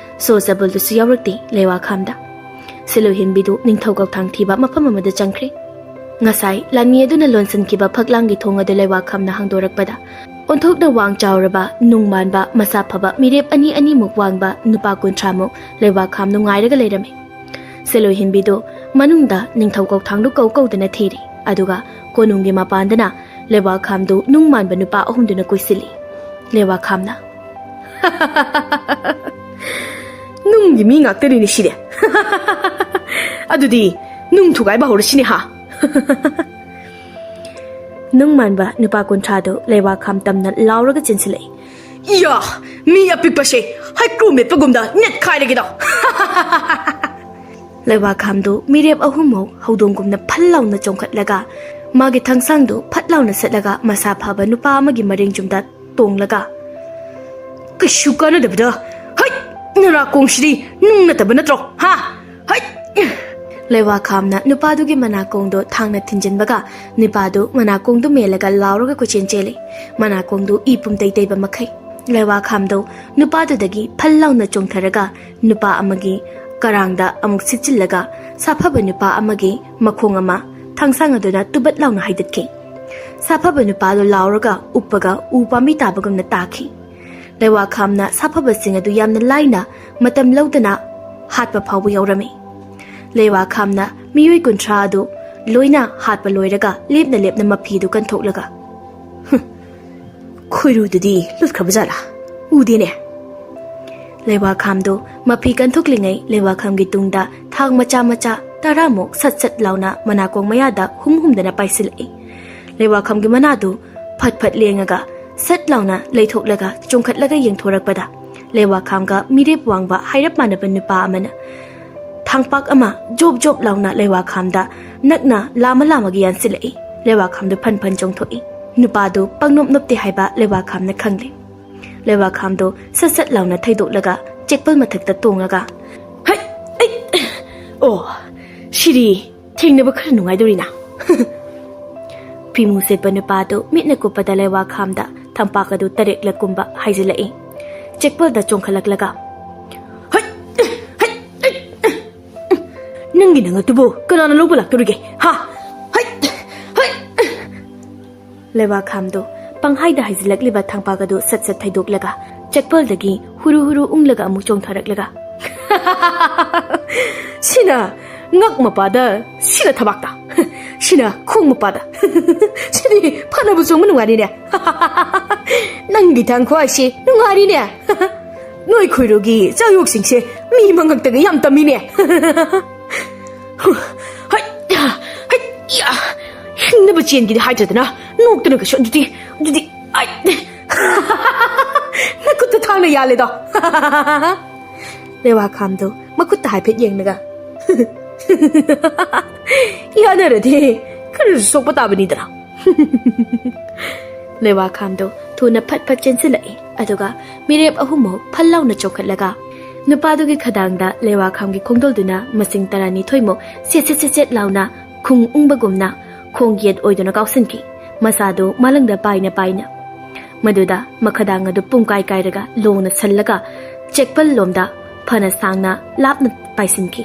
ꯁꯣ ꯆꯕꯜꯗꯨꯁꯨ ꯌꯥꯎꯔꯛꯇꯦ ꯂꯩꯋꯥꯈꯥꯝꯗ꯫ ꯁꯤꯂꯣꯏ ꯍꯦꯟꯕꯤꯗꯨ ꯅꯤꯡꯊꯧ ꯀꯧꯊꯥꯡ ꯊꯤꯕ ꯃꯐꯝ ꯑꯃꯗ ꯆꯪꯈ꯭ꯔꯦ꯫ ꯉꯁꯥꯏ ꯂꯥꯟꯃꯤ ꯑꯗꯨꯅ ꯂꯣꯟꯁꯤꯟꯈꯤꯕ ꯐꯛꯂꯥꯡꯒꯤ ꯊꯣꯡ ꯑꯗꯨ ꯂꯩꯋꯥꯈꯥꯝꯅ ꯍꯥꯡꯗꯣꯔꯛꯄꯗ, ꯑꯣꯟꯊꯣꯛꯅ ꯋꯥꯡ ꯆꯥꯎꯔꯕ, ꯅꯨꯡ ꯃꯥꯟꯕ, ꯃꯁꯥ ꯐꯕ ꯃꯤꯔꯦꯞ ꯑꯅꯤ ꯑꯅꯤꯃꯨꯛ ꯋꯥꯡꯕ ꯅꯨꯄꯥ ꯀꯨꯟꯊ꯭ꯔꯥꯃꯨꯛ ꯂꯩꯋꯥꯈꯥꯝꯗꯨ ꯉꯥꯏꯔꯒ ꯂꯩꯔꯝꯃꯤ꯫ ꯁꯤꯂꯣꯏ ꯍꯦꯟꯕꯤꯗꯨ ꯃꯅꯨꯡꯗ ꯅꯤꯡꯊꯧ ꯀꯧꯊꯥꯡꯗꯨ ꯀꯧ ꯀꯧꯗꯅ ꯊꯤꯔꯤ꯫ ꯑꯗꯨꯒ ꯀꯣꯅꯨꯡꯒꯤ ꯃꯄꯥꯟꯗꯅ ꯂꯩꯋꯥꯈꯥꯝꯗꯨ ꯅꯨꯡ ꯃꯥꯟꯕ ꯅꯨꯄꯥ ꯑꯍꯨꯝꯗꯨꯅ ꯀꯣꯏꯁꯤꯜꯂꯤ꯫ ꯂꯩꯋꯥꯈꯥꯝꯅ, "ꯅꯨꯡꯒꯤ ꯃꯤ ꯉꯥꯛꯇꯅꯤꯅꯦ ꯁꯤꯗꯤ꯫ ꯑꯗꯨꯗꯤ ꯅꯨꯡ ꯊꯨꯒꯥꯏꯕ ꯍꯧꯔꯁꯤꯅꯦ ꯍꯥ?" ꯅꯨꯡ ꯃꯥꯟꯕ ꯅꯨꯄꯥ ꯀꯨꯟꯊ꯭ꯔꯥꯗꯨ ꯂꯩꯋꯥꯈꯥꯝ ꯇꯝꯅ ꯂꯥꯎꯔꯒ ꯆꯦꯟꯁꯤꯜꯂꯛꯏ꯫ "ꯌꯥ, ꯃꯤ ꯑꯄꯤꯛꯄꯁꯦ ꯍꯩꯀ꯭ꯔꯨ ꯃꯦꯠꯄꯒꯨꯝꯗ ꯅꯦꯠꯈꯥꯏꯔꯒꯦꯗꯣ!" ꯂꯩꯋꯥꯈꯥꯝꯗꯨ ꯃꯤꯔꯦꯞ ꯑꯍꯨꯝꯃꯨꯛ ꯍꯧꯗꯣꯡꯒꯨꯝꯅ ꯐꯜ ꯂꯥꯎꯅ ꯆꯣꯡꯈꯠꯂꯒ ꯃꯥꯒꯤ ꯊꯥꯡꯁꯥꯡꯗꯨ ꯐꯠ ꯂꯥꯎꯅ ꯁꯠꯂꯒ ꯃꯁꯥ ꯐꯕ ꯅꯨꯄꯥ ꯑꯃꯒꯤ ꯃꯔꯦꯡ ꯆꯨꯝꯗ ꯇꯣꯡꯂꯒ, "ꯀꯩꯁꯨ ꯀꯥꯟꯅꯗꯕꯗ, ꯍꯩꯠ! ꯅꯅꯥꯀꯣꯡꯁꯤꯗꯤ ꯅꯨꯡ ꯅꯠꯇꯕ ꯅꯠꯇ꯭ꯔꯣ? ꯍꯥ? ꯍꯩꯠ!" ꯂꯩꯋꯥꯈꯥꯝꯅ ꯅꯨꯄꯥꯗꯨꯒꯤ ꯃꯅꯥꯀꯣꯡꯗꯣ ꯊꯥꯡꯅ ꯊꯤꯟꯖꯤꯟꯕꯒ ꯅꯨꯄꯥꯗꯨ ꯃꯅꯥꯀꯣꯡꯗꯨ ꯃꯦꯜꯂꯒ ꯂꯥꯎꯔꯒ ꯀꯣꯏꯆꯦꯟ ꯆꯦꯜꯂꯤ꯫ ꯃꯅꯥꯀꯣꯡꯗꯨ ꯏ ꯄꯨꯝꯇꯩ ꯇꯩꯕ ꯃꯈꯩ꯫ ꯂꯩꯋꯥꯈꯥꯝꯗꯣ ꯅꯨꯄꯥꯗꯨꯗꯒꯤ ꯐꯜ ꯂꯥꯎꯅ ꯆꯣꯡꯊꯔꯒ ꯅꯨꯄꯥ ꯑꯃꯒꯤ ꯀꯔꯥꯡꯗ ꯑꯃꯨꯛ ꯁꯤꯠꯆꯤꯜꯂꯒ ꯁꯥꯐꯕ ꯅꯨꯄꯥ ꯑꯃꯒꯤ ꯃꯈꯣꯡ ꯑꯃ ꯊꯥꯡꯁꯥꯡ ꯑꯗꯨꯅ ꯇꯨꯕꯠ ꯂꯥꯎꯅ ꯍꯥꯏꯗꯠꯈꯤ꯫ ꯁꯥꯐꯕ ꯅꯨꯄꯥꯗꯨ ꯂꯥꯎꯔꯒ ꯎꯞꯄꯒ ꯎ ꯄꯥꯝꯕꯤ ꯇꯥꯕꯒꯨꯝꯅ ꯇꯥꯈꯤ꯫ ꯂꯩꯋꯥꯈꯥꯝꯅ ꯁꯥꯐꯕꯁꯤꯡ ꯑꯗꯨ ꯌꯥꯝꯅ ꯂꯥꯏꯅ ꯃꯇꯝ ꯂꯧꯗꯅ ꯍꯥꯠꯄ ꯐꯥꯎꯕ ꯌꯥꯎꯔꯝꯃꯤ꯫ ꯂꯩꯋꯥꯈꯥꯝꯅ ꯃꯤꯑꯣꯏ ꯀꯨꯟꯊ꯭ꯔꯥ ꯑꯗꯨ ꯂꯣꯏꯅ ꯍꯥꯠꯄ ꯂꯣꯏꯔꯒ ꯂꯦꯞꯅ ꯂꯦꯞꯅ ꯃꯐꯤꯗꯨ ꯀꯟꯊꯣꯛꯂꯒ, "ꯍꯨꯝ, ꯈꯣꯏꯔꯨꯗꯨꯗꯤ ꯂꯨꯠꯈ꯭ꯔꯕ ꯖꯥꯠꯂꯥ? ꯎꯗꯦꯅꯦ꯫" ꯂꯩꯋꯥꯈꯥꯝꯗꯨ ꯃꯐꯤ ꯀꯟꯊꯣꯛꯂꯤꯉꯩ ꯂꯩꯋꯥꯈꯥꯝꯒꯤ ꯇꯨꯡꯗ ꯊꯥꯡ ꯃꯆꯥ ꯃꯆꯥ ꯇꯔꯥꯃꯨꯛ ꯁꯠ ꯁꯠ ꯂꯥꯎꯅ ꯃꯅꯥꯀꯣꯡ ꯃꯌꯥꯗ ꯍꯨꯝ ꯍꯨꯝꯗꯅ ꯄꯥꯏꯁꯤꯜꯂꯛꯏ꯫ ꯂꯩꯋꯥꯈꯥꯝꯒꯤ ꯃꯅꯥꯗꯨ ꯐꯠ ꯐꯠ ꯂꯦꯡꯉꯒ ꯁꯠ ꯂꯥꯎꯅ ꯂꯩꯊꯣꯛꯂꯒ ꯆꯣꯡꯈꯠꯂꯒ ꯌꯦꯡꯊꯣꯔꯛꯄꯗ ꯂꯩꯋꯥꯈꯥꯝꯒ ꯃꯤꯔꯦꯞ ꯋꯥꯡꯕ ꯍꯥꯏꯔꯞ ꯃꯥꯟꯅꯕ ꯅꯨꯄꯥ ꯑꯃꯅ ꯊꯥꯡꯄꯥꯛ ꯑꯃ ꯖꯣꯞ ꯖꯣꯞ ꯂꯥꯎꯅ ꯂꯩꯋꯥꯈꯥꯝꯗ ꯅꯛꯅ ꯂꯥꯝꯃ ꯂꯥꯝꯃꯒ ꯌꯥꯟꯁꯤꯜꯂꯛꯏ꯫ ꯂꯩꯋꯥꯈꯥꯝꯗꯨ ꯐꯟ ꯐꯟ ꯆꯣꯡꯊꯣꯛꯏ꯫ ꯅꯨꯄꯥꯗꯨ ꯄꯪꯅꯣꯞ ꯅꯣꯞꯇꯦ ꯍꯥꯏꯕ ꯂꯩꯋꯥꯈꯥꯝꯅ ꯈꯪꯂꯦ꯫ ꯂꯩꯋꯥꯈꯥꯝꯗꯨ ꯁꯠ ꯁꯠ ꯂꯥꯎꯅ ꯊꯩꯗꯣꯛꯂꯒ ꯆꯦꯛꯄꯜ ꯃꯊꯛꯇ ꯇꯣꯡꯉꯒ, "ꯍꯩ! ꯑꯩ! ꯑꯣ, ꯁꯤꯗꯤ ꯊꯦꯡꯅꯕ ꯈꯔ ꯅꯨꯡꯉꯥꯏꯗꯧꯔꯤꯅ꯫" ꯐꯤꯃꯨ ꯁꯦꯠꯄ ꯅꯨꯄꯥꯗꯨ ꯃꯤꯠꯅ ꯀꯨꯞꯄꯗ ꯂꯩꯋꯥꯈꯥꯝꯗ ꯊꯝꯄꯥꯛ ꯑꯗꯨ ꯇꯔꯦꯛꯂꯛ ꯀꯨꯝꯕ ꯍꯥꯏꯖꯤꯜꯂꯛꯏ꯫ ꯆꯦꯛꯄꯜꯗ ꯆꯣꯡꯈꯠꯂꯛꯂꯒ, "ꯍꯩ! ꯍꯩ! ꯍꯩ! ꯅꯪꯒꯤ ꯅꯉꯛꯇꯨꯕꯨ ꯀꯅꯥꯅ ꯂꯧꯕ ꯂꯥꯛꯇꯧꯔꯤꯒꯦ? ꯍꯥ? ꯍꯩ! ꯍꯩ!" ꯂꯩꯋꯥꯈꯥꯝꯗꯣ ꯄꯪꯍꯥꯏꯗ ꯍꯥꯏꯖꯤꯜꯂꯛꯂꯤꯕ ꯊꯥꯡꯄꯥꯛ ꯑꯗꯨ ꯁꯠ ꯁꯠ ꯊꯩꯗꯣꯛꯂꯒ ꯆꯦꯛꯄꯜꯗꯒꯤ ꯍꯨꯔꯨ ꯍꯨꯔꯨ ꯎꯪꯂꯒ ꯑꯃꯨꯛ ꯆꯣꯡꯊꯔꯛꯂꯒ, "ꯁꯤꯅ ꯉꯛ ꯃꯄꯥꯗ, ꯁꯤꯅ ꯊꯕꯥꯛꯇ, ꯁꯤꯅ ꯈꯣꯡ ꯃꯄꯥꯗ꯫ ꯁꯤꯗꯤ ꯐꯅꯕ ꯆꯣꯡꯕ ꯅꯨꯡꯉꯥꯏꯔꯤꯅꯦ꯫ ꯅꯪꯒꯤ ꯊꯥꯡ ꯈ꯭ꯋꯥꯏꯁꯤ ꯅꯨꯡꯉꯥꯏꯔꯤꯅꯦ꯫ ꯅꯣꯏ ꯈꯣꯏꯔꯣꯒꯤ ꯆꯥꯌꯣꯛꯁꯤꯡꯁꯦ ꯃꯤ ꯃꯉꯛꯇꯒ ꯌꯥꯝ ꯇꯝꯃꯤꯅꯦ꯫ ꯍꯩ, ꯍꯩ, ꯌꯥ, ꯍꯤꯡꯅꯕ ꯆꯦꯟꯒꯤꯗꯤ ꯍꯥꯏꯗ꯭ꯔꯗꯅ ꯅꯣꯛꯇꯅ ꯀꯩꯁꯨ ꯑꯗꯨꯗꯤ, ꯑꯗꯨꯗꯤ, ꯑꯩ, ꯅꯈꯨꯠꯇ ꯊꯥꯡꯅ ꯌꯥꯜꯂꯦꯗꯣ꯫ ꯂꯩꯋꯥ ꯈꯥꯝꯗꯣ ꯃꯈꯨꯠꯇ ꯍꯥꯏꯐꯦꯠ ꯌꯦꯡꯂꯒ, "ꯌꯥꯅꯔꯗꯤ ꯈꯔꯁꯨ ꯁꯣꯛꯄ ꯇꯥꯕꯅꯤꯗꯅ꯫" ꯂꯩꯋꯥ ꯈꯥꯝꯗꯣ ꯊꯨꯅ ꯐꯠ ꯐꯠ ꯆꯦꯟꯁꯤꯜꯂꯛꯏ, ꯑꯗꯨꯒ ꯃꯤꯔꯦꯞ ꯑꯍꯨꯝꯃꯨꯛ ꯐꯜ ꯂꯥꯎꯅ ꯆꯣꯡꯈꯠꯂꯒ ꯅꯨꯄꯥꯗꯨꯒꯤ ꯈꯗꯥꯡꯗ ꯂꯩꯋꯥ ꯈꯥꯝꯒꯤ ꯈꯣꯡꯗꯣꯜꯗꯨꯅ ꯃꯁꯤꯡ ꯇꯔꯥꯅꯤꯊꯣꯏꯃꯨꯛ ꯁꯦꯠ ꯁꯦꯠ ꯁꯦꯠ ꯁꯦꯠ ꯂꯥꯎꯅ ꯈꯣꯡ ꯎꯪꯕꯒꯨꯝꯅ ꯈꯣꯡ ꯌꯦꯠ ꯑꯣꯏꯗꯨꯅ ꯀꯥꯎꯁꯤꯟꯈꯤ꯫ ꯃꯁꯥꯗꯨ ꯃꯥꯂꯪꯗ ꯄꯥꯏꯅ ꯄꯥꯏꯅ꯫ ꯃꯗꯨꯗ ꯃꯈꯗꯥꯡ ꯑꯗꯨ ꯄꯨꯡꯀꯥꯏ ꯀꯥꯏꯔꯒ ꯂꯣꯡꯅ ꯁꯜꯂꯒ ꯆꯦꯛꯄꯜ ꯂꯣꯝꯗ ꯐꯅ ꯁꯥꯡꯅ ꯂꯥꯞꯅ ꯄꯥꯏꯁꯤꯟꯈꯤ꯫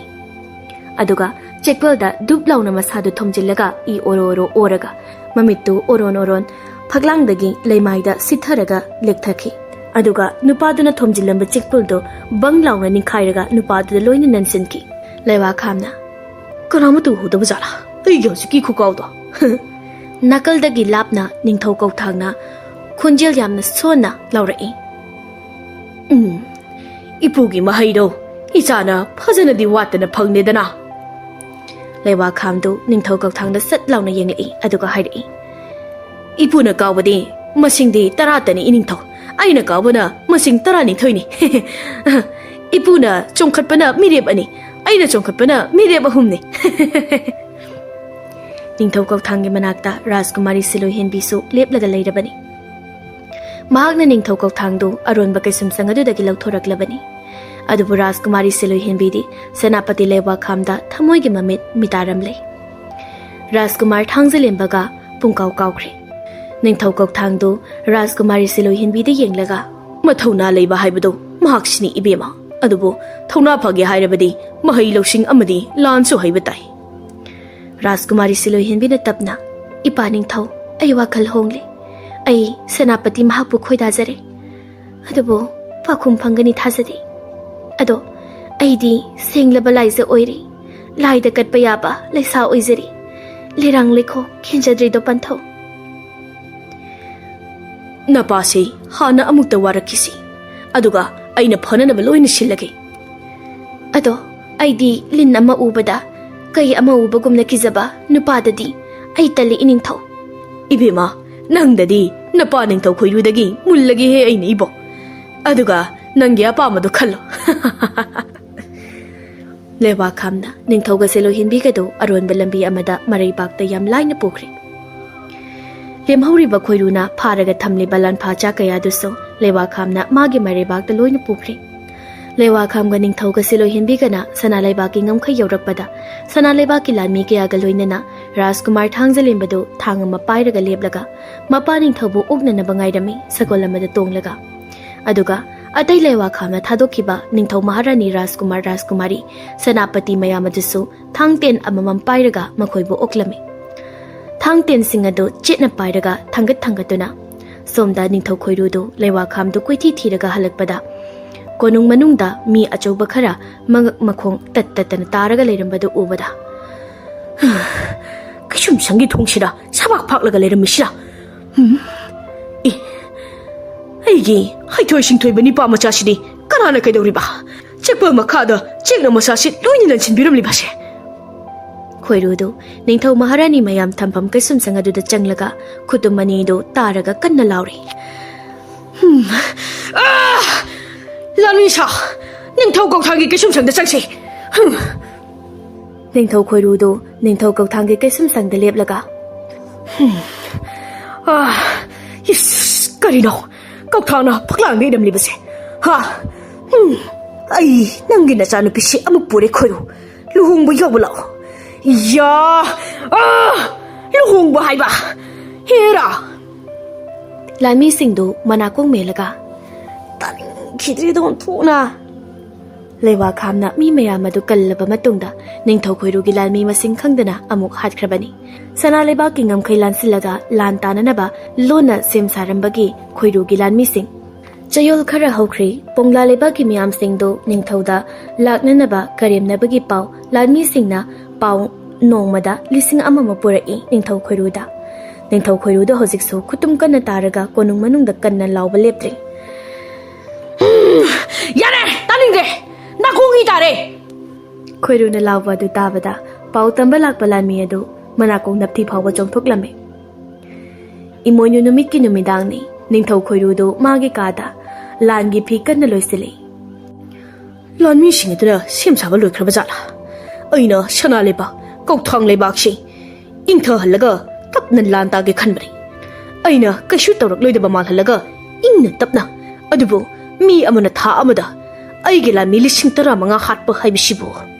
ꯑꯗꯨꯒ ꯆꯦꯛꯄꯜꯗ ꯗꯨꯞ ꯂꯥꯎꯅ ꯃꯁꯥꯗꯨ ꯊꯣꯝꯖꯤꯜꯂꯒ ꯏ ꯑꯣꯔꯣ ꯑꯣꯔꯣ ꯑꯣꯔꯒ ꯃꯃꯤꯠꯇꯨ ꯑꯣꯔꯣꯟ ꯑꯣꯔꯣꯟ ꯐꯛꯂꯥꯡꯗꯒꯤ ꯂꯩꯃꯥꯏꯗ ꯁꯤꯠꯊꯔꯒ ꯂꯦꯛꯊꯈꯤ꯫ ꯑꯗꯨꯒ ꯅꯨꯄꯥꯗꯨꯅ ꯊꯣꯝꯖꯤꯜꯂꯝꯕ ꯆꯦꯛꯄꯜꯗꯨ ꯕꯪ ꯂꯥꯎꯅ ꯅꯤꯡꯈꯥꯏꯔꯒ ꯅꯨꯄꯥꯗꯨꯗ ꯂꯣꯏꯅ ꯅꯟꯁꯤꯟꯈꯤ꯫ ꯂꯩꯋꯥ ꯈꯥꯝꯅ, "ꯀꯅꯥꯃꯠꯇ ꯎꯍꯧꯗꯕ ꯖꯥꯠꯂꯥ ꯑꯩꯒꯤ ꯍꯧꯖꯤꯛꯀꯤ ꯈꯨꯀꯥꯎꯗꯣ?" ꯅꯥꯀꯜꯗꯒꯤ ꯂꯥꯞꯅ ꯅꯤꯡꯊꯧ ꯀꯧꯊꯥꯡꯅ ꯈꯣꯟꯖꯦꯜ ꯌꯥꯝꯅ ꯁꯣꯟꯅ ꯂꯥꯎꯔꯛꯏ꯫ "ꯎꯝ, ꯏꯄꯨꯒꯤ ꯃꯍꯩꯗꯣ ꯏꯆꯥꯅ ꯐꯖꯅꯗꯤ ꯋꯥꯠꯇꯅ ꯐꯪꯂꯦꯗꯅ꯫" ꯂꯩꯋꯥ ꯈꯥꯝꯗꯨ ꯅꯤꯡꯊꯧ ꯀꯧꯊꯥꯡꯗ ꯁꯠ ꯂꯥꯎꯅ ꯌꯦꯡꯂꯛꯏ, ꯑꯗꯨꯒ ꯍꯥꯏꯔꯛꯏ, "ꯏꯄꯨꯅ ꯀꯥꯎꯕꯗꯤ ꯃꯁꯤꯡꯗꯤ ꯇꯔꯥꯇꯅꯤ, ꯏꯅꯤꯡꯊꯧ꯫ ꯑꯩꯅ ꯀꯥꯎꯕꯅ ꯃꯁꯤꯡ ꯇꯔꯥꯅꯤꯊꯣꯏꯅꯤ꯫ ꯏꯄꯨꯅ ꯆꯣꯡꯈꯠꯄꯅ ꯃꯤꯔꯦꯞ ꯑꯅꯤ, ꯑꯩꯅ ꯆꯣꯡꯈꯠꯄꯅ ꯃꯤꯔꯦꯞ ꯑꯍꯨꯝꯅꯤ꯫" ꯅꯤꯡꯊꯧ ꯀꯧꯊꯥꯡꯒꯤ ꯃꯅꯥꯛꯇ ꯔꯥꯖꯀꯨꯃꯥꯔꯤ ꯁꯤꯂꯣꯏ ꯍꯦꯟꯕꯤꯁꯨ ꯂꯦꯞꯂꯒ ꯂꯩꯔꯕꯅꯤ꯫ ꯃꯍꯥꯛꯅ ꯅꯤꯡꯊꯧ ꯀꯧꯊꯥꯡꯗꯨ ꯑꯔꯣꯟꯕ ꯀꯩꯁꯨꯝꯁꯪ ꯑꯗꯨꯗꯒꯤ ꯂꯧꯊꯣꯔꯛꯂꯕꯅꯤ꯫ ꯑꯗꯨꯕꯨ ꯔꯥꯖꯀꯨꯃꯥꯔꯤ ꯁꯤꯂꯣꯏ ꯍꯦꯟꯕꯤꯗꯤ ꯁꯦꯅꯥꯄꯇꯤ ꯂꯩꯋꯥ ꯈꯥꯝꯗ ꯊꯃꯣꯏꯒꯤ ꯃꯃꯤꯠ ꯃꯤꯇꯥꯔꯝꯂꯦ꯫ ꯔꯥꯖꯀꯨꯃꯥꯔ ꯊꯥꯡꯖꯂꯦꯝꯕꯒ ꯄꯨꯡꯀꯥꯎ ꯀꯥꯎꯈ꯭ꯔꯦ꯫ ꯅꯤꯡꯊꯧ ꯀꯧꯊꯥꯡꯗꯨ ꯔꯥꯖꯀꯨꯃꯥꯔꯤ ꯁꯤꯂꯣꯏ ꯍꯦꯟꯕꯤꯗ ꯌꯦꯡꯂꯒ, "ꯃꯊꯧꯅꯥ ꯂꯩꯕ ꯍꯥꯏꯕꯗꯨ ꯃꯍꯥꯛꯁꯤꯅꯤ, ꯏꯕꯦꯝꯃ꯫ ꯑꯗꯨꯕꯨ ꯊꯧꯅꯥ ꯐꯒꯦ ꯍꯥꯏꯔꯕꯗꯤ ꯃꯍꯩ ꯂꯧꯁꯤꯡ ꯑꯃꯗꯤ ꯂꯥꯟꯁꯨ ꯍꯩꯕ ꯇꯥꯏ꯫" ꯔꯥꯖꯀꯨꯃꯥꯔꯤ ꯁꯤꯂꯣꯏ ꯍꯦꯟꯕꯤꯅ ꯇꯞꯅ, "ꯏꯄꯥ ꯅꯤꯡꯊꯧ, ꯑꯩ ꯋꯥꯈꯜ ꯍꯣꯡꯂꯦ꯫ ꯑꯩ ꯁꯦꯅꯥꯄꯇꯤ ꯃꯍꯥꯛꯄꯨ ꯈꯣꯏꯗꯥꯖꯔꯦ꯫ ꯑꯗꯨꯕꯨ ꯄꯥꯎꯈꯨꯝ ꯐꯪꯒꯅꯤ ꯊꯥꯖꯗꯦ꯫ ꯑꯗꯣ ꯑꯩꯗꯤ ꯁꯦꯡꯂꯕ ꯂꯥꯏꯖ ꯑꯣꯏꯔꯦ꯫ ꯂꯥꯏꯗ ꯀꯠꯄ ꯌꯥꯕ ꯂꯩꯁꯥ ꯑꯣꯏꯖꯔꯤ꯫ ꯂꯤꯔꯥꯡ ꯂꯩꯈꯣ ꯈꯦꯟꯖꯗ꯭ꯔꯤꯗꯣ ꯄꯟꯊꯧ꯫ ꯅꯄꯥꯁꯤ ꯍꯥꯟꯅ ꯑꯃꯨꯛꯇ ꯋꯥꯔꯛꯈꯤꯁꯤ, ꯑꯗꯨꯒ ꯑꯩꯅ ꯐꯅꯅꯕ ꯂꯣꯏꯅ ꯁꯤꯜꯂꯒꯦ꯫ ꯑꯗꯣ ꯑꯩꯗꯤ ꯂꯤꯟ ꯑꯃ ꯎꯕꯗ ꯀꯩ ꯑꯃ ꯎꯕꯒꯨꯝꯅ ꯀꯤꯖꯕ ꯅꯨꯄꯥꯗꯗꯤ ꯑꯩ ꯇꯜꯂꯤ, ꯏꯅꯤꯡꯊꯧ꯫ ꯏꯕꯦꯝꯃ, ꯅꯪꯗꯗꯤ ꯅꯄꯥ ꯅꯤꯡꯊꯧ ꯈꯣꯏꯔꯨꯗꯒꯤ ꯃꯨꯜꯂꯒꯦꯍꯦ ꯑꯩꯅ ꯏꯕꯣ꯫ ꯑꯗꯨꯒ ꯅꯪꯒꯤ ꯑꯄꯥꯝꯕꯗꯣ ꯈꯜꯂꯣ꯫ ꯂꯩꯕꯥꯛꯈꯥꯝꯅ ꯅꯤꯡꯊꯧꯒꯁꯦ ꯂꯣꯏꯍꯟꯕꯤꯒꯗꯧ ꯑꯔꯣꯟꯕ ꯂꯝꯕꯤ ꯑꯃꯗ ꯃꯔꯩꯕꯥꯛꯇ ꯌꯥꯝ ꯂꯥꯏꯅ ꯄꯨꯈ꯭ꯔꯦ꯫ ꯂꯦꯝꯍꯧꯔꯤꯕ ꯈꯣꯏꯔꯨꯅ ꯐꯥꯔꯒ ꯊꯝꯂꯤꯕ ꯂꯥꯟꯐꯥ ꯆꯥ ꯀꯌꯥꯗꯨꯁꯨ ꯂꯩꯕꯥꯛꯈꯥꯝꯅ ꯃꯥꯒꯤ ꯃꯔꯩꯕꯥꯛꯇ ꯂꯣꯏꯅ ꯄꯨꯈ꯭ꯔꯦ꯫ ꯂꯩꯕꯥꯛꯈꯥꯝꯒ ꯅꯤꯡꯊꯧꯒꯁꯦ ꯂꯣꯏꯍꯟꯕꯤꯒꯅ ꯁꯅꯥ ꯂꯩꯕꯥꯛꯀꯤ ꯉꯝꯈꯩ ꯌꯧꯔꯛꯄꯗ ꯁꯅꯥ ꯂꯩꯕꯥꯛꯀꯤ ꯂꯥꯟꯃꯤ ꯀꯌꯥꯒ ꯂꯣꯏꯅꯅ ꯔꯥꯖꯀꯨꯃꯥꯔ ꯊꯥꯡꯖꯂꯦꯝꯕꯗꯨ ꯊꯥꯡ ꯑꯃ ꯄꯥꯏꯔꯒ ꯂꯦꯞꯂꯒ ꯃꯄꯥ ꯅꯤꯡꯊꯧꯕꯨ ꯑꯣꯛꯅꯅꯕ ꯉꯥꯏꯔꯝꯃꯤ ꯁꯒꯣꯜ ꯑꯃꯗ ꯇꯣꯡꯂꯒ꯫ ꯑꯗꯨꯒ ꯑꯇꯩ ꯂꯩꯕꯥꯛꯈꯥꯝꯅ ꯊꯥꯗꯣꯛꯈꯤꯕ ꯅꯤꯡꯊꯧ ꯃꯍꯥꯔꯥꯅꯤ ꯔꯥꯖꯀꯨꯃꯥꯔ ꯔꯥꯖꯀꯨꯃꯥꯔꯤ ꯁꯦꯅꯥꯄꯇꯤ ꯃꯌꯥꯝ ꯑꯗꯨꯁꯨ ꯊꯥꯡ ꯇꯦꯟ ꯑꯃꯃꯝ ꯄꯥꯏꯔꯒ ꯃꯈꯣꯏꯕꯨ ꯑꯣꯛꯂꯝꯃꯤ꯫ ꯊꯥꯡ ꯇꯦꯟꯁꯤꯡ ꯑꯗꯨ ꯆꯦꯠꯅ ꯄꯥꯏꯔꯒ ꯊꯥꯡꯒꯠ ꯊꯥꯡꯒꯠꯇꯨꯅ ꯁꯣꯝꯗ ꯅꯤꯡꯊꯧ ꯈꯣꯏꯔꯨꯗꯨ ꯂꯩꯕꯥꯛꯈꯥꯝꯗꯨ ꯀꯣꯏꯊꯤ ꯊꯤꯔꯒ ꯍꯜꯂꯛꯄꯗ ꯀꯣꯅꯨꯡ ꯃꯅꯨꯡꯗ ꯃꯤ ꯑꯆꯧꯕ ꯈꯔ ꯃꯉꯛ ꯃꯈꯣꯡ ꯇꯠ ꯇꯠꯇꯅ ꯇꯥꯔꯒ ꯂꯩꯔꯝꯕꯗꯨ ꯎꯕꯗ, "ꯀꯩꯁꯨꯝꯁꯪꯒꯤ ꯊꯣꯡꯁꯤꯗ ꯁꯕꯥꯛ ꯐꯥꯛꯂꯒ ꯂꯩꯔꯝꯃꯤꯁꯤꯅ? ꯎꯝ? ꯑꯦ, ꯑꯩꯒꯤ ꯍꯩꯊꯣꯏ ꯁꯤꯡꯊꯣꯏꯕ ꯅꯤꯄꯥ ꯃꯆꯥꯁꯤꯗꯤ ꯀꯅꯥꯅ ꯀꯩꯗꯧꯔꯤꯕ? ꯆꯦꯛꯄꯜ ꯃꯈꯥꯗ ꯆꯦꯛꯅ ꯃꯆꯥꯁꯤ ꯂꯣꯏꯅ ꯂꯟꯁꯤꯟꯕꯤꯔꯝꯂꯤꯕꯁꯦ?" ꯈꯣꯏꯔꯨꯗꯨ ꯅꯤꯡꯊꯧ ꯃꯍꯥꯔꯥꯅꯤ ꯃꯌꯥꯝ ꯊꯝꯐꯝ ꯀꯩꯁꯨꯝꯁꯪ ꯑꯗꯨꯗ ꯆꯪꯂꯒ ꯈꯨꯇꯨꯝ ꯑꯅꯤꯗꯨ ꯇꯥꯔꯒ ꯀꯟꯅ ꯂꯥꯎꯔꯤ꯫ "ꯍꯨꯝ! ꯑꯥ! ꯂꯥꯟꯃꯤ ꯁꯥ! ꯅꯤꯡꯊꯧ ꯀꯧꯊꯥꯡꯒꯤ ꯀꯩꯁꯨꯝꯁꯪꯗ ꯆꯪꯁꯤ!" ꯍꯨꯝ! ꯅꯤꯡꯊꯧ ꯈꯣꯏꯔꯨꯗꯨ ꯅꯤꯡꯊꯧ ꯀꯧꯊꯥꯡꯒꯤ ꯀꯩꯁꯨꯝꯁꯪꯗ ꯂꯦꯞꯂꯒ, "ꯍꯨꯝ! ꯑꯥ! ꯏꯁ! ꯀꯔꯤꯅꯣ ꯀꯧꯊꯥꯡꯅ ꯐꯛꯂꯥꯡꯗ ꯏꯔꯝꯂꯤꯕꯁꯦ? ꯍꯥ? ꯍꯨꯝ! ꯑꯩ ꯅꯪꯒꯤ ꯅꯆꯥꯅꯨꯄꯤꯁꯤ ꯑꯃꯨꯛ ꯄꯨꯔꯦ ꯈꯣꯏꯔꯨ꯫ ꯂꯨꯍꯣꯡꯕ ꯌꯥꯎꯕ ꯂꯥꯛꯑꯣ꯫ ꯌꯥ! ꯑꯥ! ꯂꯨꯍꯣꯡꯕ ꯍꯥꯏꯕ? ꯍꯦꯔꯥ!" ꯂꯥꯟꯃꯤꯁꯤꯡꯗꯨ ꯃꯅꯥꯀꯣꯡ ꯃꯦꯜꯂꯒ, "ꯇꯥꯅꯤꯡꯈꯤꯗ꯭ꯔꯦꯗ ꯑꯣꯟꯊꯣꯛꯅ!" ꯂꯩꯕꯥꯛꯈꯥꯝꯅ ꯃꯤ ꯃꯌꯥꯝ ꯑꯗꯨ ꯀꯜꯂꯕ ꯃꯇꯨꯡꯗ ꯅꯤꯡꯊꯧ ꯈꯣꯏꯔꯨꯒꯤ ꯂꯥꯟꯃꯤ ꯃꯁꯤꯡ ꯈꯪꯗꯅ ꯑꯃꯨꯛ ꯍꯥꯠꯈ꯭ꯔꯕꯅꯤ꯫ ꯁꯅꯥ ꯂꯩꯕꯥꯛꯀꯤ ꯉꯝꯈꯩ ꯂꯥꯟꯁꯤꯜꯂꯒ ꯂꯥꯟ ꯇꯥꯅꯅꯕ ꯂꯣꯟꯅ ꯁꯦꯝ ꯁꯥꯔꯝꯕꯒꯤ ꯈꯣꯏꯔꯨꯒꯤ ꯂꯥꯟꯃꯤꯁꯤꯡ ꯆꯌꯣꯜ ꯈꯔ ꯍꯧꯈ꯭ꯔꯦ꯫ ꯄꯣꯡꯂꯥ ꯂꯩꯕꯥꯛꯀꯤ ꯃꯤꯌꯥꯝꯁꯤꯡꯗꯨ ꯅꯤꯡꯊꯧꯗ ꯂꯥꯛꯅꯅꯕ ꯀꯔꯦꯝꯅꯕꯒꯤ ꯄꯥꯎ ꯂꯥꯟꯃꯤꯁꯤꯡꯅ ꯄꯥꯎ ꯅꯣꯡꯃꯗ ꯂꯤꯁꯤꯡ ꯑꯃꯃꯨꯛ ꯄꯨꯔꯛꯏ ꯅꯤꯡꯊꯧ ꯈꯣꯏꯔꯨꯗ꯫ ꯅꯤꯡꯊꯧ ꯈꯣꯏꯔꯨꯗ ꯍꯧꯖꯤꯛꯁꯨ ꯈꯨꯇꯨꯝ ꯀꯟꯅ ꯇꯥꯔꯒ ꯀꯣꯅꯨꯡ ꯃꯅꯨꯡꯗ ꯀꯟꯅ ꯂꯥꯎꯕ ꯂꯦꯞꯇ꯭ꯔꯤ꯫ "ꯌꯥꯔꯦ, ꯇꯥꯅꯤꯡꯗ꯭ꯔꯦ꯫ ꯅꯥꯀꯣꯡ ꯏ ꯇꯥꯔꯦ!" ꯈꯣꯏꯔꯨꯅ ꯂꯥꯎꯕ ꯑꯗꯨ ꯇꯥꯕꯗ ꯄꯥꯎ ꯇꯝꯕ ꯂꯥꯛꯄ ꯂꯥꯟꯃꯤ ꯑꯗꯨ ꯃꯅꯥꯀꯣꯡ ꯅꯞꯊꯤ ꯐꯥꯎꯕ ꯆꯣꯡꯊꯣꯛꯂꯝꯃꯤ꯫ ꯏꯃꯣꯏꯅꯨ ꯅꯨꯃꯤꯠꯀꯤ ꯅꯨꯃꯤꯗꯥꯡꯅꯤ꯫ ꯅꯤꯡꯊꯧ ꯈꯣꯏꯔꯨꯗꯨ ꯃꯥꯒꯤ ꯀꯥꯗ ꯂꯥꯟꯒꯤ ꯐꯤ ꯀꯟꯅ ꯂꯣꯏꯁꯤꯜꯂꯤ꯫ "ꯂꯥꯟꯃꯤꯁꯤꯡ ꯑꯗꯨꯅ ꯁꯦꯝ ꯁꯥꯕ ꯂꯣꯏꯈ꯭ꯔꯕ ꯖꯥꯠꯂꯥ? ꯑꯩꯅ ꯁꯅꯥ ꯂꯩꯕꯥꯛ, ꯀꯧꯊꯥꯡ ꯂꯩꯕꯥꯛꯁꯤ ꯏꯪꯊꯍꯜꯂꯒ ꯇꯞꯅ ꯂꯥꯟ ꯇꯥꯒꯦ ꯈꯟꯕꯅꯤ꯫ ꯑꯩꯅ ꯀꯩꯁꯨ ꯇꯧꯔꯛꯂꯣꯏꯗꯕ ꯃꯥꯜꯍꯜꯂꯒ ꯏꯪꯅ ꯇꯞꯅ꯫ ꯑꯗꯨꯕꯨ ꯃꯤ ꯑꯃꯅ ꯊꯥ ꯑꯃꯗ ꯑꯩꯒꯤ ꯂꯥꯟꯃꯤ ꯂꯤꯁꯤꯡ ꯇꯔꯥꯃꯉꯥ ꯍꯥꯠꯄ ꯍꯥꯏꯕꯁꯤꯕꯨ,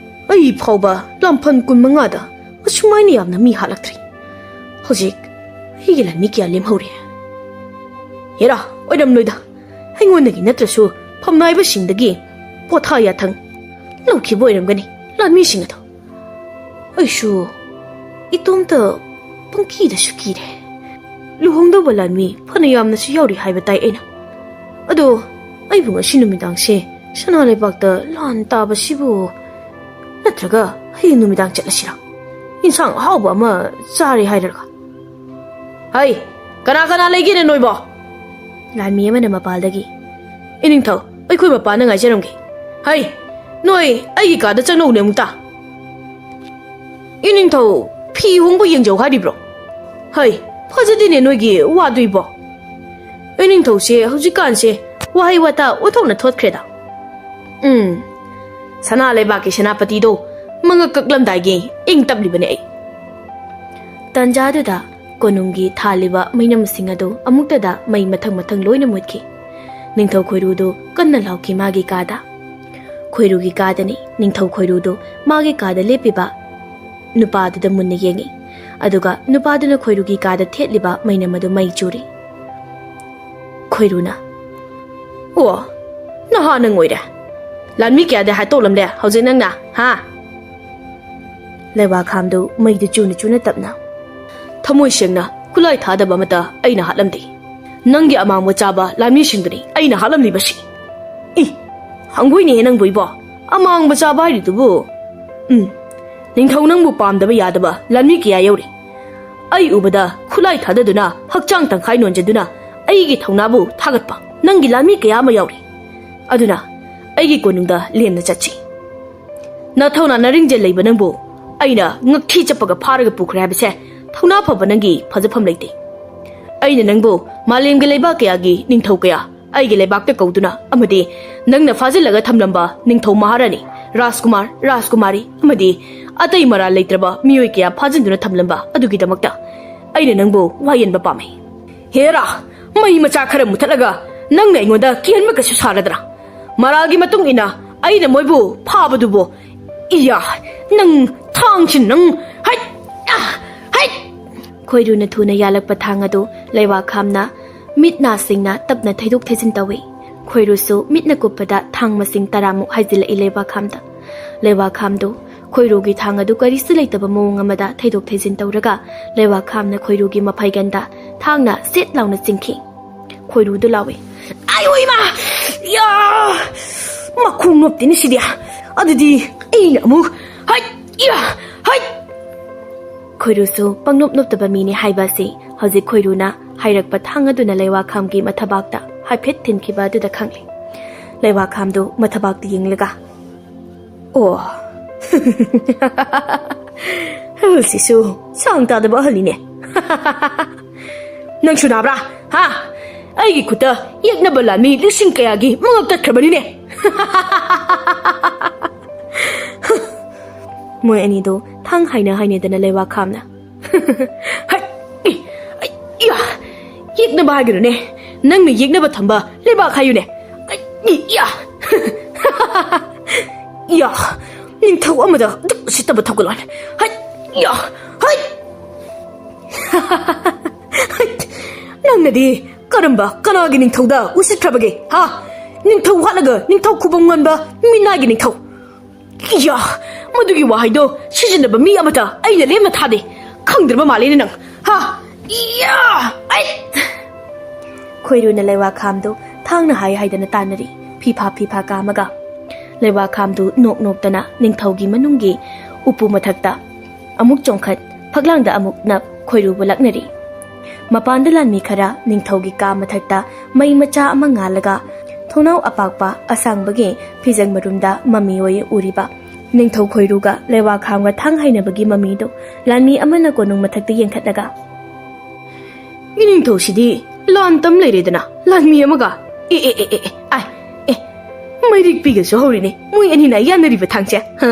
ꯑꯩ ꯐꯥꯎꯕ ꯂꯥꯟꯐꯝ ꯀꯨꯟꯃꯉꯥꯗ ꯑꯁꯨꯃꯥꯏꯅ ꯌꯥꯝꯅ ꯃꯤ ꯍꯥꯠꯂꯛꯇ꯭ꯔꯤ꯫ ꯍꯧꯖꯤꯛ ꯑꯩꯒꯤ ꯂꯥꯟꯃꯤ ꯀꯌꯥ ꯂꯦꯝꯍꯧꯔꯤ? ꯍꯦꯔꯥ, ꯑꯣꯏꯔꯝꯂꯣꯏꯗ꯫ ꯑꯩꯉꯣꯟꯗꯒꯤ ꯅꯠꯇ꯭ꯔꯁꯨ ꯐꯝꯅꯥꯏꯕꯁꯤꯡꯗꯒꯤ ꯄꯣꯊꯥ ꯌꯥꯊꯪ ꯂꯧꯈꯤꯕ ꯑꯣꯏꯔꯝꯒꯅꯤ ꯂꯥꯟꯃꯤꯁꯤꯡ ꯑꯗꯣ꯫ ꯑꯩꯁꯨ ꯏꯇꯣꯝꯇ ꯄꯪꯀꯤꯗꯁꯨ ꯀꯤꯔꯦ꯫ ꯂꯨꯍꯣꯡꯗꯧꯕ ꯂꯥꯟꯃꯤ ꯐꯅ ꯌꯥꯝꯅꯁꯨ ꯌꯥꯎꯔꯤ ꯍꯥꯏꯕ ꯇꯥꯏ ꯑꯩꯅ꯫ ꯑꯗꯣ ꯑꯩꯕꯨ ꯉꯁꯤ ꯅꯨꯃꯤꯗꯥꯡꯁꯦ ꯁꯅꯥ ꯂꯩꯕꯥꯛꯇ ꯂꯥꯟ ꯇꯥꯕꯁꯤꯕꯨ, ꯅꯠꯇ꯭ꯔꯒ ꯍꯌꯦꯡ ꯅꯨꯃꯤꯗꯥꯡ ꯆꯠꯂꯁꯤꯔꯥ? ꯏꯟꯁꯥꯡ ꯑꯍꯥꯎꯕ ꯑꯃ ꯆꯥꯔꯦ ꯍꯥꯏꯔꯒ꯫ "ꯍꯩ, ꯀꯅꯥ ꯀꯅꯥ ꯂꯩꯒꯦꯅꯦ ꯅꯣꯏꯕꯣ?" ꯂꯥꯟꯃꯤ ꯑꯃꯅ ꯃꯄꯥꯜꯗꯒꯤ, "ꯏꯅꯤꯡꯊꯧ, ꯑꯩꯈꯣꯏ ꯃꯄꯥꯟꯗ ꯉꯥꯏꯖꯔꯝꯒꯦ꯫ ꯍꯩ, ꯅꯣꯏ ꯑꯩꯒꯤ ꯀꯥꯗ ꯆꯪꯂꯛꯎꯅꯦ ꯑꯃꯨꯛꯇ꯫ ꯏꯅꯤꯡꯊꯧ, ꯐꯤ ꯍꯣꯡꯕ ꯌꯦꯡꯖꯧ ꯍꯥꯏꯔꯤꯕ꯭ꯔꯣ? ꯍꯩ, ꯐꯖꯗꯦꯅꯦ ꯅꯣꯏꯒꯤ ꯋꯥꯗꯨꯏꯕꯣ꯫ ꯏꯅꯤꯡꯊꯧꯁꯦ ꯍꯧꯖꯤꯛꯀꯥꯟꯁꯦ ꯋꯥꯍꯩ ꯋꯥꯇꯥ ꯑꯣꯟꯊꯣꯛꯅ ꯊꯣꯠꯈ꯭ꯔꯦꯗ꯫ ꯎꯝ, ꯁꯅꯥ ꯂꯩꯕꯥꯛꯀꯤ ꯁꯦꯅꯥꯄꯇꯤꯗꯣ ꯃꯉꯛ ꯀꯛꯂꯝꯗꯥꯏꯒꯤ ꯏꯪ ꯇꯞꯂꯤꯕꯅꯦ ꯑꯩ꯫" ꯇꯥꯟꯖꯥꯗꯨꯗ ꯀꯣꯅꯨꯡꯒꯤ ꯊꯥꯜꯂꯤꯕ ꯃꯩꯅꯝꯁꯤꯡ ꯑꯗꯨ ꯑꯃꯨꯛꯇꯗ ꯃꯩ ꯃꯊꯪ ꯃꯊꯪ ꯂꯣꯏꯅ ꯃꯨꯠꯈꯤ꯫ ꯅꯤꯡꯊꯧ ꯈꯣꯏꯔꯨꯗꯨ ꯀꯟꯅ ꯂꯥꯎꯈꯤ ꯃꯥꯒꯤ ꯀꯥꯗ꯫ ꯈꯣꯏꯔꯨꯒꯤ ꯀꯥꯗꯅꯤ꯫ ꯅꯤꯡꯊꯧ ꯈꯣꯏꯔꯨꯗꯨ ꯃꯥꯒꯤ ꯀꯥꯗ ꯂꯦꯞꯄꯤꯕ ꯅꯨꯄꯥꯗꯨꯗ ꯃꯨꯟꯅ ꯌꯦꯡꯉꯤ꯫ ꯑꯗꯨꯒ ꯅꯨꯄꯥꯗꯨꯅ ꯈꯣꯏꯔꯨꯒꯤ ꯀꯥꯗ ꯊꯦꯠꯂꯤꯕ ꯃꯩꯅꯝ ꯑꯗꯨ ꯃꯩ ꯆꯨꯔꯤ꯫ ꯈꯣꯏꯔꯨꯅ, "ꯑꯣ, ꯅꯍꯥ ꯅꯪ ꯑꯣꯏꯔꯦ꯫ ꯂꯥꯟꯃꯤ ꯀꯌꯥꯗ ꯍꯥꯠꯇꯣꯛꯂꯝꯂꯦ ꯍꯧꯖꯤꯛ ꯅꯪꯅ, ꯍꯥ?" ꯂꯩꯕꯥꯛ ꯈꯥꯝꯗꯨ ꯃꯩꯗꯨ ꯆꯨꯅ ꯆꯨꯅ ꯇꯞꯅ, "ꯊꯃꯣꯏ ꯁꯦꯡꯅ ꯈꯨꯠꯂꯥꯏ ꯊꯥꯗꯕ ꯑꯃꯠꯇ ꯑꯩꯅ ꯍꯥꯠꯂꯝꯗꯦ꯫ ꯅꯪꯒꯤ ꯑꯃꯥꯡꯕ ꯆꯥꯕ ꯂꯥꯟꯃꯤꯁꯤꯡꯗꯨꯅꯤ ꯑꯩꯅ ꯍꯥꯠꯂꯝꯂꯤꯕꯁꯤ꯫ ꯏ, ꯍꯪꯒꯣꯏꯅꯦꯍꯦ ꯅꯪꯕꯨ ꯏꯕꯣ꯫ ꯑꯃꯥꯡꯕ ꯆꯥꯕ ꯍꯥꯏꯔꯤꯗꯨꯕꯨ? ꯎꯝ, ꯅꯤꯡꯊꯧ ꯅꯪꯕꯨ ꯄꯥꯝꯗꯕ ꯌꯥꯗꯕ ꯂꯥꯟꯃꯤ ꯀꯌꯥ ꯌꯧꯔꯤ꯫ ꯑꯩ ꯎꯕꯗ ꯈꯨꯠꯂꯥꯏ ꯊꯥꯗꯗꯨꯅ, ꯍꯛꯆꯥꯡ ꯇꯪꯈꯥꯏ ꯅꯣꯟꯖꯗꯨꯅ ꯑꯩꯒꯤ ꯊꯧꯅꯥꯕꯨ ꯊꯥꯒꯠꯄ ꯅꯪꯒꯤ ꯂꯥꯟꯃꯤ ꯀꯌꯥ ꯑꯃ ꯌꯥꯎꯔꯤ꯫ ꯑꯗꯨꯅ ꯑꯩꯒꯤ ꯀꯣꯅꯨꯡꯗ ꯂꯦꯝꯅ ꯆꯠꯁꯤ꯫ ꯅꯊꯧꯅꯥ ꯅꯔꯤꯡꯖꯦꯜ ꯂꯩꯕ ꯅꯪꯕꯨ ꯑꯩꯅ ꯉꯛꯊꯤ ꯆꯞꯄꯒ ꯐꯥꯔꯒ ꯄꯨꯈ꯭ꯔꯦ ꯍꯥꯏꯕꯁꯦ ꯊꯧꯅꯥ ꯐꯕ ꯅꯪꯒꯤ ꯐꯖꯐꯝ ꯂꯩꯇꯦ꯫ ꯑꯩꯅ ꯅꯪꯕꯨ ꯃꯥꯂꯦꯝꯒꯤ ꯂꯩꯕꯥꯛ ꯀꯌꯥꯒꯤ ꯅꯤꯡꯊꯧ ꯀꯌꯥ ꯑꯩꯒꯤ ꯂꯩꯕꯥꯛꯇ ꯀꯧꯗꯨꯅ ꯑꯃꯗꯤ ꯅꯪꯅ ꯐꯥꯖꯤꯜꯂꯒ ꯊꯝꯂꯝꯕ ꯅꯤꯡꯊꯧ ꯃꯍꯥꯔꯥꯅꯤ, ꯔꯥꯖꯀꯨꯃꯥꯔ, ꯔꯥꯖꯀꯨꯃꯥꯔꯤ ꯑꯃꯗꯤ ꯑꯇꯩ ꯃꯔꯥꯜ ꯂꯩꯇ꯭ꯔꯕ ꯃꯤꯑꯣꯏ ꯀꯌꯥ ꯐꯥꯖꯤꯟꯗꯨꯅ ꯊꯝꯂꯝꯕ ꯑꯗꯨꯒꯤꯗꯃꯛꯇ ꯑꯩꯅ ꯅꯪꯕꯨ ꯋꯥꯌꯦꯟꯕ ꯄꯥꯝꯃꯤ꯫ ꯍꯦꯔꯥ, ꯃꯩ ꯃꯆꯥ ꯈꯔ ꯃꯨꯊꯠꯂꯒ ꯅꯪꯅ ꯑꯩꯉꯣꯟꯗ ꯀꯤꯍꯟꯕ ꯀꯩꯁꯨ ꯁꯥꯔꯗ꯭ꯔꯥ? ꯃꯔꯥꯜꯒꯤ ꯃꯇꯨꯡ ꯏꯟꯅ ꯑꯩꯅ ꯃꯣꯏꯕꯨ ꯐꯥꯕꯗꯨꯕꯨ꯫ ꯏꯌꯥ, ꯅꯪ ꯊꯥꯡꯁꯤ ꯅꯪ꯫ ꯍꯩꯠ! ꯑ! ꯍꯩꯠ! ꯈꯣꯏꯔꯨꯅ ꯊꯨꯅ ꯌꯥꯜꯂꯛꯄ ꯊꯥꯡ ꯑꯗꯨ ꯂꯩꯋꯥꯈꯥꯝꯅ ꯃꯤꯠ ꯅꯥ ꯁꯤꯡꯅ ꯇꯞꯅ ꯊꯩꯗꯣꯛ ꯊꯩꯖꯤꯟ ꯇꯧꯏ꯫ ꯈꯣꯏꯔꯨꯁꯨ ꯃꯤꯠꯅ ꯀꯨꯞꯄꯗ ꯊꯥꯡ ꯃꯁꯤꯡ ꯇꯔꯥꯃꯨꯛ ꯍꯥꯏꯖꯤꯜꯂꯛꯏ ꯂꯩꯋꯥꯈꯥꯝꯗ꯫ ꯂꯩꯋꯥꯈꯥꯝꯗꯨ ꯈꯣꯏꯔꯨꯒꯤ ꯊꯥꯡ ꯑꯗꯨ ꯀꯔꯤꯁꯨ ꯂꯩꯇꯕ ꯃꯑꯣꯡ ꯑꯃꯗ ꯊꯩꯗꯣꯛ ꯊꯩꯖꯤꯟ ꯇꯧꯔꯒ ꯂꯩꯋꯥꯈꯥꯝꯅ ꯈꯣꯏꯔꯨꯒꯤ ꯃꯐꯩꯒꯟꯗ ꯊꯥꯡꯅ ꯁꯦꯠ ꯂꯥꯎꯅ ꯆꯤꯡꯈꯤ꯫ ꯈꯣꯏꯔꯨꯗꯨ ꯂꯥꯎꯏ, "ꯑꯥꯏ, ꯑꯣ ꯏꯃꯥ! ꯌꯥ! ꯃꯈꯣꯡ ꯅꯣꯞꯇꯦꯅꯦ ꯁꯤꯗꯤ꯫ ꯑꯗꯨꯗꯤ ꯑꯩꯅ ꯑꯃꯨꯛ, ꯍꯩꯠ! ꯌꯥ! ꯍꯩꯠ!" ꯈꯣꯏꯔꯨꯁꯨ ꯄꯪꯅꯣꯞ ꯅꯣꯞꯇꯕ ꯃꯤꯅꯤ ꯍꯥꯏꯕ ꯑꯁꯤ ꯍꯧꯖꯤꯛ ꯈꯣꯏꯔꯨꯅ ꯍꯥꯏꯔꯛꯄ ꯊꯥꯡ ꯑꯗꯨꯅ ꯂꯩꯋꯥꯈꯥꯝꯒꯤ ꯃꯊꯕꯥꯛꯇ ꯍꯥꯏꯐꯦꯠ ꯊꯤꯟꯈꯤꯕ ꯑꯗꯨꯗ ꯈꯪꯂꯦ꯫ ꯂꯩꯋꯥꯈꯥꯝꯗꯨ ꯃꯊꯕꯥꯛꯇ ꯌꯦꯡꯂꯒ, "ꯑꯣ, ꯑꯍꯜꯁꯤꯁꯨ ꯆꯥꯡ ꯇꯥꯗꯕ ꯑꯍꯜꯅꯤꯅꯦ꯫ ꯅꯪꯁꯨ ꯅꯥꯕ꯭ꯔꯥ? ꯍꯥ? ꯑꯩꯒꯤ ꯈꯨꯠꯇ ꯌꯦꯛꯅꯕ ꯂꯥꯟꯃꯤ ꯂꯤꯁꯤꯡ ꯀꯌꯥꯒꯤ ꯃꯉꯛ ꯇꯠꯈ꯭ꯔꯕꯅꯤꯅꯦ꯫" ꯃꯣꯏ ꯑꯅꯤꯗꯣ ꯊꯥꯡ ꯍꯥꯏꯅ ꯍꯥꯏꯅꯗꯅ ꯂꯩꯋꯥꯈꯥꯝꯅ, "ꯍꯩ! ꯏ! ꯑꯩ! ꯏꯌꯥ! ꯌꯦꯛꯅꯕ ꯍꯥꯏꯒꯅꯨꯅꯦ꯫ ꯅꯪꯅ ꯌꯦꯛꯅꯕ ꯊꯝꯕ ꯂꯩꯕꯥꯛ ꯍꯥꯏꯌꯨꯅꯦ꯫ ꯑꯩ! ꯏ! ꯏꯌꯥ! ꯏꯌꯥ! ꯅꯤꯡꯊꯧ ꯑꯃꯗ ꯑꯗꯨꯛ ꯎꯁꯤꯠꯇꯕ ꯊꯧꯒꯜꯂꯣꯟ꯫ ꯍꯩ! ꯏꯌꯥ! ꯍꯩ!" ꯅꯪꯅꯗꯤ ꯀꯔꯝꯕ ꯀꯅꯥꯒꯤ ꯅꯤꯡꯊꯧꯗ ꯎꯁꯤꯠꯈ꯭ꯔꯕꯒꯦ, ꯍꯥ? ꯅꯤꯡꯊꯧ ꯍꯥꯠꯂꯒ ꯅꯤꯡꯊꯧ ꯈꯨꯕꯝ ꯉꯟꯕ ꯃꯤꯅꯥꯏꯒꯤ ꯅꯤꯡꯊꯧ꯫ ꯏꯌꯥ! ꯃꯗꯨꯒꯤ ꯋꯥꯍꯩꯗꯣ ꯁꯤꯖꯤꯟꯅꯕ ꯃꯤ ꯑꯃꯇ ꯑꯩꯅ ꯂꯦꯝꯅ ꯊꯥꯗꯦ꯫ ꯈꯪꯗ꯭ꯔꯕ ꯃꯥꯜꯂꯦꯅꯦ ꯅꯪ, ꯍꯥ? ꯏꯌꯥ! ꯑꯩ! ꯈꯣꯏꯔꯨꯅ ꯂꯩꯋꯥꯈꯥꯝꯗꯨ ꯊꯥꯡꯅ ꯍꯥꯏ ꯍꯥꯏꯗꯅ ꯇꯥꯟꯅꯔꯤ, ꯐꯤꯐꯥ ꯐꯤꯐꯥ ꯀꯥꯝꯃꯒ꯫ ꯂꯩꯋꯥꯈꯥꯝꯗꯨ ꯅꯣꯛ ꯅꯣꯛꯇꯅ ꯅꯤꯡꯊꯧꯒꯤ ꯃꯅꯨꯡꯒꯤ ꯎꯄꯨ ꯃꯊꯛꯇ ꯑꯃꯨꯛ ꯆꯣꯡꯈꯠ, ꯐꯛꯂꯥꯡꯗ ꯑꯃꯨꯛ ꯅꯞ ꯈꯣꯏꯔꯨꯕꯨ ꯂꯛꯅꯔꯤ꯫ ꯃꯄꯥꯟꯗ ꯂꯥꯟꯃꯤ ꯈꯔ ꯅꯤꯡꯊꯧꯒꯤ ꯀꯥ ꯃꯊꯛꯇ ꯃꯩ ꯃꯆꯥ ꯑꯃ ꯉꯥꯜꯂꯒ ꯊꯣꯡꯅꯥꯎ ꯑꯄꯥꯛꯄ ꯑꯁꯥꯡꯕꯒꯤ ꯐꯤꯖꯪ ꯃꯔꯨꯝꯗ ꯃꯃꯤ ꯑꯣꯏ ꯎꯔꯤꯕ ꯅꯤꯡꯊꯧ ꯈꯣꯏꯔꯨꯒ ꯂꯩꯋꯥꯈꯥꯝꯒ ꯊꯥꯡ ꯍꯩꯅꯕꯒꯤ ꯃꯃꯤꯗꯨ ꯂꯥꯟꯃꯤ ꯑꯃꯅ ꯀꯣꯅꯨꯡ ꯃꯊꯛꯇ ꯌꯦꯡꯈꯠꯂꯒ, "ꯏꯅꯤꯡꯊꯧꯁꯤꯗꯤ ꯂꯥꯟ ꯇꯝ ꯂꯩꯔꯦꯗꯅ, ꯂꯥꯟꯃꯤ ꯑꯃꯒ꯫ ꯑꯦ, ꯑꯦ, ꯑꯦ, ꯑꯦ, ꯑꯦ, ꯑꯥꯏ, ꯑꯦ, ꯃꯩꯔꯤꯛ ꯄꯤꯒꯁꯨ ꯍꯧꯔꯤꯅꯦ, ꯃꯣꯏ ꯑꯅꯤꯅ ꯌꯥꯅꯔꯤꯕ ꯊꯥꯡꯁꯦ, ꯍꯥ?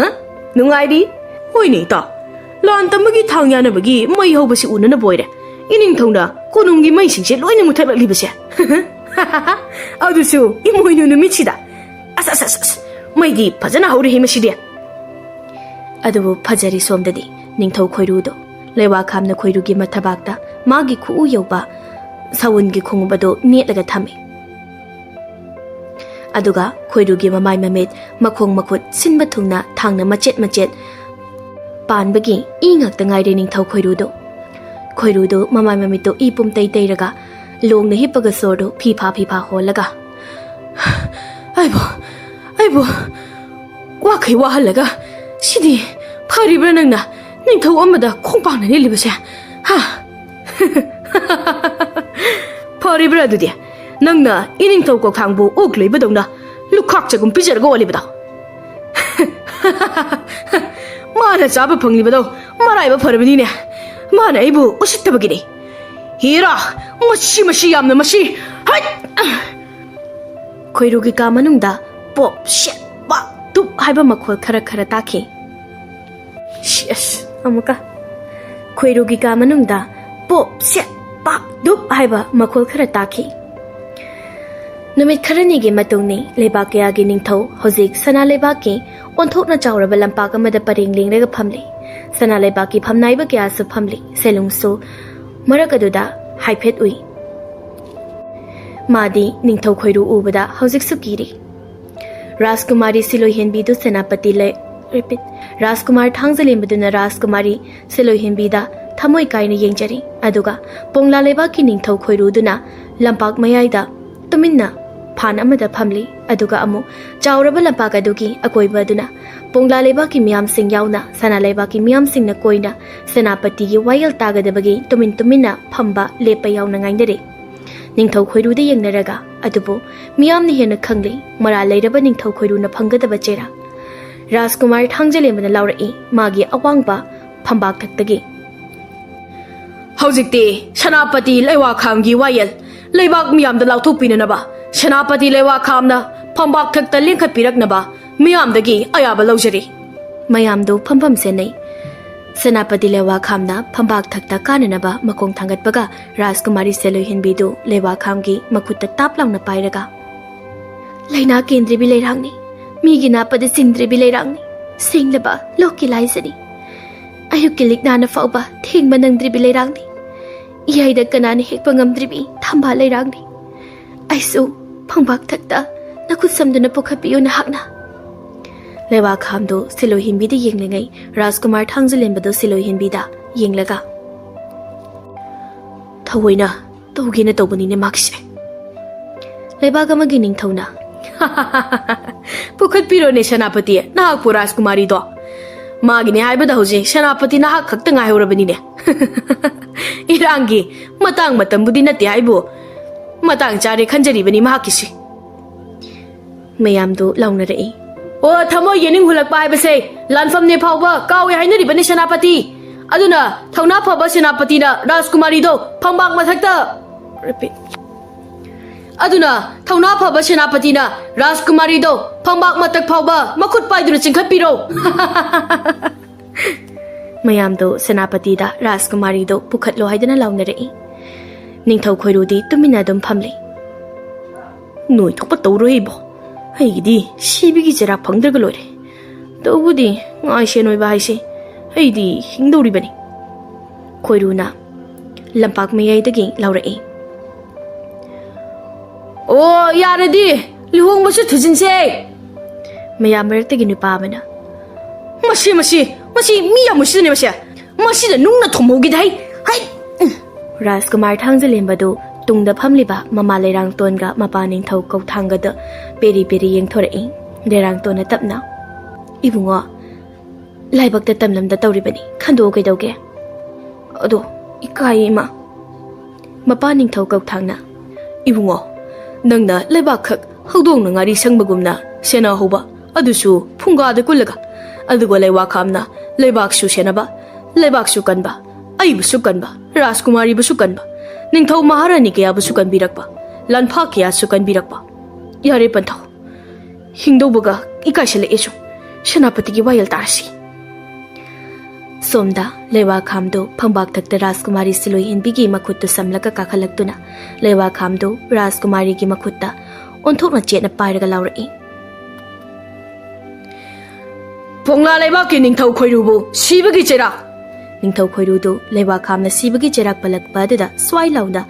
ꯅꯨꯡꯉꯥꯏꯔꯤ?" "ꯍꯣꯏꯅꯦ, ꯏꯇꯥꯎ, ꯂꯥꯟ ꯇꯝꯕꯒꯤ ꯊꯥꯡ ꯌꯥꯅꯕꯒꯤ ꯃꯩ ꯍꯧꯕꯁꯤ ꯎꯅꯅꯕ ꯑꯣꯏꯔꯦ ꯏꯅꯤꯡꯊꯧꯅ ꯀꯣꯅꯨꯡꯒꯤ ꯃꯩꯁꯤꯡꯁꯦ ꯂꯣꯏꯅ ꯃꯨꯊꯠꯂꯛꯂꯤꯕꯁꯦ꯫ ꯑꯗꯨꯁꯨ ꯏꯃꯣꯏꯅꯨ ꯅꯨꯃꯤꯠꯁꯤꯗ꯫ ꯑꯁ, ꯑꯁ, ꯑꯁ, ꯑꯁ, ꯃꯩꯗꯤ ꯐꯖꯅ ꯍꯧꯔꯤꯍꯦ ꯃꯁꯤꯗꯤ!" ꯑꯗꯨꯕꯨ ꯐꯖꯔꯤ ꯁꯣꯝꯗꯗꯤ ꯅꯤꯡꯊꯧ ꯈꯣꯏꯔꯨꯗꯣ ꯂꯩꯋꯥꯈꯥꯝꯅ ꯈꯣꯏꯔꯨꯒꯤ ꯃꯊꯕꯥꯛꯇ ꯃꯥꯒꯤ ꯈꯨꯎ ꯌꯧꯕ ꯁꯎꯟꯒꯤ ꯈꯣꯡꯎꯞ ꯑꯗꯨ ꯅꯦꯠꯂꯒ ꯊꯝꯃꯤ꯫ ꯑꯗꯨꯒ ꯈꯣꯏꯔꯨꯒꯤ ꯃꯃꯥꯏ ꯃꯃꯤꯠ, ꯃꯈꯣꯡ ꯃꯈꯨꯠ ꯁꯤꯟꯕ ꯊꯨꯡꯅ ꯊꯥꯡꯅ ꯃꯆꯦꯠ ꯃꯆꯦꯠ ꯄꯥꯟꯕꯒꯤ ꯏ ꯉꯥꯛꯇ ꯉꯥꯏꯔꯦ ꯅꯤꯡꯊꯧ ꯈꯣꯏꯔꯨꯗꯣ꯫ ꯈꯣꯏꯔꯨꯗꯣ ꯃꯃꯥꯏ ꯃꯃꯤꯠꯇꯣ ꯏ ꯄꯨꯝ ꯇꯩ ꯇꯩꯔꯒ ꯂꯣꯡꯅ ꯍꯤꯞꯄꯒ ꯁꯣꯔꯗꯨ ꯐꯤ ꯐꯥ ꯐꯤ ꯐꯥ ꯍꯣꯜꯂꯒ, "ꯑꯩꯕꯨ, ꯑꯩꯕꯨ ꯋꯥꯈꯩ ꯋꯥꯍꯜꯂꯒ ꯁꯤꯗꯤ ꯐꯔꯤꯕ꯭ꯔꯥ ꯅꯪꯅ ꯅꯤꯡꯊꯧ ꯑꯃꯗ ꯈꯣꯡꯄꯥꯛꯅ ꯅꯦꯠꯂꯤꯕꯁꯦ? ꯍꯥ?" "ꯐꯔꯤꯕ꯭ꯔꯥ ꯑꯗꯨꯗꯤ? ꯅꯪꯅ ꯏꯅꯤꯡꯊꯧ ꯀꯧꯊꯥꯡꯕꯨ ꯑꯣꯛ ꯂꯣꯏꯕꯗꯧꯅ ꯂꯨꯈꯥꯛ ꯆꯒꯨꯝ ꯄꯤꯖꯔꯒ ꯑꯣꯠꯂꯤꯕꯗꯣ?" "ꯃꯥꯅ ꯆꯥꯕ ꯐꯪꯂꯤꯕꯗꯣ ꯃꯔꯥꯏꯕ ꯐꯔꯕꯅꯤꯅꯦ꯫ ꯃꯥꯅ ꯑꯩꯕꯨ ꯎꯁꯤꯠꯇꯕꯒꯤꯅꯤ꯫ ꯍꯤꯔꯥ, ꯃꯁꯤ, ꯃꯁꯤ ꯌꯥꯝꯅ ꯃꯁꯤ꯫ ꯍꯩꯠ!" ꯈꯣꯏꯔꯨꯒꯤ ꯀꯥ ꯃꯅꯨꯡꯗ ꯄꯣꯞ ꯁꯦꯠ ꯄꯥꯛ ꯇꯨꯞ ꯍꯥꯏꯕ ꯃꯈꯣꯜ ꯈꯔ ꯈꯔ ꯇꯥꯈꯤ꯫ ꯁꯤꯁ, ꯑꯃꯨꯛꯀ꯫ ꯈꯣꯏꯔꯨꯒꯤ ꯀꯥ ꯃꯅꯨꯡꯗ ꯄꯣꯞ ꯁꯦꯠ ꯄꯥꯛ ꯗꯨꯞ ꯍꯥꯏꯕ ꯃꯈꯣꯜ ꯈꯔ ꯇꯥꯈꯤ꯫ ꯅꯨꯃꯤꯠ ꯈꯔꯅꯤꯒꯤ ꯃꯇꯨꯡꯅꯤ꯫ ꯂꯩꯕꯥꯛ ꯀꯌꯥꯒꯤ ꯅꯤꯡꯊꯧ ꯍꯧꯖꯤꯛ ꯁꯅꯥ ꯂꯩꯕꯥꯛꯀꯤ ꯑꯣꯟꯊꯣꯛꯅ ꯆꯥꯎꯔꯕ ꯂꯝꯄꯥꯛ ꯑꯃꯗ ꯄꯔꯦꯡ ꯂꯦꯡꯂꯒ ꯐꯝꯂꯤ꯫ ꯁꯅꯥ ꯂꯩꯕꯥꯛꯀꯤ ꯐꯝꯅꯥꯏꯕ ꯀꯌꯥꯁꯨ ꯐꯝꯂꯤ꯫ ꯁꯦꯂꯨꯡꯁꯨ ꯃꯔꯛ ꯑꯗꯨꯗ ꯍꯥꯏꯐꯦꯠ ꯎꯏ꯫ ꯃꯥꯗꯤ ꯅꯤꯡꯊꯧ ꯈꯣꯏꯔꯨ ꯎꯕꯗ ꯍꯧꯖꯤꯛꯁꯨ ꯀꯤꯔꯤ꯫ ꯔꯥꯖꯀꯨꯃꯥꯔꯤ ꯁꯤꯂꯣꯏꯍꯦꯟꯕꯤꯗꯨ ꯁꯦꯅꯥꯄꯇꯤ ꯂꯩ-, repeat, ꯔꯥꯖꯀꯨꯃꯥꯔ ꯊꯥꯡꯖꯂꯦꯝꯕꯗꯨꯅ ꯔꯥꯖꯀꯨꯃꯥꯔꯤ ꯁꯤꯂꯣꯏꯍꯦꯟꯕꯤꯗ ꯊꯃꯣꯏ ꯀꯥꯏꯅ ꯌꯦꯡꯖꯔꯤ꯫ ꯑꯗꯨꯒ ꯄꯣꯡꯂꯥ ꯂꯩꯕꯥꯛꯀꯤ ꯅꯤꯡꯊꯧ ꯈꯣꯏꯔꯨꯗꯨꯅ ꯂꯝꯄꯥꯛ ꯃꯌꯥꯏꯗ ꯇꯨꯃꯤꯟꯅ ꯐꯥꯟ ꯑꯃꯗ ꯐꯝꯂꯤ꯫ ꯑꯗꯨꯒ ꯑꯃꯨꯛ ꯆꯥꯎꯔꯕ ꯂꯝꯄꯥꯛ ꯑꯗꯨꯒꯤ ꯑꯀꯣꯏꯕ ꯑꯗꯨꯅ ꯄꯣꯡꯂꯥ ꯂꯩꯕꯥꯛꯀꯤ ꯃꯤꯌꯥꯝꯁꯤꯡ ꯌꯥꯎꯅ ꯁꯅꯥ ꯂꯩꯕꯥꯛꯀꯤ ꯃꯤꯌꯥꯝꯁꯤꯡꯅ ꯀꯣꯏꯅ ꯁꯦꯅꯥꯄꯇꯤꯒꯤ ꯋꯥꯌꯦꯜ ꯇꯥꯒꯗꯕꯒꯤ ꯇꯨꯃꯤꯟ ꯇꯨꯃꯤꯟꯅ ꯐꯝꯕ ꯂꯦꯞꯄ ꯌꯥꯎꯅ ꯉꯥꯏꯅꯔꯦ꯫ ꯅꯤꯡꯊꯧ ꯈꯣꯏꯔꯨꯗ ꯌꯦꯡꯅꯔꯒ, ꯑꯗꯨꯕꯨ ꯃꯤꯌꯥꯝꯅ ꯍꯦꯟꯅ ꯈꯪꯂꯤ ꯃꯔꯥꯜ ꯂꯩꯔꯕ ꯅꯤꯡꯊꯧ ꯈꯣꯏꯔꯨꯅ ꯐꯪꯒꯗꯕ ꯆꯩꯔꯥꯛ꯫ ꯔꯥꯖꯀꯨꯃꯥꯔ ꯊꯥꯡꯖꯂꯦꯝꯕꯅ ꯂꯥꯎꯔꯛꯏ ꯃꯥꯒꯤ ꯑꯋꯥꯡꯕ ꯐꯝꯕꯥꯛ ꯊꯛꯇꯒꯤ꯫ ꯍꯧꯖꯤꯛꯇꯤ ꯁꯦꯅꯥꯄꯇꯤ ꯂꯩꯋꯥꯈꯥꯝꯒꯤ ꯋꯥꯌꯦꯜ ꯂꯩꯕꯥꯛ ꯃꯤꯌꯥꯝꯗ ꯂꯥꯎꯊꯣꯛꯄꯤꯅꯅꯕ, ꯁꯦꯅꯥꯄꯇꯤ ꯂꯩꯋꯥꯈꯥꯝꯅ ꯐꯝꯕꯥꯛ ꯊꯛꯇ ꯂꯤꯡꯈꯠꯄꯤꯔꯛꯅꯕ ꯃꯤꯌꯥꯝꯗꯒꯤ ꯑꯌꯥꯕ ꯂꯧꯖꯔꯤ꯫ ꯃꯌꯥꯝꯗꯨ ꯐꯝꯐꯝ ꯁꯦꯟꯅꯩ꯫ ꯁꯦꯅꯥꯄꯇꯤ ꯂꯩꯋꯥꯈꯥꯝꯅ ꯐꯝꯕꯥꯛ ꯊꯛꯇ ꯀꯥꯅꯅꯕ ꯃꯈꯣꯡ ꯊꯥꯡꯒꯠꯄꯒ ꯔꯥꯖꯀꯨꯃꯥꯔꯤ ꯁꯦꯂꯣꯏꯍꯦꯟꯕꯤꯗꯨ ꯂꯩꯋꯥꯈꯥꯝꯒꯤ ꯃꯈꯨꯠꯇ ꯇꯥꯞ ꯂꯥꯎꯅ ꯄꯥꯏꯔꯒ, "ꯂꯥꯏꯅꯥ ꯀꯦꯟꯗ꯭ꯔꯤꯕꯤ ꯂꯩꯔꯥꯡꯅꯤ, ꯃꯤꯒꯤ ꯅꯥꯄꯗ ꯆꯤꯟꯗ꯭ꯔꯤꯕꯤ ꯂꯩꯔꯥꯡꯅꯤ, ꯁꯦꯡꯂꯕ ꯂꯣꯛꯀꯤ ꯂꯥꯏꯖꯅꯤ꯫ ꯑꯌꯨꯛꯀꯤ ꯂꯤꯛꯅꯥꯅ ꯐꯥꯎꯕ ꯊꯦꯡꯕ ꯅꯪꯗ꯭ꯔꯤꯕꯤ ꯂꯩꯔꯥꯡꯅꯤ꯫ ꯏꯌꯥꯏꯗ ꯀꯅꯥꯅ ꯍꯦꯛꯄ ꯉꯝꯗ꯭ꯔꯤꯕꯤ ꯊꯝꯕꯥꯜ ꯂꯩꯔꯥꯡꯅꯤ꯫ ꯑꯩꯁꯨ ꯐꯝꯕꯥꯛ ꯊꯛꯇ ꯅꯈꯨꯠ ꯁꯝꯗꯨꯅ ꯄꯨꯈꯠꯄꯤꯌꯨ ꯅꯍꯥꯛꯅ꯫" ꯂꯩꯋꯥꯈꯥꯝꯗꯨ ꯁꯤꯂꯣꯏ ꯍꯦꯟꯕꯤꯗ ꯌꯦꯡꯂꯤꯉꯩ ꯔꯥꯖꯀꯨꯃꯥꯔ ꯊꯥꯡꯖꯂꯦꯟꯕꯗꯨ ꯁꯤꯂꯣꯏ ꯍꯦꯟꯕꯤꯗ ꯌꯦꯡꯂꯒ, "ꯊꯑꯣꯏꯅ ꯇꯧꯒꯦꯅ ꯇꯧꯕꯅꯤꯅꯦ ꯃꯥꯒꯤꯁꯦ꯫" ꯂꯩꯕꯥꯛ ꯑꯃꯒꯤ ꯅꯤꯡꯊꯧꯅ, "ꯄꯨꯈꯠꯄꯤꯔꯣꯅꯦ ꯁꯦꯅꯥꯄꯇꯤ, ꯅꯍꯥꯛꯄꯨ ꯔꯥꯖꯀꯨꯃꯥꯔꯤꯗꯣ꯫ ꯃꯥꯒꯤꯅꯦ ꯍꯥꯏꯕꯗ ꯍꯧꯖꯤꯛ ꯁꯦꯅꯥꯄꯇꯤ ꯅꯍꯥꯛ ꯈꯛꯇ ꯉꯥꯏꯍꯧꯔꯕꯅꯤꯅꯦ꯫" "ꯏꯔꯥꯡꯒꯤ ꯃꯇꯥꯡ ꯃꯇꯝꯕꯨꯗꯤ ꯅꯠꯇꯦ ꯍꯥꯏꯕꯨ, ꯃꯇꯥꯡ ꯆꯥꯔꯦ ꯈꯟꯖꯔꯤꯕꯅꯤ ꯃꯍꯥꯛꯀꯤꯁꯤ꯫" ꯃꯌꯥꯝꯗꯨ ꯂꯥꯎꯅꯔꯛꯏ꯫ "ꯑꯣ, ꯊꯃꯣꯏ ꯌꯦꯅꯤꯡ ꯍꯨꯜꯂꯛꯄ ꯍꯥꯏꯕꯁꯦ ꯂꯥꯟꯐꯝꯅꯦ ꯐꯥꯎꯕ ꯀꯥꯎꯏ ꯍꯥꯏꯅꯔꯤꯕꯅꯤ ꯁꯦꯅꯥꯄꯇꯤ꯫ ꯑꯗꯨꯅ ꯊꯧꯅꯥ ꯐꯕ ꯁꯦꯅꯥꯄꯇꯤꯅ ꯔꯥꯖꯀꯨꯃꯥꯔꯤꯗꯣ ꯐꯝꯕꯥꯛ ꯃꯊꯛꯇ," repeat, "ꯑꯗꯨꯅ ꯊꯧꯅꯥ ꯐꯕ ꯁꯦꯅꯥꯄꯇꯤꯅ ꯔꯥꯖꯀꯨꯃꯥꯔꯤꯗꯣ ꯐꯝꯕꯥꯛ ꯃꯊꯛ ꯐꯥꯎꯕ ꯃꯈꯨꯠ ꯄꯥꯏꯗꯨꯅ ꯆꯤꯡꯈꯠꯄꯤꯔꯣ꯫" ꯃꯌꯥꯝꯗꯣ ꯁꯦꯅꯥꯄꯇꯤꯗ ꯔꯥꯖꯀꯨꯃꯥꯔꯤꯗꯣ ꯄꯨꯈꯠꯂꯣ ꯍꯥꯏꯗꯨꯅ ꯂꯥꯎꯅꯔꯛꯏ꯫ ꯅꯤꯡꯊꯧ ꯈꯣꯏꯔꯨꯗꯤ ꯇꯨꯃꯤꯟꯅ ꯑꯗꯨꯝ ꯐꯝꯂꯤ꯫ "ꯅꯣꯏ ꯊꯣꯛꯄ ꯇꯧꯔꯣꯏ ꯏꯕꯣ꯫ ꯑꯩꯒꯤꯗꯤ ꯁꯤꯕꯒꯤ ꯆꯩꯔꯥꯛ ꯐꯪꯗ꯭ꯔꯒ ꯂꯣꯏꯔꯦ꯫ ꯇꯧꯕꯗꯤ ꯉꯥꯏꯁꯦꯟ ꯑꯣꯏꯕ ꯍꯥꯏꯁꯦ ꯑꯩꯗꯤ ꯍꯤꯡꯗꯧꯔꯤꯕꯅꯤ꯫" ꯈꯣꯏꯔꯨꯅ ꯂꯝꯄꯥꯛ ꯃꯌꯥꯏꯗꯒꯤ ꯂꯥꯎꯔꯛꯏ꯫ "ꯑꯣ, ꯌꯥꯔꯗꯤ ꯂꯨꯍꯣꯡꯕꯁꯨ ꯊꯨꯖꯤꯟꯁꯦ꯫" ꯃꯌꯥꯝ ꯃꯔꯛꯇꯒꯤ ꯅꯨꯄꯥ ꯑꯃꯅ, "ꯃꯁꯤ, ꯃꯁꯤ, ꯃꯁꯤ ꯃꯤ ꯌꯥꯝ ꯎꯁꯤꯠꯇꯅꯦ ꯃꯁꯦ꯫ ꯃꯁꯤꯗ ꯅꯨꯡꯅ ꯊꯣꯝꯍꯧꯈꯤꯗꯦ ꯍꯩ꯫ ꯍꯩ꯫ ꯔꯥꯖꯀꯨꯃꯥꯔ ꯊꯥꯡꯖꯂꯦꯝꯕꯗꯨ ꯇꯨꯡꯗ ꯐꯝꯂꯤꯕ ꯃꯃꯥ ꯂꯩꯔꯥꯡꯇꯣꯟꯒ ꯃꯄꯥ ꯅꯤꯡꯊꯧ ꯀꯧꯊꯥꯡꯒꯗ ꯄꯦꯔꯤ ꯄꯦꯔꯤ ꯌꯦꯡꯊꯣꯔꯛꯏ꯫ ꯂꯩꯔꯥꯡꯇꯣꯟꯅ ꯇꯞꯅ, "ꯏꯕꯨꯡꯉꯣ, ꯂꯥꯏꯕꯛꯇ ꯇꯝꯂꯝꯗ ꯇꯧꯔꯤꯕꯅꯤ, ꯈꯟꯗꯣꯛꯑꯣ ꯀꯩꯗꯧꯒꯦ?" "ꯑꯗꯣ, ꯏꯀꯥꯏ ꯏꯃꯥ꯫" ꯃꯄꯥ ꯅꯤꯡꯊꯧ ꯀꯧꯊꯥꯡꯅ, "ꯏꯕꯨꯡꯉꯣ, ꯅꯪꯅ ꯂꯩꯕꯥꯛꯈꯛ ꯍꯧꯗꯣꯡꯅ ꯉꯥꯔꯤ ꯁꯪꯕꯒꯨꯝꯅ ꯁꯦꯟꯅꯍꯧꯕ, ꯑꯗꯨꯁꯨ ꯐꯨꯡꯒꯥꯗ ꯀꯨꯜꯂꯒ, ꯑꯗꯨꯒ ꯂꯩꯋꯥꯈꯥꯝꯅ ꯂꯩꯕꯥꯛꯁꯨ ꯁꯦꯟꯅꯕ, ꯂꯩꯕꯥꯛꯁꯨ ꯀꯟꯕ, ꯑꯩꯕꯨꯁꯨ ꯀꯟꯕ, ꯔꯥꯖꯀꯨꯃꯥꯔꯤꯕꯨꯁꯨ ꯀꯟꯕ, ꯅꯤꯡꯊꯧ ꯃꯍꯥꯔꯥꯅꯤ ꯀꯌꯥꯕꯨꯁꯨ ꯀꯟꯕꯤꯔꯛꯄ, ꯂꯥꯟꯐꯥ ꯀꯌꯥꯁꯨ ꯀꯟꯕꯤꯔꯛꯄ꯫ ꯌꯥꯔꯦ ꯄꯟꯊꯧ, ꯍꯤꯡꯗꯧꯕꯒ ꯏꯀꯥꯏꯁꯤꯜꯂꯛꯑꯦꯁꯨ, ꯁꯦꯅꯥꯄꯇꯤꯒꯤ ꯋꯥꯌꯦꯜ ꯇꯥꯔꯁꯤ꯫" ꯁꯣꯝꯗ ꯂꯩꯋꯥꯈꯥꯝꯗꯨ ꯐꯝꯕꯥꯛ ꯊꯛꯇ ꯔꯥꯖꯀꯨꯃꯥꯔꯤ ꯁꯤꯂꯣꯏ ꯍꯦꯟꯕꯤꯒꯤ ꯃꯈꯨꯠꯇꯨ ꯁꯝꯂꯒ ꯀꯥꯈꯠꯂꯛꯇꯨꯅ ꯂꯩꯋꯥꯈꯥꯝꯗꯨ ꯔꯥꯖꯀꯨꯃꯥꯔꯤꯒꯤ ꯃꯈꯨꯠꯇ ꯑꯣꯟꯊꯣꯛꯅ ꯆꯦꯠꯅ ꯄꯥꯏꯔꯒ ꯂꯥꯎꯔꯛꯏ꯫ "ꯄꯣꯡꯂꯥ ꯂꯩꯕꯥꯛꯀꯤ ꯅꯤꯡꯊꯧ ꯈꯣꯏꯔꯨꯕꯨ ꯁꯤꯕꯒꯤ ꯆꯩꯔꯥꯛ!" ꯅꯤꯡꯊꯧ ꯈꯣꯏꯔꯨꯗꯨ ꯂꯩꯋꯥꯈꯥꯝꯅ ꯁꯤꯕꯒꯤ ꯆꯩꯔꯥꯛ ꯄꯜꯂꯛꯄ ꯑꯗꯨꯗ ꯁ꯭ꯋꯥꯏ ꯂꯥꯎꯅ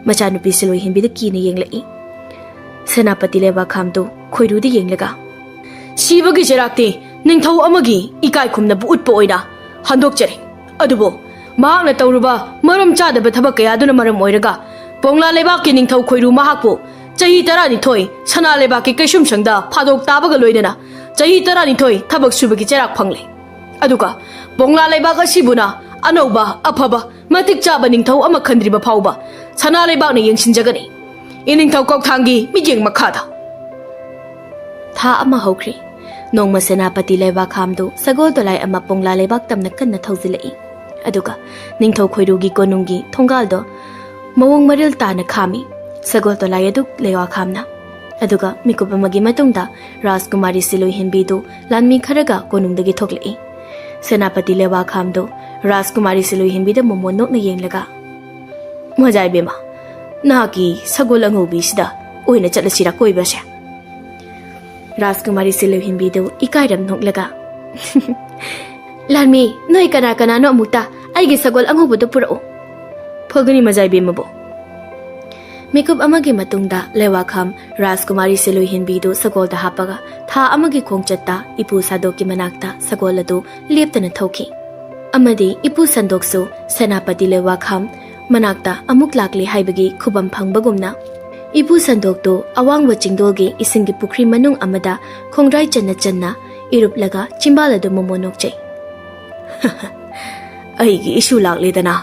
ꯃꯆꯥꯅꯨꯄꯤ ꯁꯤꯂꯣꯏ ꯍꯦꯟꯕꯤꯗ ꯀꯤꯅ ꯌꯦꯡꯂꯛꯏ꯫ ꯁꯦꯅꯥꯄꯇꯤ ꯂꯩꯋꯥꯈꯥꯝꯗꯨ ꯈꯣꯏꯔꯨꯗ ꯌꯦꯡꯂꯒ, "ꯁꯤꯕꯒꯤ ꯆꯩꯔꯥꯛꯇꯤ ꯅꯤꯡꯊꯧ ꯑꯃꯒꯤ ꯏꯀꯥꯏ ꯈꯨꯝꯅꯕ ꯎꯠꯄ ꯑꯣꯏꯅ ꯍꯟꯗꯣꯛꯆꯔꯤ꯫ ꯑꯗꯨꯕꯨ ꯃꯍꯥꯛꯅ ꯇꯧꯔꯨꯕ ꯃꯔꯝ ꯆꯥꯗꯕ ꯊꯕꯛ ꯀꯌꯥꯗꯨꯅ ꯃꯔꯝ ꯑꯣꯏꯔꯒ ꯄꯣꯡꯂꯥ ꯂꯩꯕꯥꯛꯀꯤ ꯅꯤꯡꯊꯧ ꯈꯣꯏꯔꯨ ꯃꯍꯥꯛꯄꯨ ꯆꯍꯤ ꯇꯔꯥꯅꯤꯊꯣꯏ ꯁꯅꯥ ꯂꯩꯕꯥꯛꯀꯤ ꯀꯩꯁꯨꯝꯁꯪꯗ ꯐꯥꯗꯣꯛ ꯇꯥꯕꯒ ꯂꯣꯏꯅꯅ ꯆꯍꯤ ꯇꯔꯥꯅꯤꯊꯣꯏ ꯊꯕꯛ ꯁꯨꯕꯒꯤ ꯆꯩꯔꯥꯛ ꯐꯪꯂꯦ꯫ ꯑꯗꯨꯒ ꯄꯣꯡꯂꯥ ꯂꯩꯕꯥꯛ ꯑꯁꯤꯕꯨꯅ ꯑꯅꯧꯕ, ꯑꯐꯕ, ꯃꯇꯤꯛ ꯆꯥꯕ ꯅꯤꯡꯊꯧ ꯑꯃ ꯈꯟꯗ꯭ꯔꯤꯕ ꯐꯥꯎꯕ ꯁꯅꯥ ꯂꯩꯕꯥꯛꯅ ꯌꯦꯡꯁꯤꯟꯖꯒꯅꯤ꯫ ꯏꯅꯤꯡꯊꯧ ꯀꯧꯊꯥꯡꯒꯤ ꯃꯤꯠꯌꯦꯡ ꯃꯈꯥꯗ꯫" ꯊꯥ ꯑꯃ ꯍꯧꯈ꯭ꯔꯦ꯫ ꯅꯣꯡꯃ ꯁꯦꯅꯥꯄꯇꯤ ꯂꯩꯕꯥꯛꯈꯥꯝꯗꯨ ꯁꯒꯣꯜ ꯗꯣꯂꯥꯏ ꯑꯃ ꯄꯣꯡꯂꯥ ꯂꯩꯕꯥꯛ ꯇꯝꯅ ꯀꯟꯅ ꯊꯧꯖꯤꯜꯂꯛꯏ꯫ ꯑꯗꯨꯒ ꯅꯤꯡꯊꯧ ꯈꯣꯏꯔꯨꯒꯤ ꯀꯣꯅꯨꯡꯒꯤ ꯊꯣꯡꯒꯥꯜꯗꯣ ꯃꯑꯣꯡ ꯃꯔꯤꯜ ꯇꯥꯅ ꯈꯥꯝꯃꯤ꯫ ꯁꯒꯣꯜ ꯗꯣꯂꯥꯏ ꯑꯗꯨ ꯂꯩꯋꯥꯈꯥꯝꯅ꯫ ꯑꯗꯨꯒ ꯃꯤꯀꯨꯞ ꯑꯃꯒꯤ ꯃꯇꯨꯡꯗ ꯔꯥꯖꯀꯨꯃꯥꯔꯤ ꯁꯤꯂꯣꯏ ꯍꯦꯟꯕꯤꯗꯨ ꯂꯥꯟꯃꯤ ꯈꯔꯒ ꯀꯣꯅꯨꯡꯗꯒꯤ ꯊꯣꯛꯂꯛꯏ꯫ ꯁꯦꯅꯥꯄꯇꯤ ꯂꯩꯋꯥꯈꯥꯝꯗꯨ ꯔꯥꯖꯀꯨꯃꯥꯔꯤ ꯁꯤꯂꯣꯏ ꯍꯦꯟꯕꯤꯗ ꯃꯣꯃꯣꯟ ꯅꯣꯛꯅ ꯌꯦꯡꯂꯒ, "ꯃꯖꯥ ꯏꯕꯦꯝꯃ, ꯅꯍꯥꯛꯀꯤ ꯁꯒꯣꯜ ꯑꯉꯧꯕꯤꯁꯤꯗ ꯑꯣꯏꯅ ꯆꯠꯂꯁꯤꯔꯥ ꯀꯣꯏꯕꯁꯦ?" ꯔꯥꯖꯀꯨꯃꯥꯔꯤ ꯁꯤꯂꯣꯏ ꯍꯦꯟꯕꯤꯗꯨ ꯏꯀꯥꯏꯔꯝ ꯅꯣꯛꯂꯒ, "ꯂꯥꯟꯃꯤ, ꯅꯣꯏ ꯀꯅꯥ ꯀꯅꯥꯅꯣ ꯑꯃꯨꯛꯇ ꯑꯩꯒꯤ ꯁꯒꯣꯜ ꯑꯉꯧꯕꯗꯨ ꯄꯨꯔꯛꯎ꯫" "ꯐꯒꯅꯤ ꯃꯖꯥ ꯏꯕꯦꯝꯃꯕꯨ꯫" ꯃꯤꯀꯨꯞ ꯑꯃꯒꯤ ꯃꯇꯨꯡꯗ ꯂꯩꯋꯥꯈꯥꯝ ꯔꯥꯖꯀꯨꯃꯥꯔꯤ ꯁꯤꯂꯣꯏ ꯍꯦꯟꯕꯤꯗꯨ ꯁꯒꯣꯜꯗ ꯍꯥꯞꯄꯒ ꯊꯥ ꯑꯃꯒꯤ ꯈꯣꯡꯆꯠꯇ ꯏꯄꯨ ꯁꯥꯗꯣꯛꯀꯤ ꯃꯅꯥꯛꯇ ꯁꯒꯣꯜ ꯑꯗꯨ ꯂꯦꯞꯇꯅ ꯊꯧꯈꯤ꯫ ꯑꯃꯗꯤ ꯏꯄꯨ ꯁꯟꯗꯣꯛꯁꯨ ꯁꯦꯅꯥꯄꯇꯤ ꯂꯩꯋꯥꯈꯥꯝ ꯃꯅꯥꯛꯇ ꯑꯃꯨꯛ ꯂꯥꯛꯂꯦ ꯍꯥꯏꯕꯒꯤ ꯈꯨꯕꯝ ꯐꯪꯕꯒꯨꯝꯅ, ꯏꯄꯨ ꯁꯟꯗꯣꯛꯇꯨ ꯑꯋꯥꯡꯕ ꯆꯤꯡꯗꯣꯜꯒꯤ ꯏꯁꯤꯡꯒꯤ ꯄꯨꯈ꯭ꯔꯤ ꯃꯅꯨꯡ ꯑꯃꯗ ꯈꯣꯡꯗ꯭ꯔꯥꯏ ꯆꯟꯅ ꯆꯟꯅ ꯏꯔꯨꯞꯂꯒ ꯆꯤꯝꯕꯥꯜ ꯑꯗꯨ ꯃꯣꯃꯣ ꯅꯣꯛꯆꯩ꯫ "ꯑꯩꯒꯤ ꯏꯁꯨ ꯂꯥꯛꯂꯦꯗꯅ,